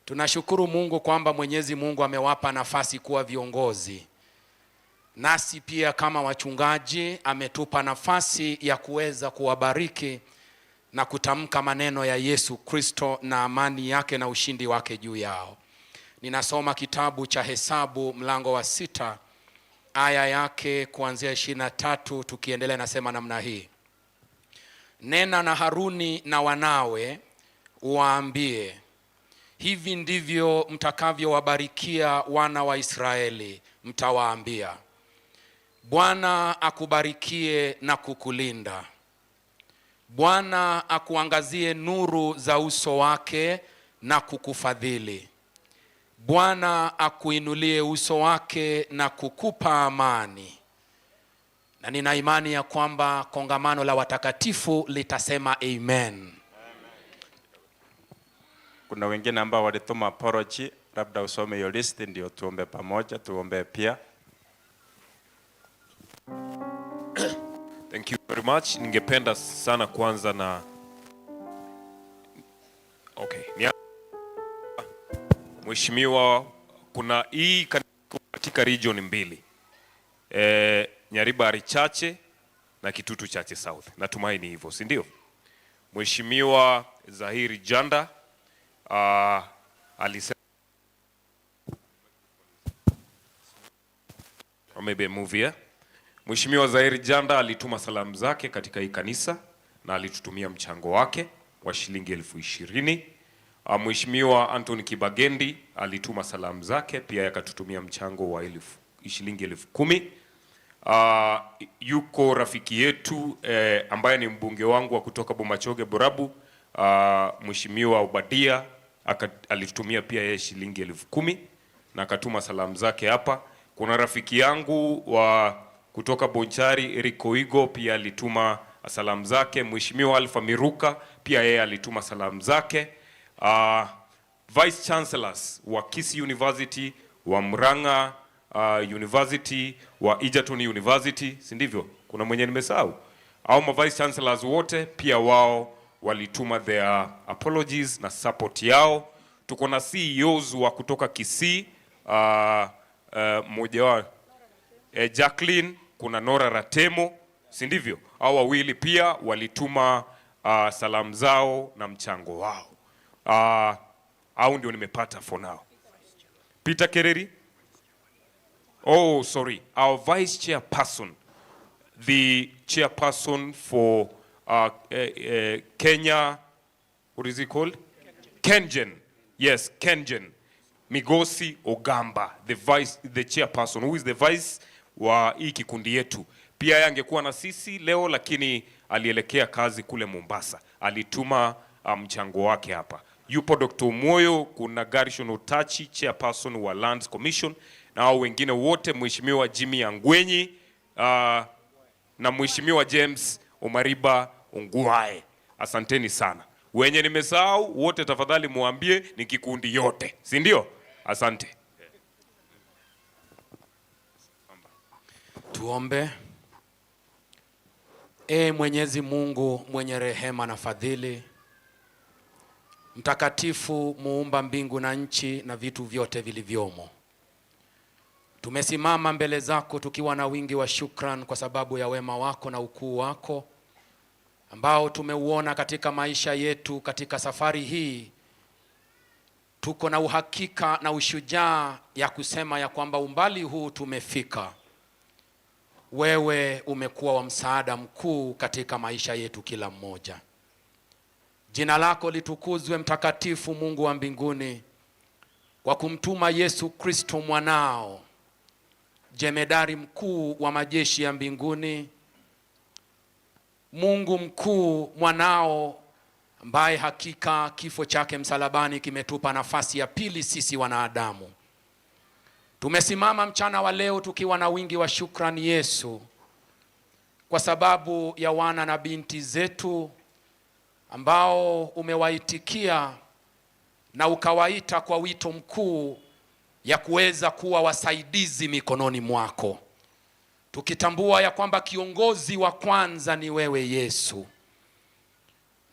Tunashukuru Mungu kwamba Mwenyezi Mungu amewapa nafasi kuwa viongozi. Nasi pia kama wachungaji ametupa nafasi ya kuweza kuwabariki na kutamka maneno ya Yesu Kristo na amani yake na ushindi wake juu yao. Ninasoma kitabu cha Hesabu mlango wa 6 aya yake kuanzia 23 tukiendelea, nasema namna hii: Nena na Haruni na wanawe uwaambie, hivi ndivyo mtakavyowabarikia wana wa Israeli, mtawaambia, Bwana akubarikie na kukulinda. Bwana akuangazie nuru za uso wake na kukufadhili. Bwana akuinulie uso wake na kukupa amani. Na nina imani ya kwamba kongamano la watakatifu litasema amen. Kuna wengine ambao walituma apology, labda usome hiyo list ndio tuombe pamoja, tuombe pia. Thank you very much. Ningependa sana kuanza na okay. Mheshimiwa, kuna hii katika region mbili. Nyaribari Chache na Kitutu Chache South. Natumaini hivyo, si ndio? Mheshimiwa Zahiri Janda alisema or maybe a movie, yeah? Mheshimiwa Zahiri Janda alituma salamu zake katika hii kanisa na alitutumia mchango wake wa shilingi 20,000. Mheshimiwa Anthony Kibagendi alituma salamu zake pia akatutumia mchango wa shilingi 10,000. Yuko rafiki yetu ambaye ni mbunge wangu wa kutoka Bomachoge Borabu, Mheshimiwa Obadia alitutumia pia yeye shilingi 10,000 na akatuma salamu zake hapa. Kuna rafiki yangu wa kutoka Bonchari Eric Oigo pia alituma salamu zake. Mheshimiwa Alpha Miruka pia yeye alituma salamu zake. Vice Chancellors wa Kisii University, wa Murang'a University, wa Egerton University, si ndivyo? Kuna mwenye nimesahau? Au ma Vice Chancellors wote pia wao walituma their apologies na support yao. Tuko na CEOs wa kutoka Kisii, mmoja wao Jacqueline, kuna Nora Ratemo, si ndivyo? Hao wawili pia walituma salamu zao na mchango wao. Au ndio nimepata for now. Peter Kereri? Oh, sorry. Our vice chairperson, the chairperson for Kenya, what is it called? Kengen. Yes, Kengen. Migosi Ogamba, the vice, the chairperson, who is the vice wa hii kikundi yetu. Pia yeye angekuwa na sisi leo, lakini alielekea kazi kule Mombasa. Alituma mchango wake hapa. Yupo Dr. Moyo, kuna Garrison Otachi, chairperson wa Lands Commission, na hao wengine wote, Mheshimiwa Jimmy Angwenyi na Mheshimiwa James Omariba Ongwae. Asanteni sana. Wenye nimesahau wote, tafadhali muambie ni kikundi yote, si ndio? Asante. Tuombe. Ee Mwenyezi Mungu mwenye rehema na fadhili, mtakatifu, muumba mbingu na nchi na vitu vyote vilivyomo, tumesimama mbele zako tukiwa na wingi wa shukran kwa sababu ya wema wako na ukuu wako ambao tumeuona katika maisha yetu. Katika safari hii tuko na uhakika na ushujaa ya kusema ya kwamba umbali huu tumefika, wewe umekuwa wa msaada mkuu katika maisha yetu kila mmoja. Jina lako litukuzwe, mtakatifu Mungu wa mbinguni, kwa kumtuma Yesu Kristo mwanao, jemedari mkuu wa majeshi ya mbinguni, Mungu mkuu mwanao, ambaye hakika kifo chake msalabani kimetupa nafasi ya pili sisi wanadamu. Tumesimama mchana wa leo tukiwa na wingi wa shukrani Yesu, kwa sababu ya wana na binti zetu ambao umewaitikia na ukawaita kwa wito mkuu ya kuweza kuwa wasaidizi mikononi mwako, tukitambua ya kwamba kiongozi wa kwanza ni wewe Yesu,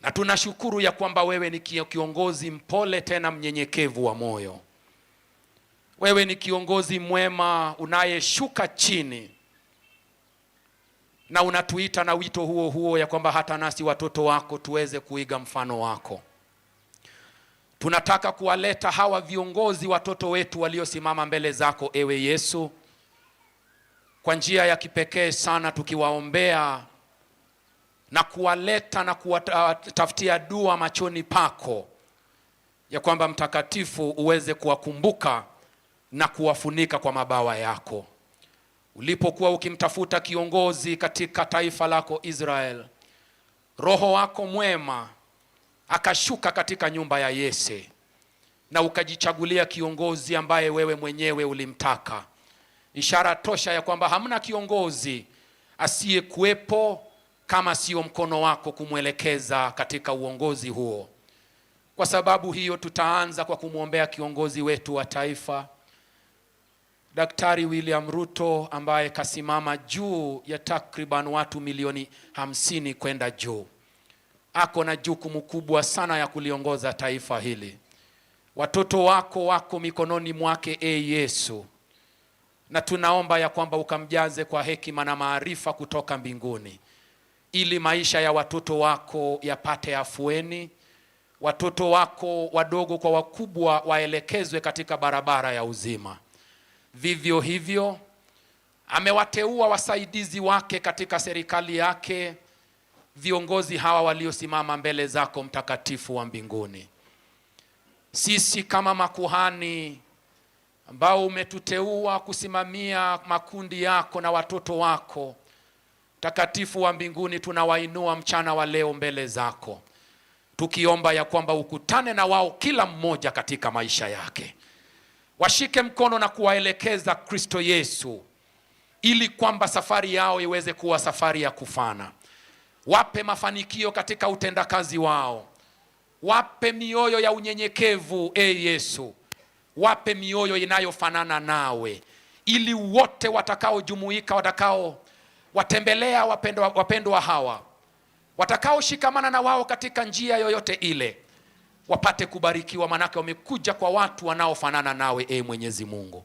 na tunashukuru ya kwamba wewe ni kiongozi mpole tena mnyenyekevu wa moyo. Wewe ni kiongozi mwema unayeshuka chini na unatuita na wito huo huo ya kwamba hata nasi watoto wako tuweze kuiga mfano wako. Tunataka kuwaleta hawa viongozi watoto wetu waliosimama mbele zako ewe Yesu, kwa njia ya kipekee sana, tukiwaombea na kuwaleta na kuwatafutia dua machoni pako, ya kwamba mtakatifu uweze kuwakumbuka na kuwafunika kwa mabawa yako. Ulipokuwa ukimtafuta kiongozi katika taifa lako Israel, Roho wako mwema akashuka katika nyumba ya Yese, na ukajichagulia kiongozi ambaye wewe mwenyewe ulimtaka. Ishara tosha ya kwamba hamna kiongozi asiyekuwepo kama sio mkono wako kumwelekeza katika uongozi huo. Kwa sababu hiyo, tutaanza kwa kumwombea kiongozi wetu wa taifa, Daktari William Ruto, ambaye kasimama juu ya takriban watu milioni 50 kwenda juu. Ako na jukumu kubwa sana ya kuliongoza taifa hili. Watoto wako wako mikononi mwake, e Yesu, na tunaomba ya kwamba ukamjaze kwa hekima na maarifa kutoka mbinguni, ili maisha ya watoto wako yapate afueni, watoto wako wadogo kwa wakubwa waelekezwe katika barabara ya uzima. Vivyo hivyo amewateua wasaidizi wake katika serikali yake, viongozi hawa waliosimama mbele zako mtakatifu wa mbinguni. Sisi kama makuhani ambao umetuteua kusimamia makundi yako na watoto wako mtakatifu wa mbinguni, tunawainua mchana wa leo mbele zako, tukiomba ya kwamba ukutane na wao kila mmoja katika maisha yake, washike mkono na kuwaelekeza Kristo Yesu, ili kwamba safari yao iweze kuwa safari ya kufana. Wape mafanikio katika utendakazi wao, wape mioyo ya unyenyekevu, e Yesu, wape mioyo inayofanana nawe, ili wote watakaojumuika, watakao watembelea wapendwa hawa, watakaoshikamana na wao katika njia yoyote ile, wapate kubarikiwa, manake wamekuja kwa watu wanaofanana nawe, e Mwenyezi Mungu.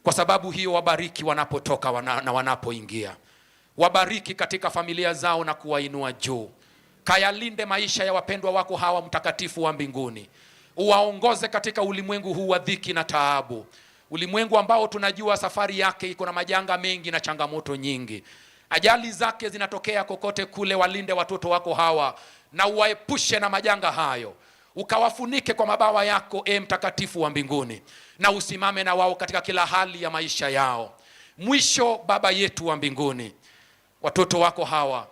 Kwa sababu hiyo, wabariki wanapotoka na wanapoingia, wabariki katika familia zao na kuwainua juu. Kayalinde maisha ya wapendwa wako hawa, mtakatifu wa mbinguni, uwaongoze katika ulimwengu huu wa dhiki na taabu, ulimwengu ambao tunajua safari yake iko na majanga mengi na changamoto nyingi. Ajali zake zinatokea kokote kule. Walinde watoto wako hawa na uwaepushe na majanga hayo. Ukawafunike kwa mabawa yako, e Mtakatifu wa mbinguni, na usimame na wao katika kila hali ya maisha yao. Mwisho, Baba yetu wa mbinguni, watoto wako hawa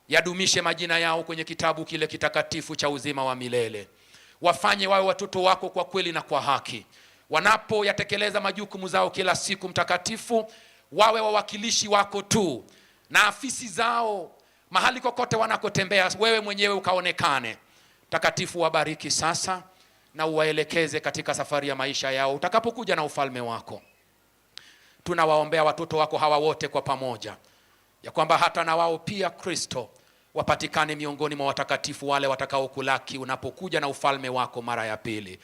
yadumishe majina yao kwenye kitabu kile kitakatifu cha uzima wa milele. Wafanye wawe watoto wako kwa kweli na kwa haki. Wanapoyatekeleza majukumu zao kila siku, Mtakatifu, wawe wawakilishi wako tu, na afisi zao, mahali kokote wanakotembea, wewe mwenyewe ukaonekane. Mtakatifu, wabariki sasa na uwaelekeze katika safari ya maisha yao utakapokuja na ufalme wako. Tunawaombea watoto wako hawa wote kwa pamoja, ya kwamba hata na wao pia Kristo wapatikane miongoni mwa watakatifu wale watakaokulaki unapokuja na ufalme wako mara ya pili.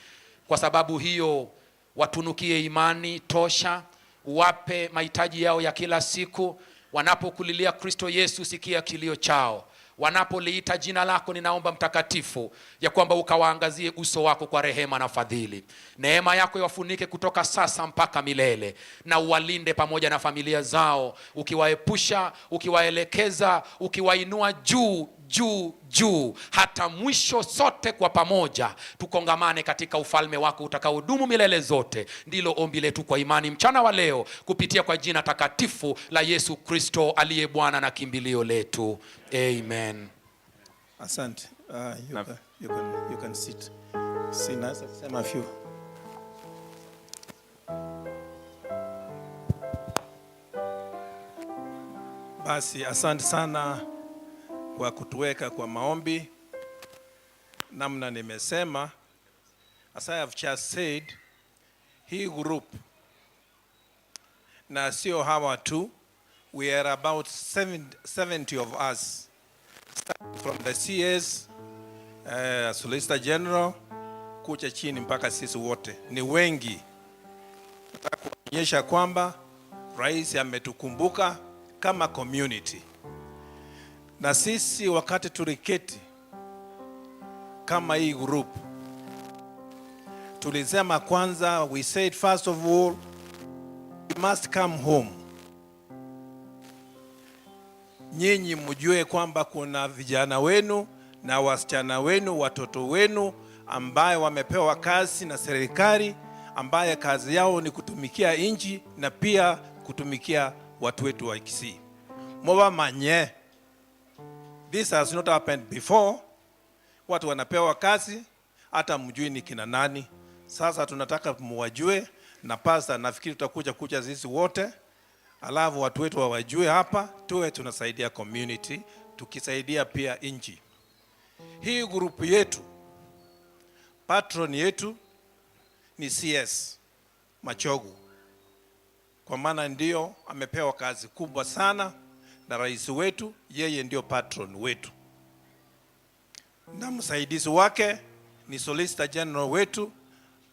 Kwa sababu hiyo, watunukie imani tosha, uwape mahitaji yao ya kila siku. Wanapokulilia Kristo Yesu, sikia kilio chao. Wanapoliita jina lako, ninaomba Mtakatifu ya kwamba ukawaangazie uso wako kwa rehema na fadhili. Neema yako iwafunike kutoka sasa mpaka milele, na uwalinde pamoja na familia zao, ukiwaepusha, ukiwaelekeza, ukiwainua juu juu juu, hata mwisho. Sote kwa pamoja tukongamane katika ufalme wako utakaodumu milele zote. Ndilo ombi letu kwa imani mchana wa leo, kupitia kwa jina takatifu la Yesu Kristo aliye Bwana na kimbilio letu. Amen. Asante. You can sit. Sina kusema few. Basi asante sana kwa kutuweka kwa maombi. Namna nimesema, as I have just said, hii group na sio hawa tu, we are about 70 of us, starting from the CS, Solicitor General, kucha chini mpaka sisi wote ni wengi. Nataka kuonyesha kwamba rais ametukumbuka kama community, na sisi wakati tuliketi kama hii group tulisema kwanza, we said first of all we must come home. Nyinyi mjue kwamba kuna vijana wenu na wasichana wenu, watoto wenu ambaye wamepewa kazi na serikali, ambaye kazi yao ni kutumikia nchi na pia kutumikia watu wetu wa Kisii. Mubamanye, this has not happened before. Watu wanapewa kazi hata mjui ni kina nani. Sasa tunataka muwajue, na pasta, nafikiri tutakuja kuja sisi wote, alafu watu wetu wawajue hapa, tuwe tunasaidia community, tukisaidia pia nchi. Hii group yetu, patron yetu ni CS Machogu, kwa maana ndio amepewa kazi kubwa sana na rais wetu, yeye ndio patron wetu, na msaidizi wake ni Solicitor General wetu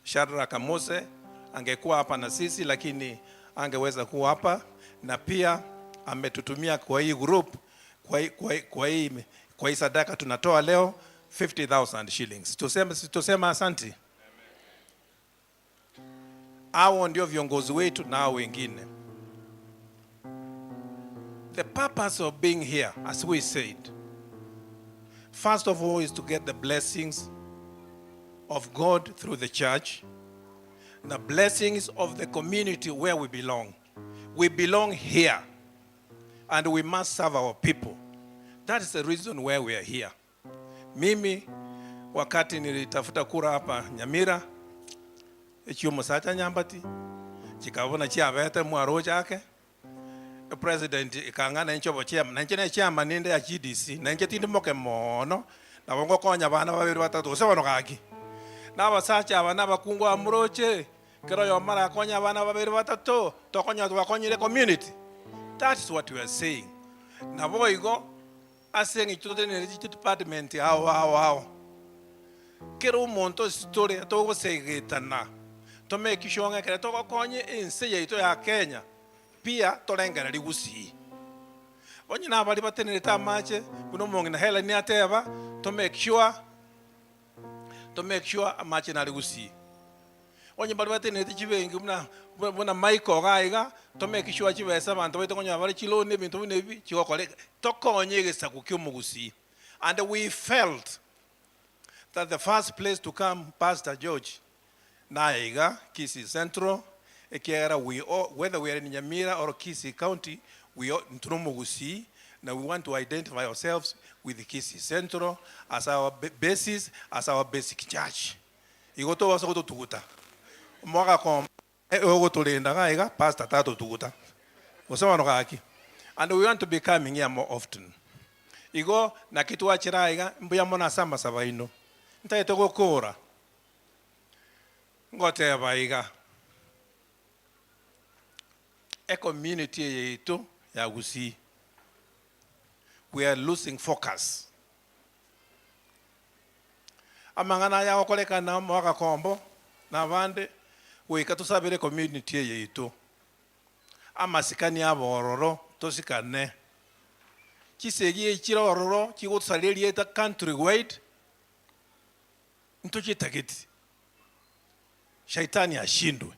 Shadrack Mose. Angekuwa hapa na sisi lakini angeweza kuwa hapa, na pia ametutumia kwa hii group, kwa hii sadaka tunatoa leo 50,000 shillings. Tuseme asante. Hao ndio viongozi wetu na hao wengine. The purpose of being here, as we said, first of all is to get the blessings of God through the church, the blessings of the community where we belong. We belong here, and we must serve our people. That is the reason why we are here. Mimi, wakati nilitafuta kura hapa Nyamira, echiumo sacha Nyambati, chikabona chiabete mwaro chake, president ikang'ana enchobo chairman, nanche ne chairman ninde ya GDC, nanche tindi moke mono, nabo ngokonya bana babiri batatu, gose bono gaki. N'abasacha aba n'abakungu amuroche, kero yomara akonya abana babiri batatu, tokonya twakonyire community. That is what we are saying. Nabo igo, ase ng'icho totenere department hao hao hao. Kero omonto story togosegetana. To make sure ng'ekere togokonye ense yaito ya Kenya. Pia torengera rigusii. Onye nabari batenerete amache, buna omong'ina Helen ateba, to make sure amache nari gusii. Onye bari batenerete chibenki buna Michael gaiga, to make sure chibesa abanto baito konya bari chiloni ebinto buna ebi chigokore tokonye egesaku kia omogusii. And we felt that the first place to come, Pastor George, Naiga, Kisii Central, ekiagera we all, whether we are in Nyamira or Kisii County, we all Nturumu now we want to identify ourselves with Kisii Central as our basis, as our basic church. Igoto waso tuguta. Mwaka kom ogotulinda gaiga pastor tatu tuguta. Gosema no gaki. And we want to be coming here more often. Igo na kitu wachira iga mbuya mona samba sabaino. Ntaete gukura. Ngoteba iga. E community yetu ya Gusii. We are losing focus. Amang'ana ya gokorekana mwaka kombo na bande goika tusabire community yetu. Amasikani abororo tosikane. Chisegi echira ororo chigotusariria eta country wide ntochitageti. Shaitani ashindwe.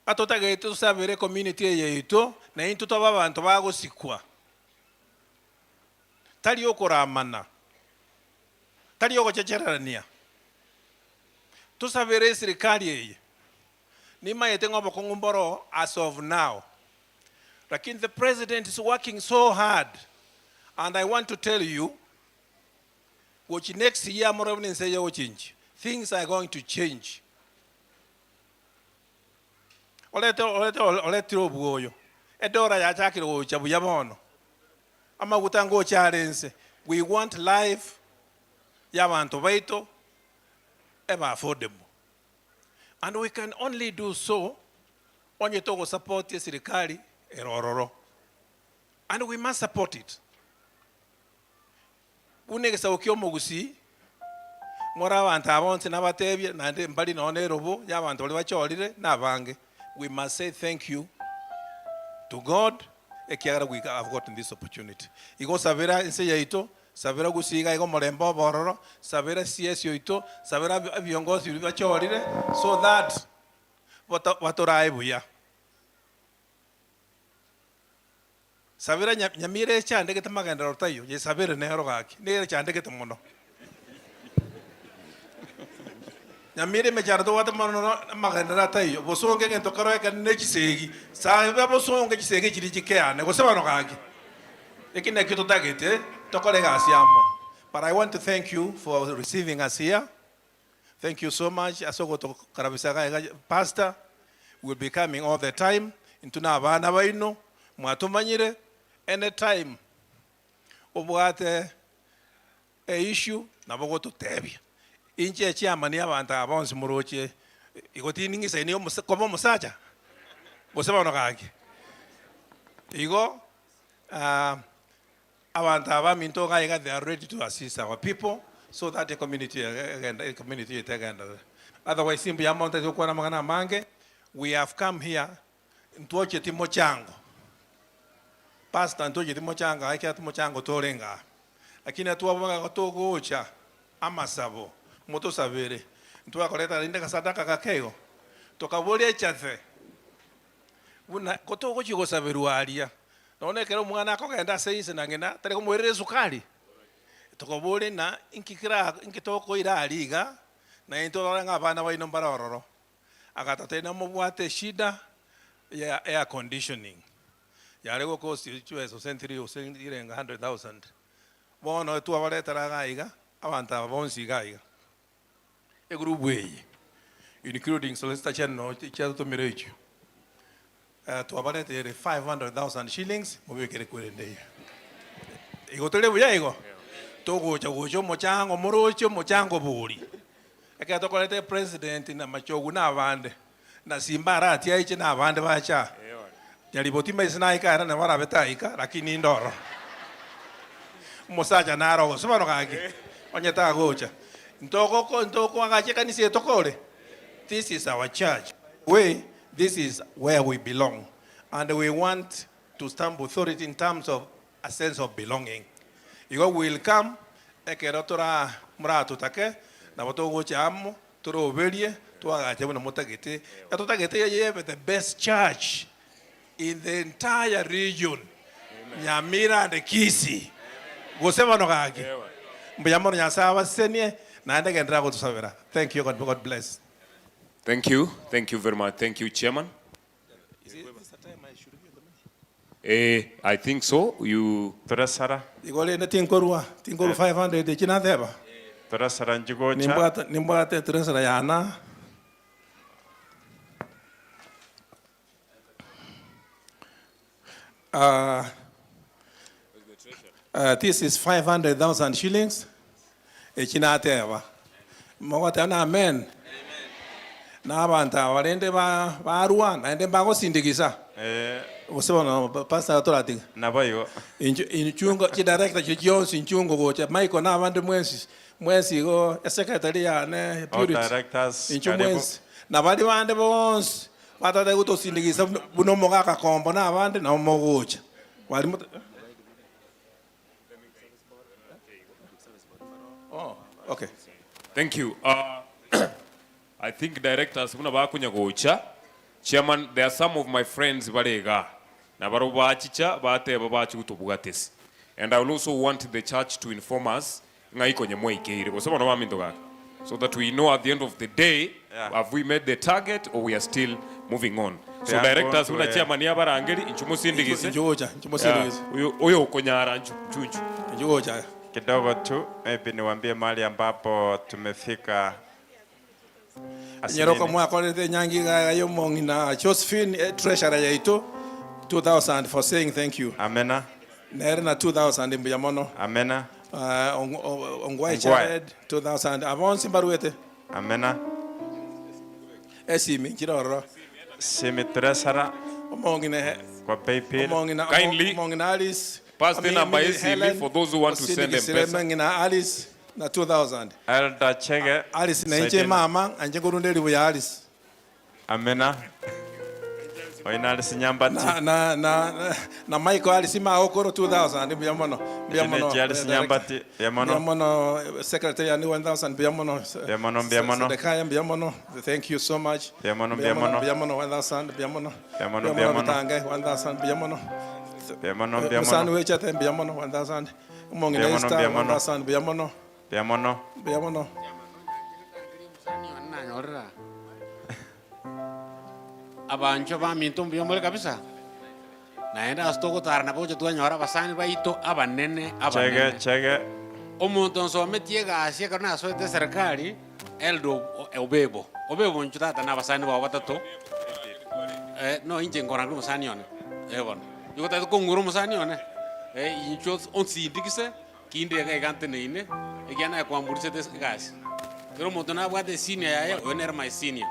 Atotagete tusabire community yetu na intu twaba abantu bagosikwa. Tari okoramana. Tari ogochecherania. Tusabire serikali eye. Nimayete ng'obo kong'umboro as of now. Lakini the president is working so hard. And I want to tell you, which next year, things are going to change. Olete olete obuoyo. Edora yachakire gocha buya bono. Amaguta ngocha arense. We want life y'abantu baito eba affordable. And we can only do so onye togo support ya serikali erororo. And we must support it. Bunegesa okyo Gusii mora abantu abonse nabatebye nande mbali none erobo y'abantu bali bachorire nabange. We must say thank you to God ekiagera we have gotten this opportunity. Igo sabera nse yaito, sabera gusiga igo morembo bororo, sabera CS yoito, sabera viongozi bachorire so that watorae buya. Sabera nyamire chandegete magendero tayo, ye sabere nero gaki, nere chandegete mono. Nyamire mechando wate mono magendero tayo, bosonge ngento karo eka ne chisegi, sabe bosonge chisegi chiri chikeane, goseba no gaki. Ekine kito tagete, tokore gasiamo. But I want to thank you for receiving us here. Thank you so much. Asogo karabisaga pastor will be coming all the time. Intuna abana baino mwatumanyire anytime obwate a issue nabo gotutebia. Inche chairman abantu abonsi muroche igotiningisa ni komo musacha. Goseba no gaki. Igo abantu abaminto gaiga they are ready to assist our people so that the community again. Otherwise simbu ya monte tukwana magana mange we have come here ntuoche timo chango. Pastor ntuoche timo chango aikia timo chango torenga. Lakini atuwa togocha amasabo moto sabere ntuwa koleta inde kasadaka kakego tokaboria chathe buna kotogochi gosaberwa aria none kero mwana akogenda seise nangena tari kumwerere sukari tokobore na inkikira inkitoko ira ariga na into nga abana baino mbarororo akatatena mubwate shida ya air conditioning yare go cost chiweso century o irenga 100,000 bono tuabaretera gaiga abantu abonsi gaiga egroup eye including solicitor general chiatumire icho tuabaretere 500,000 shillings mubikere kwerende igo tore buya igo togocha gocho mochango morocho mochango buri eke tokorete president na machogu na abande na simba arati aiche na abande bacha nyariboti maisi naika na barabetaika lakini ndoro musacha naro sobano gaki onyeta gocha ntoko ntoko agache kanisa tokore. This is our church. This is where we belong, and we want to stamp authority in terms of a sense of belonging. Igo will come ekero tora muratu take na botogocha amo toroberie twagache buno motagete etotagete yebe the best church in the entire region. Nyamira and Kisii. Gosema no gaki. Mbuya mono Nyasaye abasenie naende gendera gotusabera. Thank you. God bless. Thank you. Thank you very much. Thank you, Chairman. I think so. You Treasurer. Igole ne tinkorwa, tinkoru 500 chinatheba. Treasurer njigocha. Nimbwate nimbwate treasurer yana. This is 500,000 shillings. Echinateba. Mogoteba na amen. Na abantu abarende ba barwa naende bagosindikiza. Osebona pastor torati. Naboigo. Inchungo chi director chi Jones inchungo gocha Michael na abande mwesi mwesi go secretary ya ne All Purity. directors, Inchu karibu. mwesi. Na bali bande bonsi batate gutosindikiza buno mogaka kombo na abande na mogocha. Wali Oh, okay. Thank you. I think directors muna bakunya gocha. Chairman, there are some of my friends barega. Na baro bachicha bateba bachi. And I will also want the church to inform us ngaiko nyemwe ikeire. Kwa no mamindo gaka. So that we know at the end of the day, have we met the target or we are still moving on. So Yeah, directors going una to, chairman ya barangeri inchumusindikize. Inchugocha, inchumusindikize. Uyo uyo ukonyara nchunchu. Inchugocha. Kidogo tu maybe niwaambie mahali ambapo tumefika. Nyeroko mwakorete nyangi gayo mongina Josephine treasurer yaitu 2000 for saying thank you. Amena. Nere na 2000 mbuya mono. Amena. Ongwae Jared 2000 avonsi mbaruete. Amena. Esimi chiroro. Simi treasurer. Omongina kwa PayPal. Omongina Kindly Omongina Alice. pass the number Esimi for those who want to send M-Pesa. Mongina Alice na 2000. Elder Chege. Alice na inche mama anje kurunde libu ya Alice. Amena. Oina Alice Nyambati. Na Michael Alice ma okoro 2000 mbuya mono. Mbuya mono. Alice Nyambati mbuya mono. Mbuya mono secretary ya 1000 mbuya mono. Mbuya mono mbuya mono. Sedekaya mbuya mono. Thank you so much. Mbuya mono mbuya mono. Mbuya mono 1000 mbuya mono. Mbuya mono mbuya mono. Bitange 1000 mbuya mono. Mbuya mono mbuya mono. Musani wechate mbuya mono 1000. Mongina Esther 1000 mbuya mono. Mbuya mono. Mbuya mono. Abancho ba minto mbuya more kabisa. Naenda astogotara na boje twanyora basani baito abanene abanene. Chege chege. Omuntu nsometie gasi kana asoete serikali eldo obebo. Obebo nchutata na basani ba batatu. No inje ngora ngru musani one. Bona. Yugota ko nguru musani one. Incho onsindikise kinde ga igante neine egiana kwamburise gasi. Pero omuntu nabwate senior yaye oner my senior.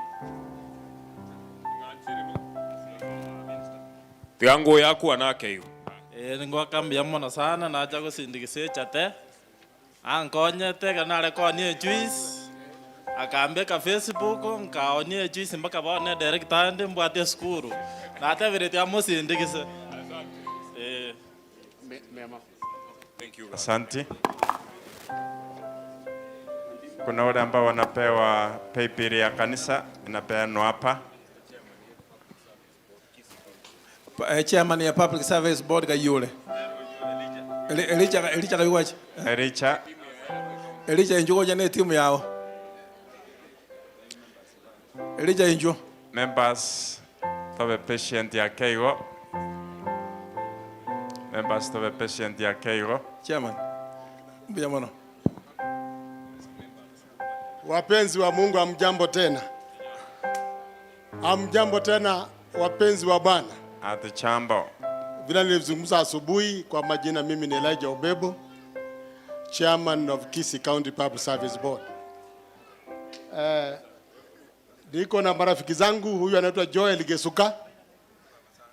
Tiango yaku anake hiyo. Ngwaka mbuya mono sana nacha gusindikisa echate ankonyete kana are konia juice akambeka Facebook nkaonia juice mpaka bone director ndi mbwate skuru natebirete amusindikise. Mema. Thank you. Asante. Kuna wale ambao wanapewa paybill ya kanisa inapeanwa hapa. Chairman ya Public Service Board kayule. Elicha Elicha kayuwachi. Elicha. Elicha injuko jane timu yao. Elicha injo. Members tobe patient ya Keigo. Members tobe patient ya Keigo. Chairman. Mbuya mono. Wapenzi wa Mungu, hamjambo tena. Hamjambo tena wapenzi wa Bwana. Atuchambo. Vile nilizungumza asubuhi, kwa majina mimi ni Elijah Obebo, Chairman of Kisii County Public Service Board. Niko na marafiki zangu, huyu anaitwa Joel Gesuka.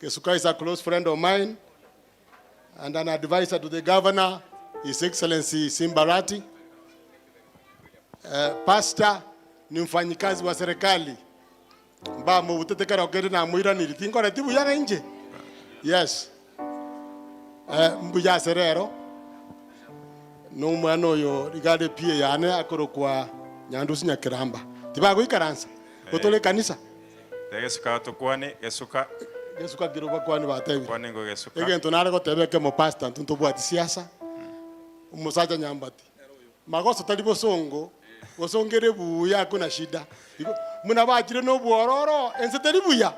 Gesuka is a close friend of mine and an advisor to the governor, His Excellency Simbarati. Pastor ni mfanyikazi wa serikali. Mba mubutetekera okere na muiraniri tingore tibu yana nje. Yes. Mbuya serero. No mwana oyo rigade pie yane akoro kwa Nyandusi Nyakiramba. Tibago ikaransa. Gotole kanisa. Gesuka tukwani Gesuka. Gesuka giroba kwani batebi. Kwani ngo Gesuka. Egento nare gotebeke mo pastor ntuntu bwati siasa. Umusaja Nyambati. Magoso tari bosongo bosongere buya kuna shida. Muna bachire no bwororo ense tari buya.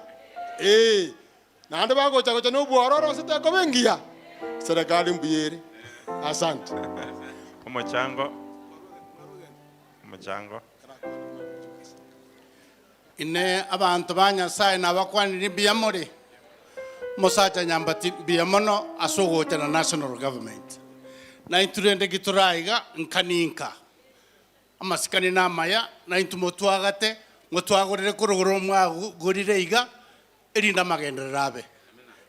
Naende bagocha gocha no bwororo ense tekobengia. Serikali mbuyere. Asante. Omochango. Omochango. Ine abantu ba Nyasaye nabakwanire mbuya more musacha Nyambati mbuya mono ase ogocha na national government na inturende gituraiga nkaninka amasikani namaya na intu motwagate motwagorere korogoro mwagorire iga erinda magenderera abe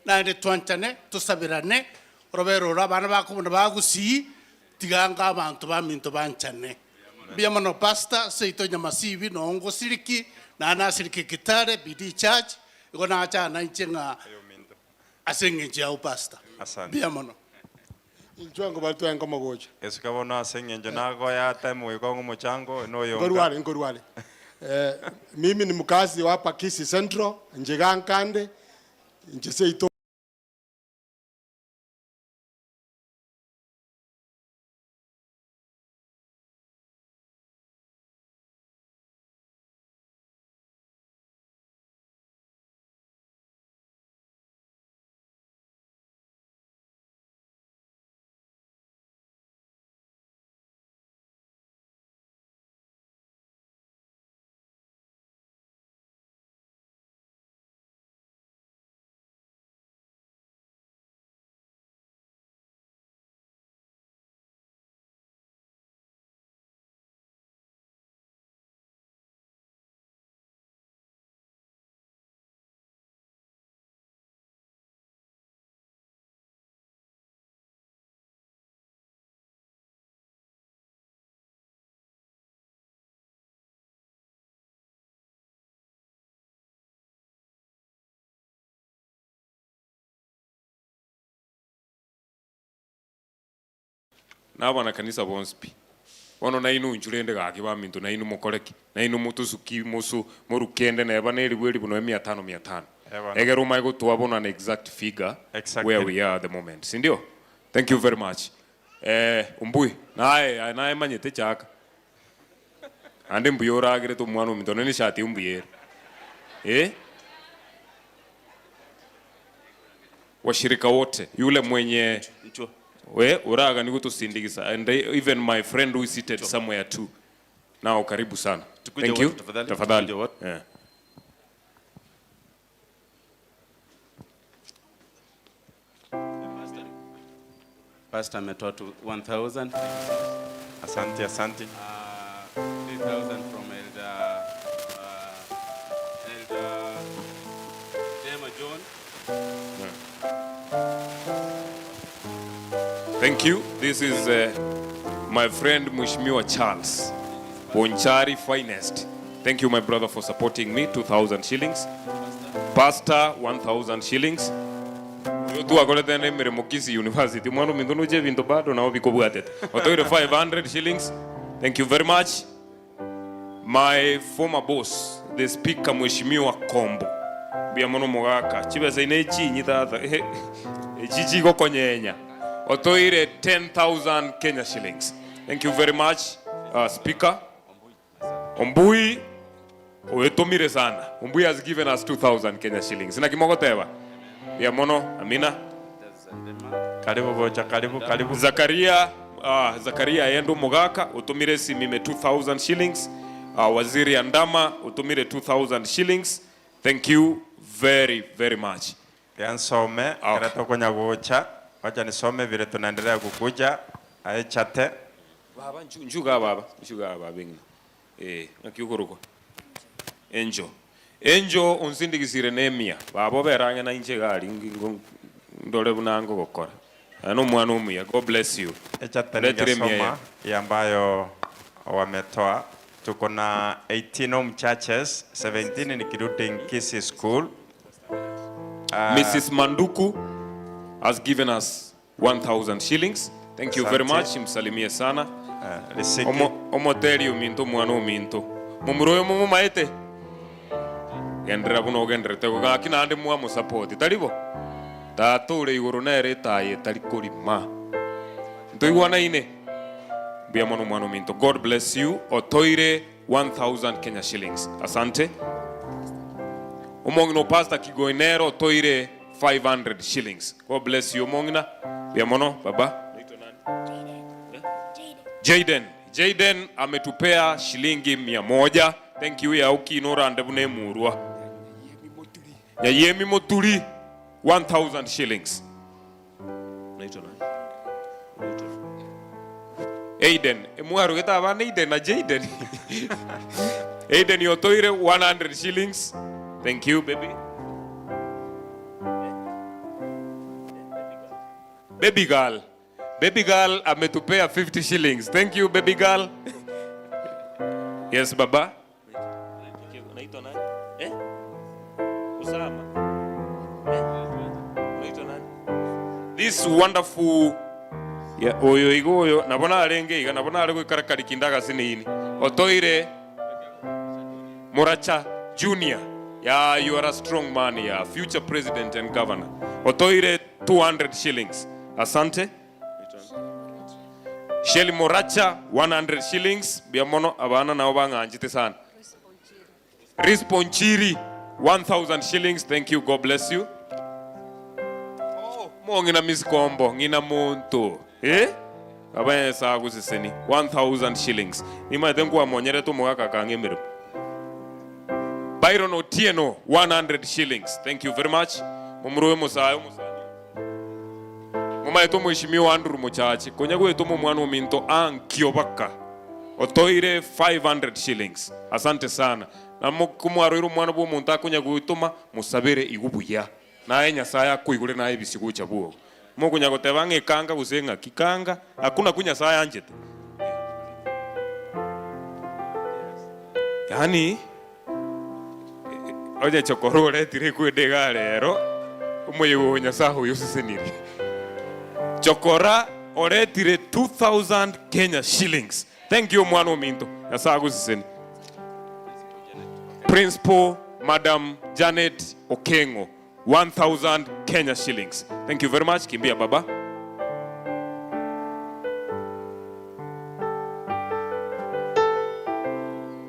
naende twanchane tusabirane roberora abana bakobona bagusii tiganga abantu baminto banchane mbuya mono pastor seito Nyamasibi nongo siriki na nasiriki Kitare BD Church igo nacha na inchenga aseng'encho ya pastor. Asante. Mbuya mono. Inchwango balitwenga mogocha. Esuka bono aseng'encho nagoya time wikongo mochango noyo. Ngorwale ngorwale. Mimi ni mkazi wa hapa Kisii Central, Njigankande, Njiseito. Nabana kanisa bonspi bono nainu nchurende gaki baminto nainu mokoreki nainu mutusuki musu murukende neba neribweri buno 500 500 egero maigo twabona an exact figure. Exactly. Where we are at the moment, si ndio? Thank you very much. Umbui nae nae manyete chaka ande mbuyo ragire to mwana ominto nene shati umbuyere washirika wote yule mwenye we uraga ni kutusindikiza and even my friend who is seated somewhere too. Now karibu sana. Tukuje Thank you. wote, tafadhali. Tafadhali. Tukuje wote. Yeah. Pastor ametoa tu 1000. Asante, asante. 3000 from Elder Elder Dema John. Thank you. This is my friend Mheshimiwa Charles Bonchari Finest. Thank you, my brother, for supporting me. 2,000 shillings. Pastor, 1,000 shillings. Tu akolete ne miremo Kisii University. Mwana mindu nuje vinto bado na obiko bwatete. Otoire 500 shillings. Thank you very much. My former boss, the speaker Mheshimiwa Kombo. Bia mono mogaka. Chibesa ine chinyi tata. Echichi gokonyenya. Otoire 10,000 Kenya shillings. Thank you very much, Speaker. Ombui, oetomire sana. Ombui has given us 2,000 Kenya shillings. Sina kimogoteba. Bia mono, amina. Karibu bocha, karibu, karibu. Zakaria, Zakaria Endo Mogaka, utumire simime 2,000 shillings. Waziri Andama, utumire 2,000 shillings. Thank you very, very much. Yansome, okay. Kwenye gocha. Wacha nisome vile tunaendelea kukuja. Aechate. Baba njuga baba, njuga baba bingina. Nakiukoruko. Enjo. Enjo unsindikisire nemia. Baba berange na inche gari ndole bunango gokora. Ano mwana omuya. God bless you. Echate Letire mia ningesoma ya ambayo wametoa. Tuko na 18 home churches, 17 including Kisii School. Mrs. Manduku has given us 1,000 shillings. Thank you very Asante. much. Msalimie sana. Lisiki. Omoteri ominto mwana ominto. Mumuroyo mumu maete. Gendera buno genderete gaki nande mwa mu support. Taribo. Tature iguru nere taye tari kurima. Ntoigwana ine. Mbuya mono mwana ominto. God bless you. Otoire 1000 Kenya shillings. Asante. Omong'ina o Pastor Kigoinero otoire 500 shillings. God bless you omong'ina. Mbuya mono baba. Jaden. Jaden ametupea shilingi 100. Thank you ya ukinora ndebune murwa. Nyayemi Moturi 1000 shillings. Unaitwa nani? Unaitwa Aiden. Mwaru geta abana Aiden na Jaden. Aiden yotoire 100 shillings. Thank you baby. Baby girl. Baby girl ametupea 50 shillings. Thank you baby girl. Yes baba. Unaitwa nani? Eh? Usama. Eh? Unaitwa nani? This wonderful yeah, oyo igo oyo nabona arenge iga nabona ari gwikara karikindaga sinini. Otoire Moracha Junior. Yeah, you are a strong man here, future president and governor. Otoire 200 shillings. Asante. Shelly Moracha 100 shillings. Biamono abana nao bang'anjite sana. Risponchiri 1000 shillings. Thank you. God bless you. Oh, mo ngina misikombo ngina muntu. Eh? Abanye gusiseni 1000 shillings. Nimaete nkuwamonyere tumugaka kang'emirimo. Byron Otieno 100 shillings. Thank you very much. Mumuruwe musayo musani. Mumaeto mheshimiwa Andrew Muchachi. Konya gwetu mwana ominto ankio baka. Otoire 500 shillings. Asante sana. Na kumwaroiro mwana bwo omonto akonya gwituma musabere igubuya. Naye Nyasaye akoigure naye bisigucha bwo. Mokonya goteba ng'ekanga gose ng'aki kanga hakuna ku Nyasaye anjete. Yani oje chokoro oretire kwendega rero omoyego Nyasaye oyo oseseniri. Chokora oretire 2000 Kenya shillings. Thank you mwana ominto. Nyasaye agoseseni. Principal Madam Janet Okengo 1000 Kenya shillings. Thank you very much. Kimbia baba.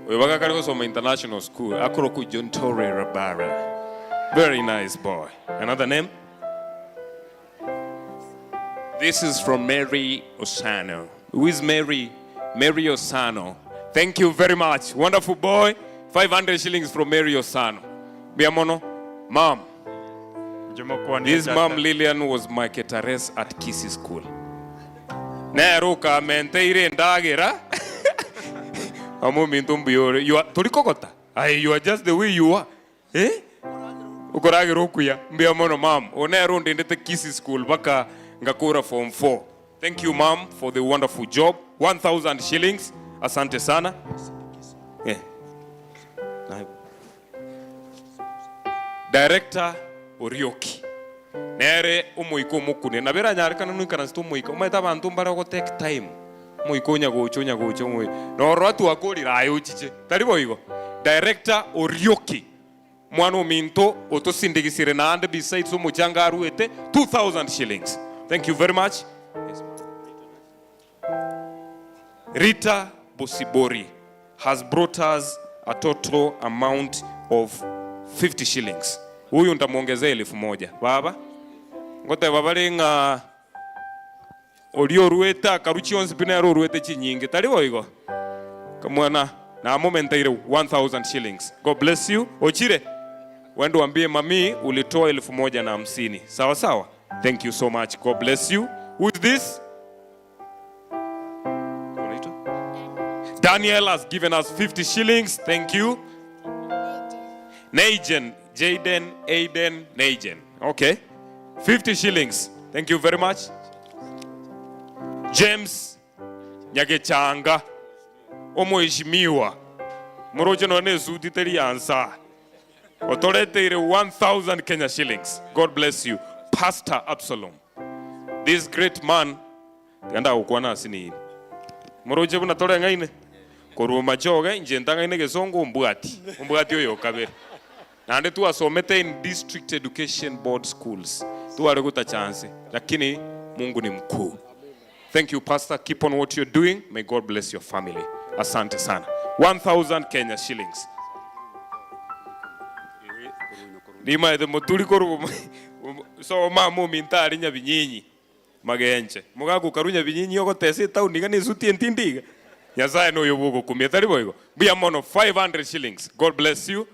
Oyo bakakari gosoma international school. Akoroku John Torre Rabara. Very nice boy. Another name? This is from Mary Osano. Who is Mary? Mary Osano. Thank you very much. Wonderful boy. 500 shillings from Mary Osano. Biamono, mom. This mom Lillian was my cateress at Kisi School. Neruka menteire ndagira. Amo mintu mbiyore. You are tulikokota. Ay, you are just the way you are. Eh? Ukoragira okuya. Mbiamono mom. Oneru ndendete Kisi School baka ngakura form 4. Thank you mom for the wonderful job. 1000 shillings. Asante sana. Yeah. Director Orioki. Nere omoiko omokune nabera nyarekana noikaranse omoika omaete abanto mbare go take time omoika onyagocha onyagocha omoika noro atwakorire aye ochiche tari boigo. Director Orioki mwana ominto otosindigisire naende besides omochanga aruete 2000 shillings. Thank you very much. Yes. Rita Bosibori has brought us a total amount of 50 shillings. Huyu nitamuongezea 1000. Baba ngote baba ringa ori oruete akaruchi onsi pina oruete chinyinge tari boigo kamwana na momenteire 1000 shillings. God bless you. Ochire wende uambie mami ulitoa 1050. Sawa sawa. Thank you so much. God bless you. Who is this? Daniel has given us 50 shillings. Thank you. Najen, Jaden, Aiden, Najen. Okay. 50 shillings. Thank you very much. James Nyagechanga. Omoheshimiwa. Moroche no ne suti teri ansa. Otoreteire 1000 Kenya shillings. God bless you. Pastor Absalom. This great man. Tianda ukwana asini. Moroche buna tore ngaine. Koruma choge njenta ngaine gesongo umbwati. Umbwati oyo kabere. Nande tuwasomete in district education board schools. Tuwalikuta chance. Lakini Mungu ni mkuu. Thank you, Pastor. Keep on what you're doing. May God bless your family. Asante sana. 1000 Kenya shillings. Nimaete moturi koru so mama mintari nyabinyinyi magenche mugagukaru nyabinyinyi ogotesa etown iga na esuti entindi iga Nyasaye noyo bogokumia tari boigo. Mbuya mono, 500 shillings. God bless you.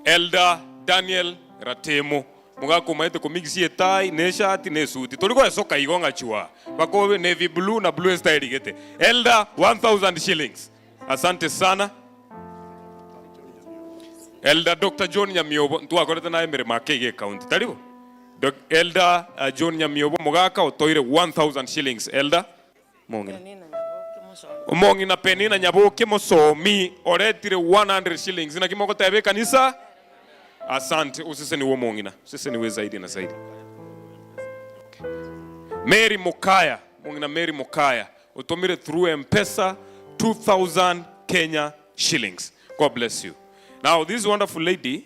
Elder Daniel Ratemo mugakumaete komigisia etai na eshati na esuti tori goesoka igo ng'achwa bakobe navy blue na blue style igete. Elder, 1000 shillings. Asante sana. Elder Dr. John Nyamiobo ntwakorete naye emeremo ake iga ecounty taribo. Elder John Nyamiobo mugaka otoire 1000 shillings. Elder mong'ina omong'ina Penina Nyaboke mosomi oretire 100 shillings naki mogoteba ekanisa. Asante. Usise niwe mong'ina, usise niwe zaidi na zaidi. Okay. Mary Mokaya, mong'ina Mary Mokaya otomire through M-Pesa 2000 Kenya shillings. God bless you. Now this wonderful lady,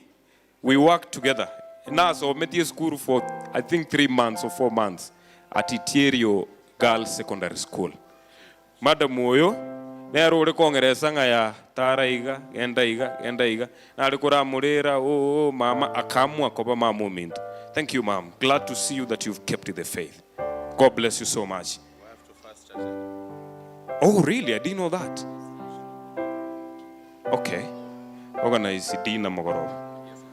we work together. Nasometie school for I think 3 months or 4 months at Itierio Girls Secondary School. Madam oyo nero ore kong'eresa ng'a ya tara iga genda iga genda iga nare koramorera oh, oh, mama akamwa koba mama ominto. Thank you, ma'am. Glad to see you that you've kept the faith. God bless you so much. Oh, really? I didn't know that. Okay. Organize Dina Mogoro.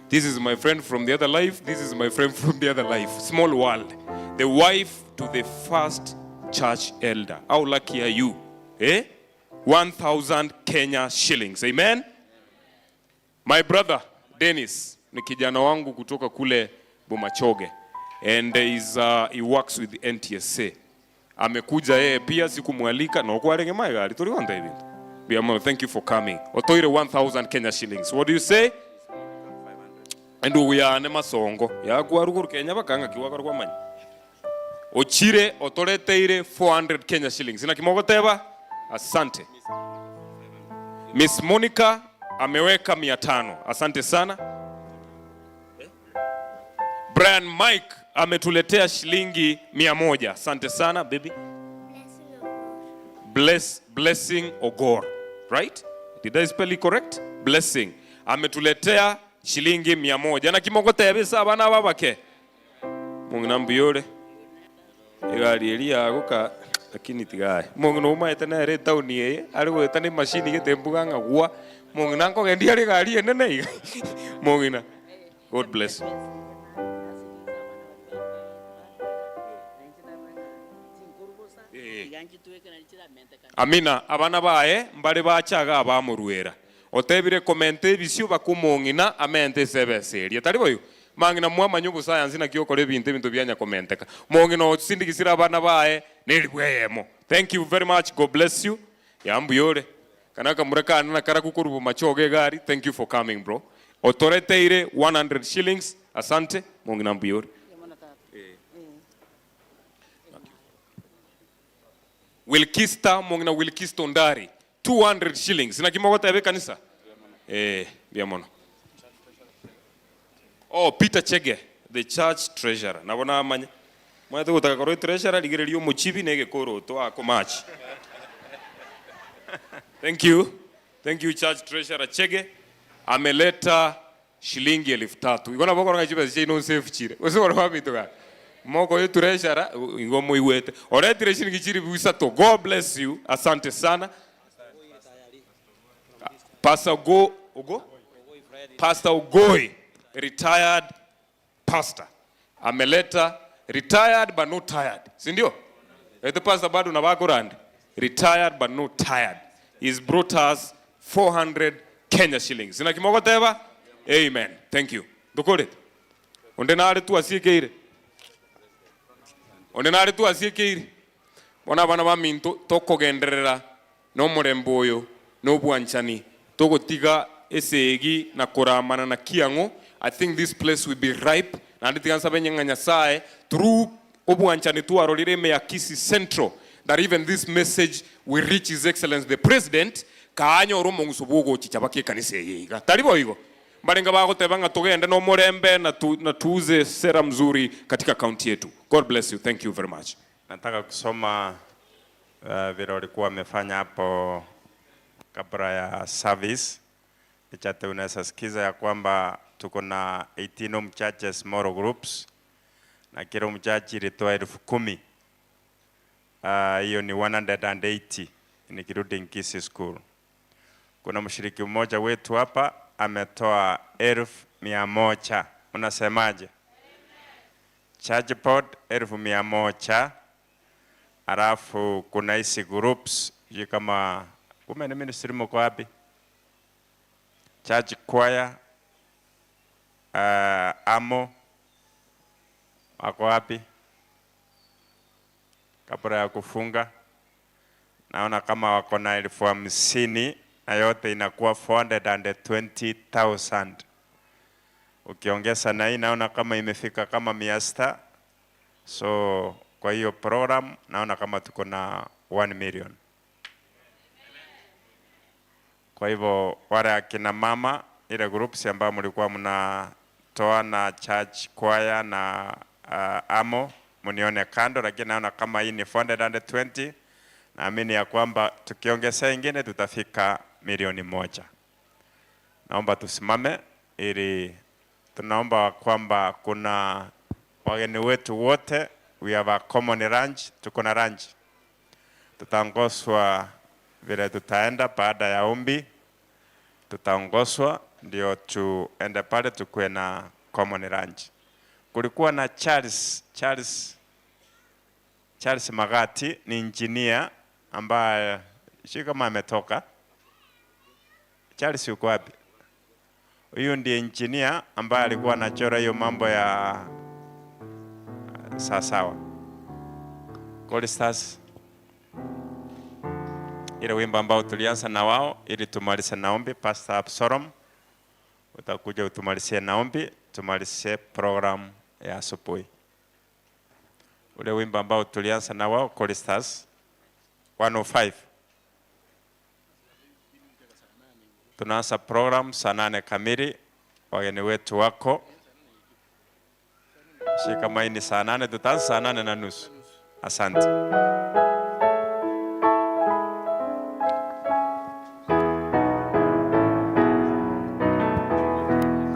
This is my friend from the other life. This is my friend from the other life. Small world. The wife to the first church elder. How lucky are you? 1,000 Kenya shillings. Amen? My brother, Dennis, ni kijana wangu kutoka kule Bomachoge. And he works with the NTSA. Amekuja yeye pia, sikumwalika na okwarenge maigari tuli wanda hivi. Biamo, thank you for coming. Otoire 1,000 Kenya shillings. What do you say? Ndugu yane masongo yakwaruguru Kenya bakanga kiwakora kwamanya. Ochire otoreteire 400 Kenya shillings. Na kimogoteba asante. Miss Monica ameweka 500. Asante sana. Brian Mike ametuletea shilingi 100. Asante sana baby. Blessing Ogor. Right? Did I spell it correct? Blessing. Ametuletea shilingi 100. Na kimogoteba abana babake. Mung'ina mbuyore. Igari eri yagoka lakini tigae. Mung'ina umaete nere town eye ari gweta ni machine gete mbuga ng'agwa. Mung'ina nkogendia ari gari enene iga. Mung'ina. God bless you. Amina, abana bae mbare bachaga abamurwera. Otebire komente ebisio bakumong'ina amente sebeseria. Tari boyo. Mang'ina mwamanya obusayansi naki okora ebinto ebinto bianya komenteka. Mong'ina osindigisire abana bae neribweyemo. Thank you very much. God bless you. Yambuyore. Kanaka murekana na karakukurubu machoge gari. Thank you for coming, bro. Otoreteire 100 shillings. Asante. Mong'ina mbuyore. Wilkista mong'ina Wilkista Ondari 200 shillings. Na kimogota ebe kanisa? Biamono. Oh, Peter Chege, the church treasurer. Nabona amanya. Mwete gutaka koroi treasurer ligererio muchibi nege koro to akomachi. Thank you. Thank you church treasurer Chege. Ameleta shilingi 3,000. Igona boko ngachibe chino safe chire. Usoro wabituga. Moko yetu treasurer ingo muiwete. Oretire shilingi chiri bisato. God bless you. Asante sana. Pastor Go Ogo? Pastor Ogoi, retired pastor. Ameleta retired but not tired. Si ndio? The pastor bado na wako rand. Retired but not tired. He's brought us 400 Kenya shillings. Sina kimoko teba? Amen. Thank you. Ndukore. Onde nare tu asiekeire. Onde nare tu asiekeire. Bona bana ba minto tokogenderera no murembo oyo no bwanchani togotiga esegi na koramana na kiango. I think this place will be ripe. Na nditiga nsabe nyenga Nyasaye through obwanchani twarorire me ya Kisii Central that even this message will reach His Excellency the President kaanyo oro monguso bwogo chichabaki kanisa yeiga taribo igo mbarenga bagoteba nga tugende no murembe na tuuze sera mzuri katika kaunti yetu. God bless you. Thank you very much. Nataka kusoma vile walikuwa wamefanya hapo kabla ya service. Ichate unaweza sikiza ya kwamba tuko na 18 home churches small groups na kila home church ilitoa 10,000. Hiyo ni 180 including Kisii School. Kuna mshiriki mmoja wetu hapa ametoa 100,000. Unasemaje? Church board 100,000. Alafu kuna hizi groups sijui kama women ministry mko wapi? Church choir, amo wako wapi? Kabla ya kufunga naona kama wako na 50,000 na yote inakuwa 420,000. Ukiongeza na hii naona kama imefika kama 600. So kwa hiyo program naona kama tuko na 1 million. Kwa hivyo wale akina mama ile groups ambayo mlikuwa mnatoa na church choir na amo mnione kando, lakini naona kama hii ni 420. Naamini ya kwamba tukiongeza ingine tutafika 1,000,000. Naomba tusimame ili tunaomba kwamba kuna wageni wetu wote, we have a common lunch, tuko na lunch. Tutaongozwa vile tutaenda baada ya ombi, tutaongozwa ndio tuende pale tukue na common lunch. Kulikuwa na Charles Magati, ni engineer ambaye sio kama ametoka. Charles yuko wapi? Huyu ndiye engineer ambaye alikuwa anachora hiyo mambo ya sawa. Gold Stars. Ile wimbo ambao tulianza na wao ili tumalize naombi. Pastor Absalom utakuja utumalizie naombi, tumalizie program ya asubuhi. Ule wimbo ambao tulianza na wao Gold Stars 105. Tunaanza program saa 8 kamili. Wageni wetu wako. Shika maini saa 8, tutaanza saa 8:30. Asante.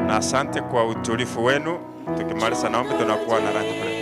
Na asante kwa utulivu wenu. Tukimaliza naombi tunakuwa na lunch break.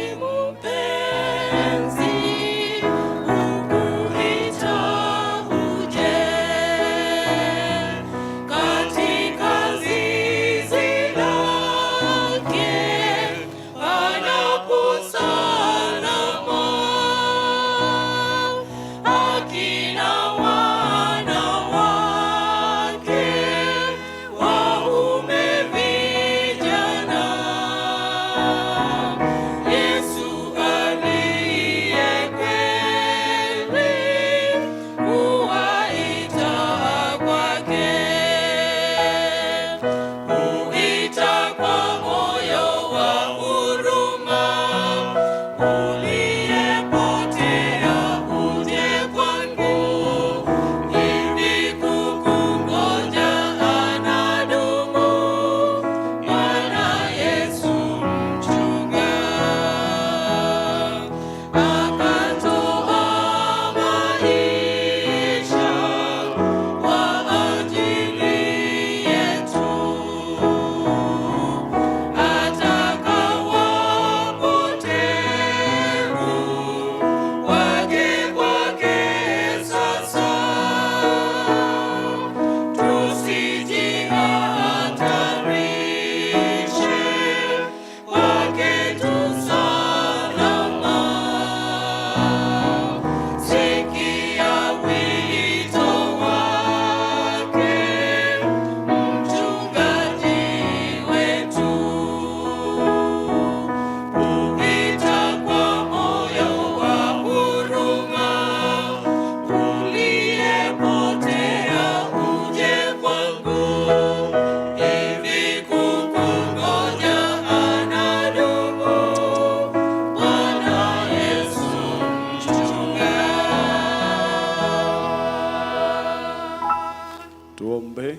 Tuombe.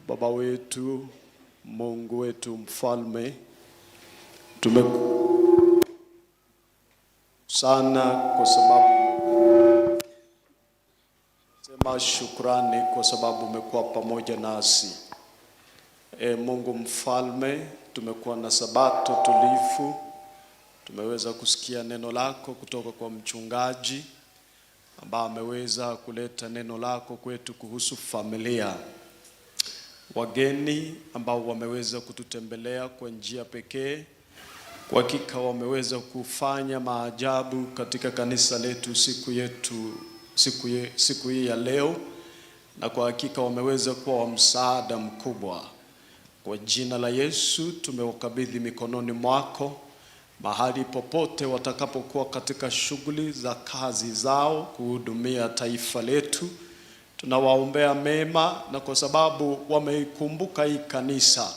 Baba wetu, Mungu wetu mfalme, tumekusanyika Sana kwa sababu sema shukrani kwa sababu umekuwa pamoja nasi. E Mungu mfalme, tumekuwa na sabato tulivu, tumeweza kusikia neno lako kutoka kwa mchungaji ambaye ameweza kuleta neno lako kwetu kuhusu familia. Wageni ambao wameweza kututembelea kwa njia pekee, kwa hakika wameweza kufanya maajabu katika kanisa letu siku yetu siku hii ya leo, na kwa hakika wameweza kuwa wa msaada mkubwa. Kwa jina la Yesu tumewakabidhi mikononi mwako, mahali popote watakapokuwa katika shughuli za kazi zao kuhudumia taifa letu. Tunawaombea mema, na kwa sababu wameikumbuka hii kanisa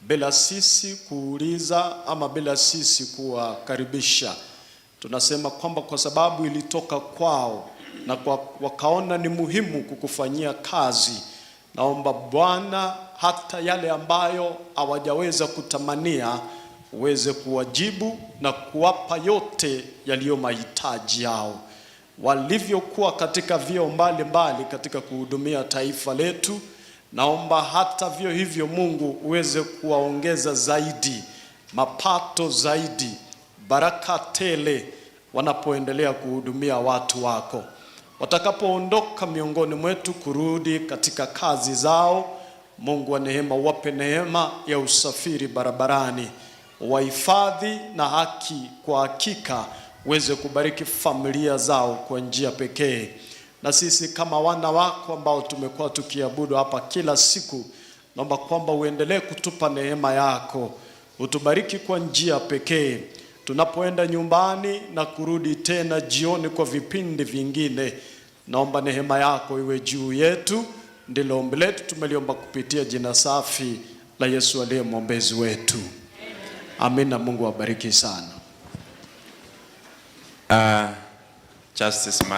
bila sisi kuuliza ama bila sisi kuwakaribisha, tunasema kwamba kwa sababu ilitoka kwao na kwa wakaona ni muhimu kukufanyia kazi, naomba Bwana hata yale ambayo hawajaweza kutamania uweze kuwajibu na kuwapa yote yaliyo mahitaji yao walivyokuwa katika vyeo mbalimbali katika kuhudumia taifa letu. Naomba hata vyo hivyo Mungu uweze kuwaongeza zaidi mapato zaidi, baraka tele wanapoendelea kuhudumia watu wako. Watakapoondoka miongoni mwetu kurudi katika kazi zao, Mungu wa neema, wape neema ya usafiri barabarani, wahifadhi na haki, kwa hakika uweze kubariki familia zao kwa njia pekee. Na sisi kama wana wako ambao tumekuwa tukiabudu hapa kila siku, naomba kwamba uendelee kutupa neema yako, utubariki kwa njia pekee tunapoenda nyumbani na kurudi tena jioni kwa vipindi vingine. Naomba neema yako iwe juu yetu, ndilo ombi letu, tumeliomba kupitia jina safi la Yesu aliye mwombezi wetu. Amina. Mungu awabariki sana. Justice.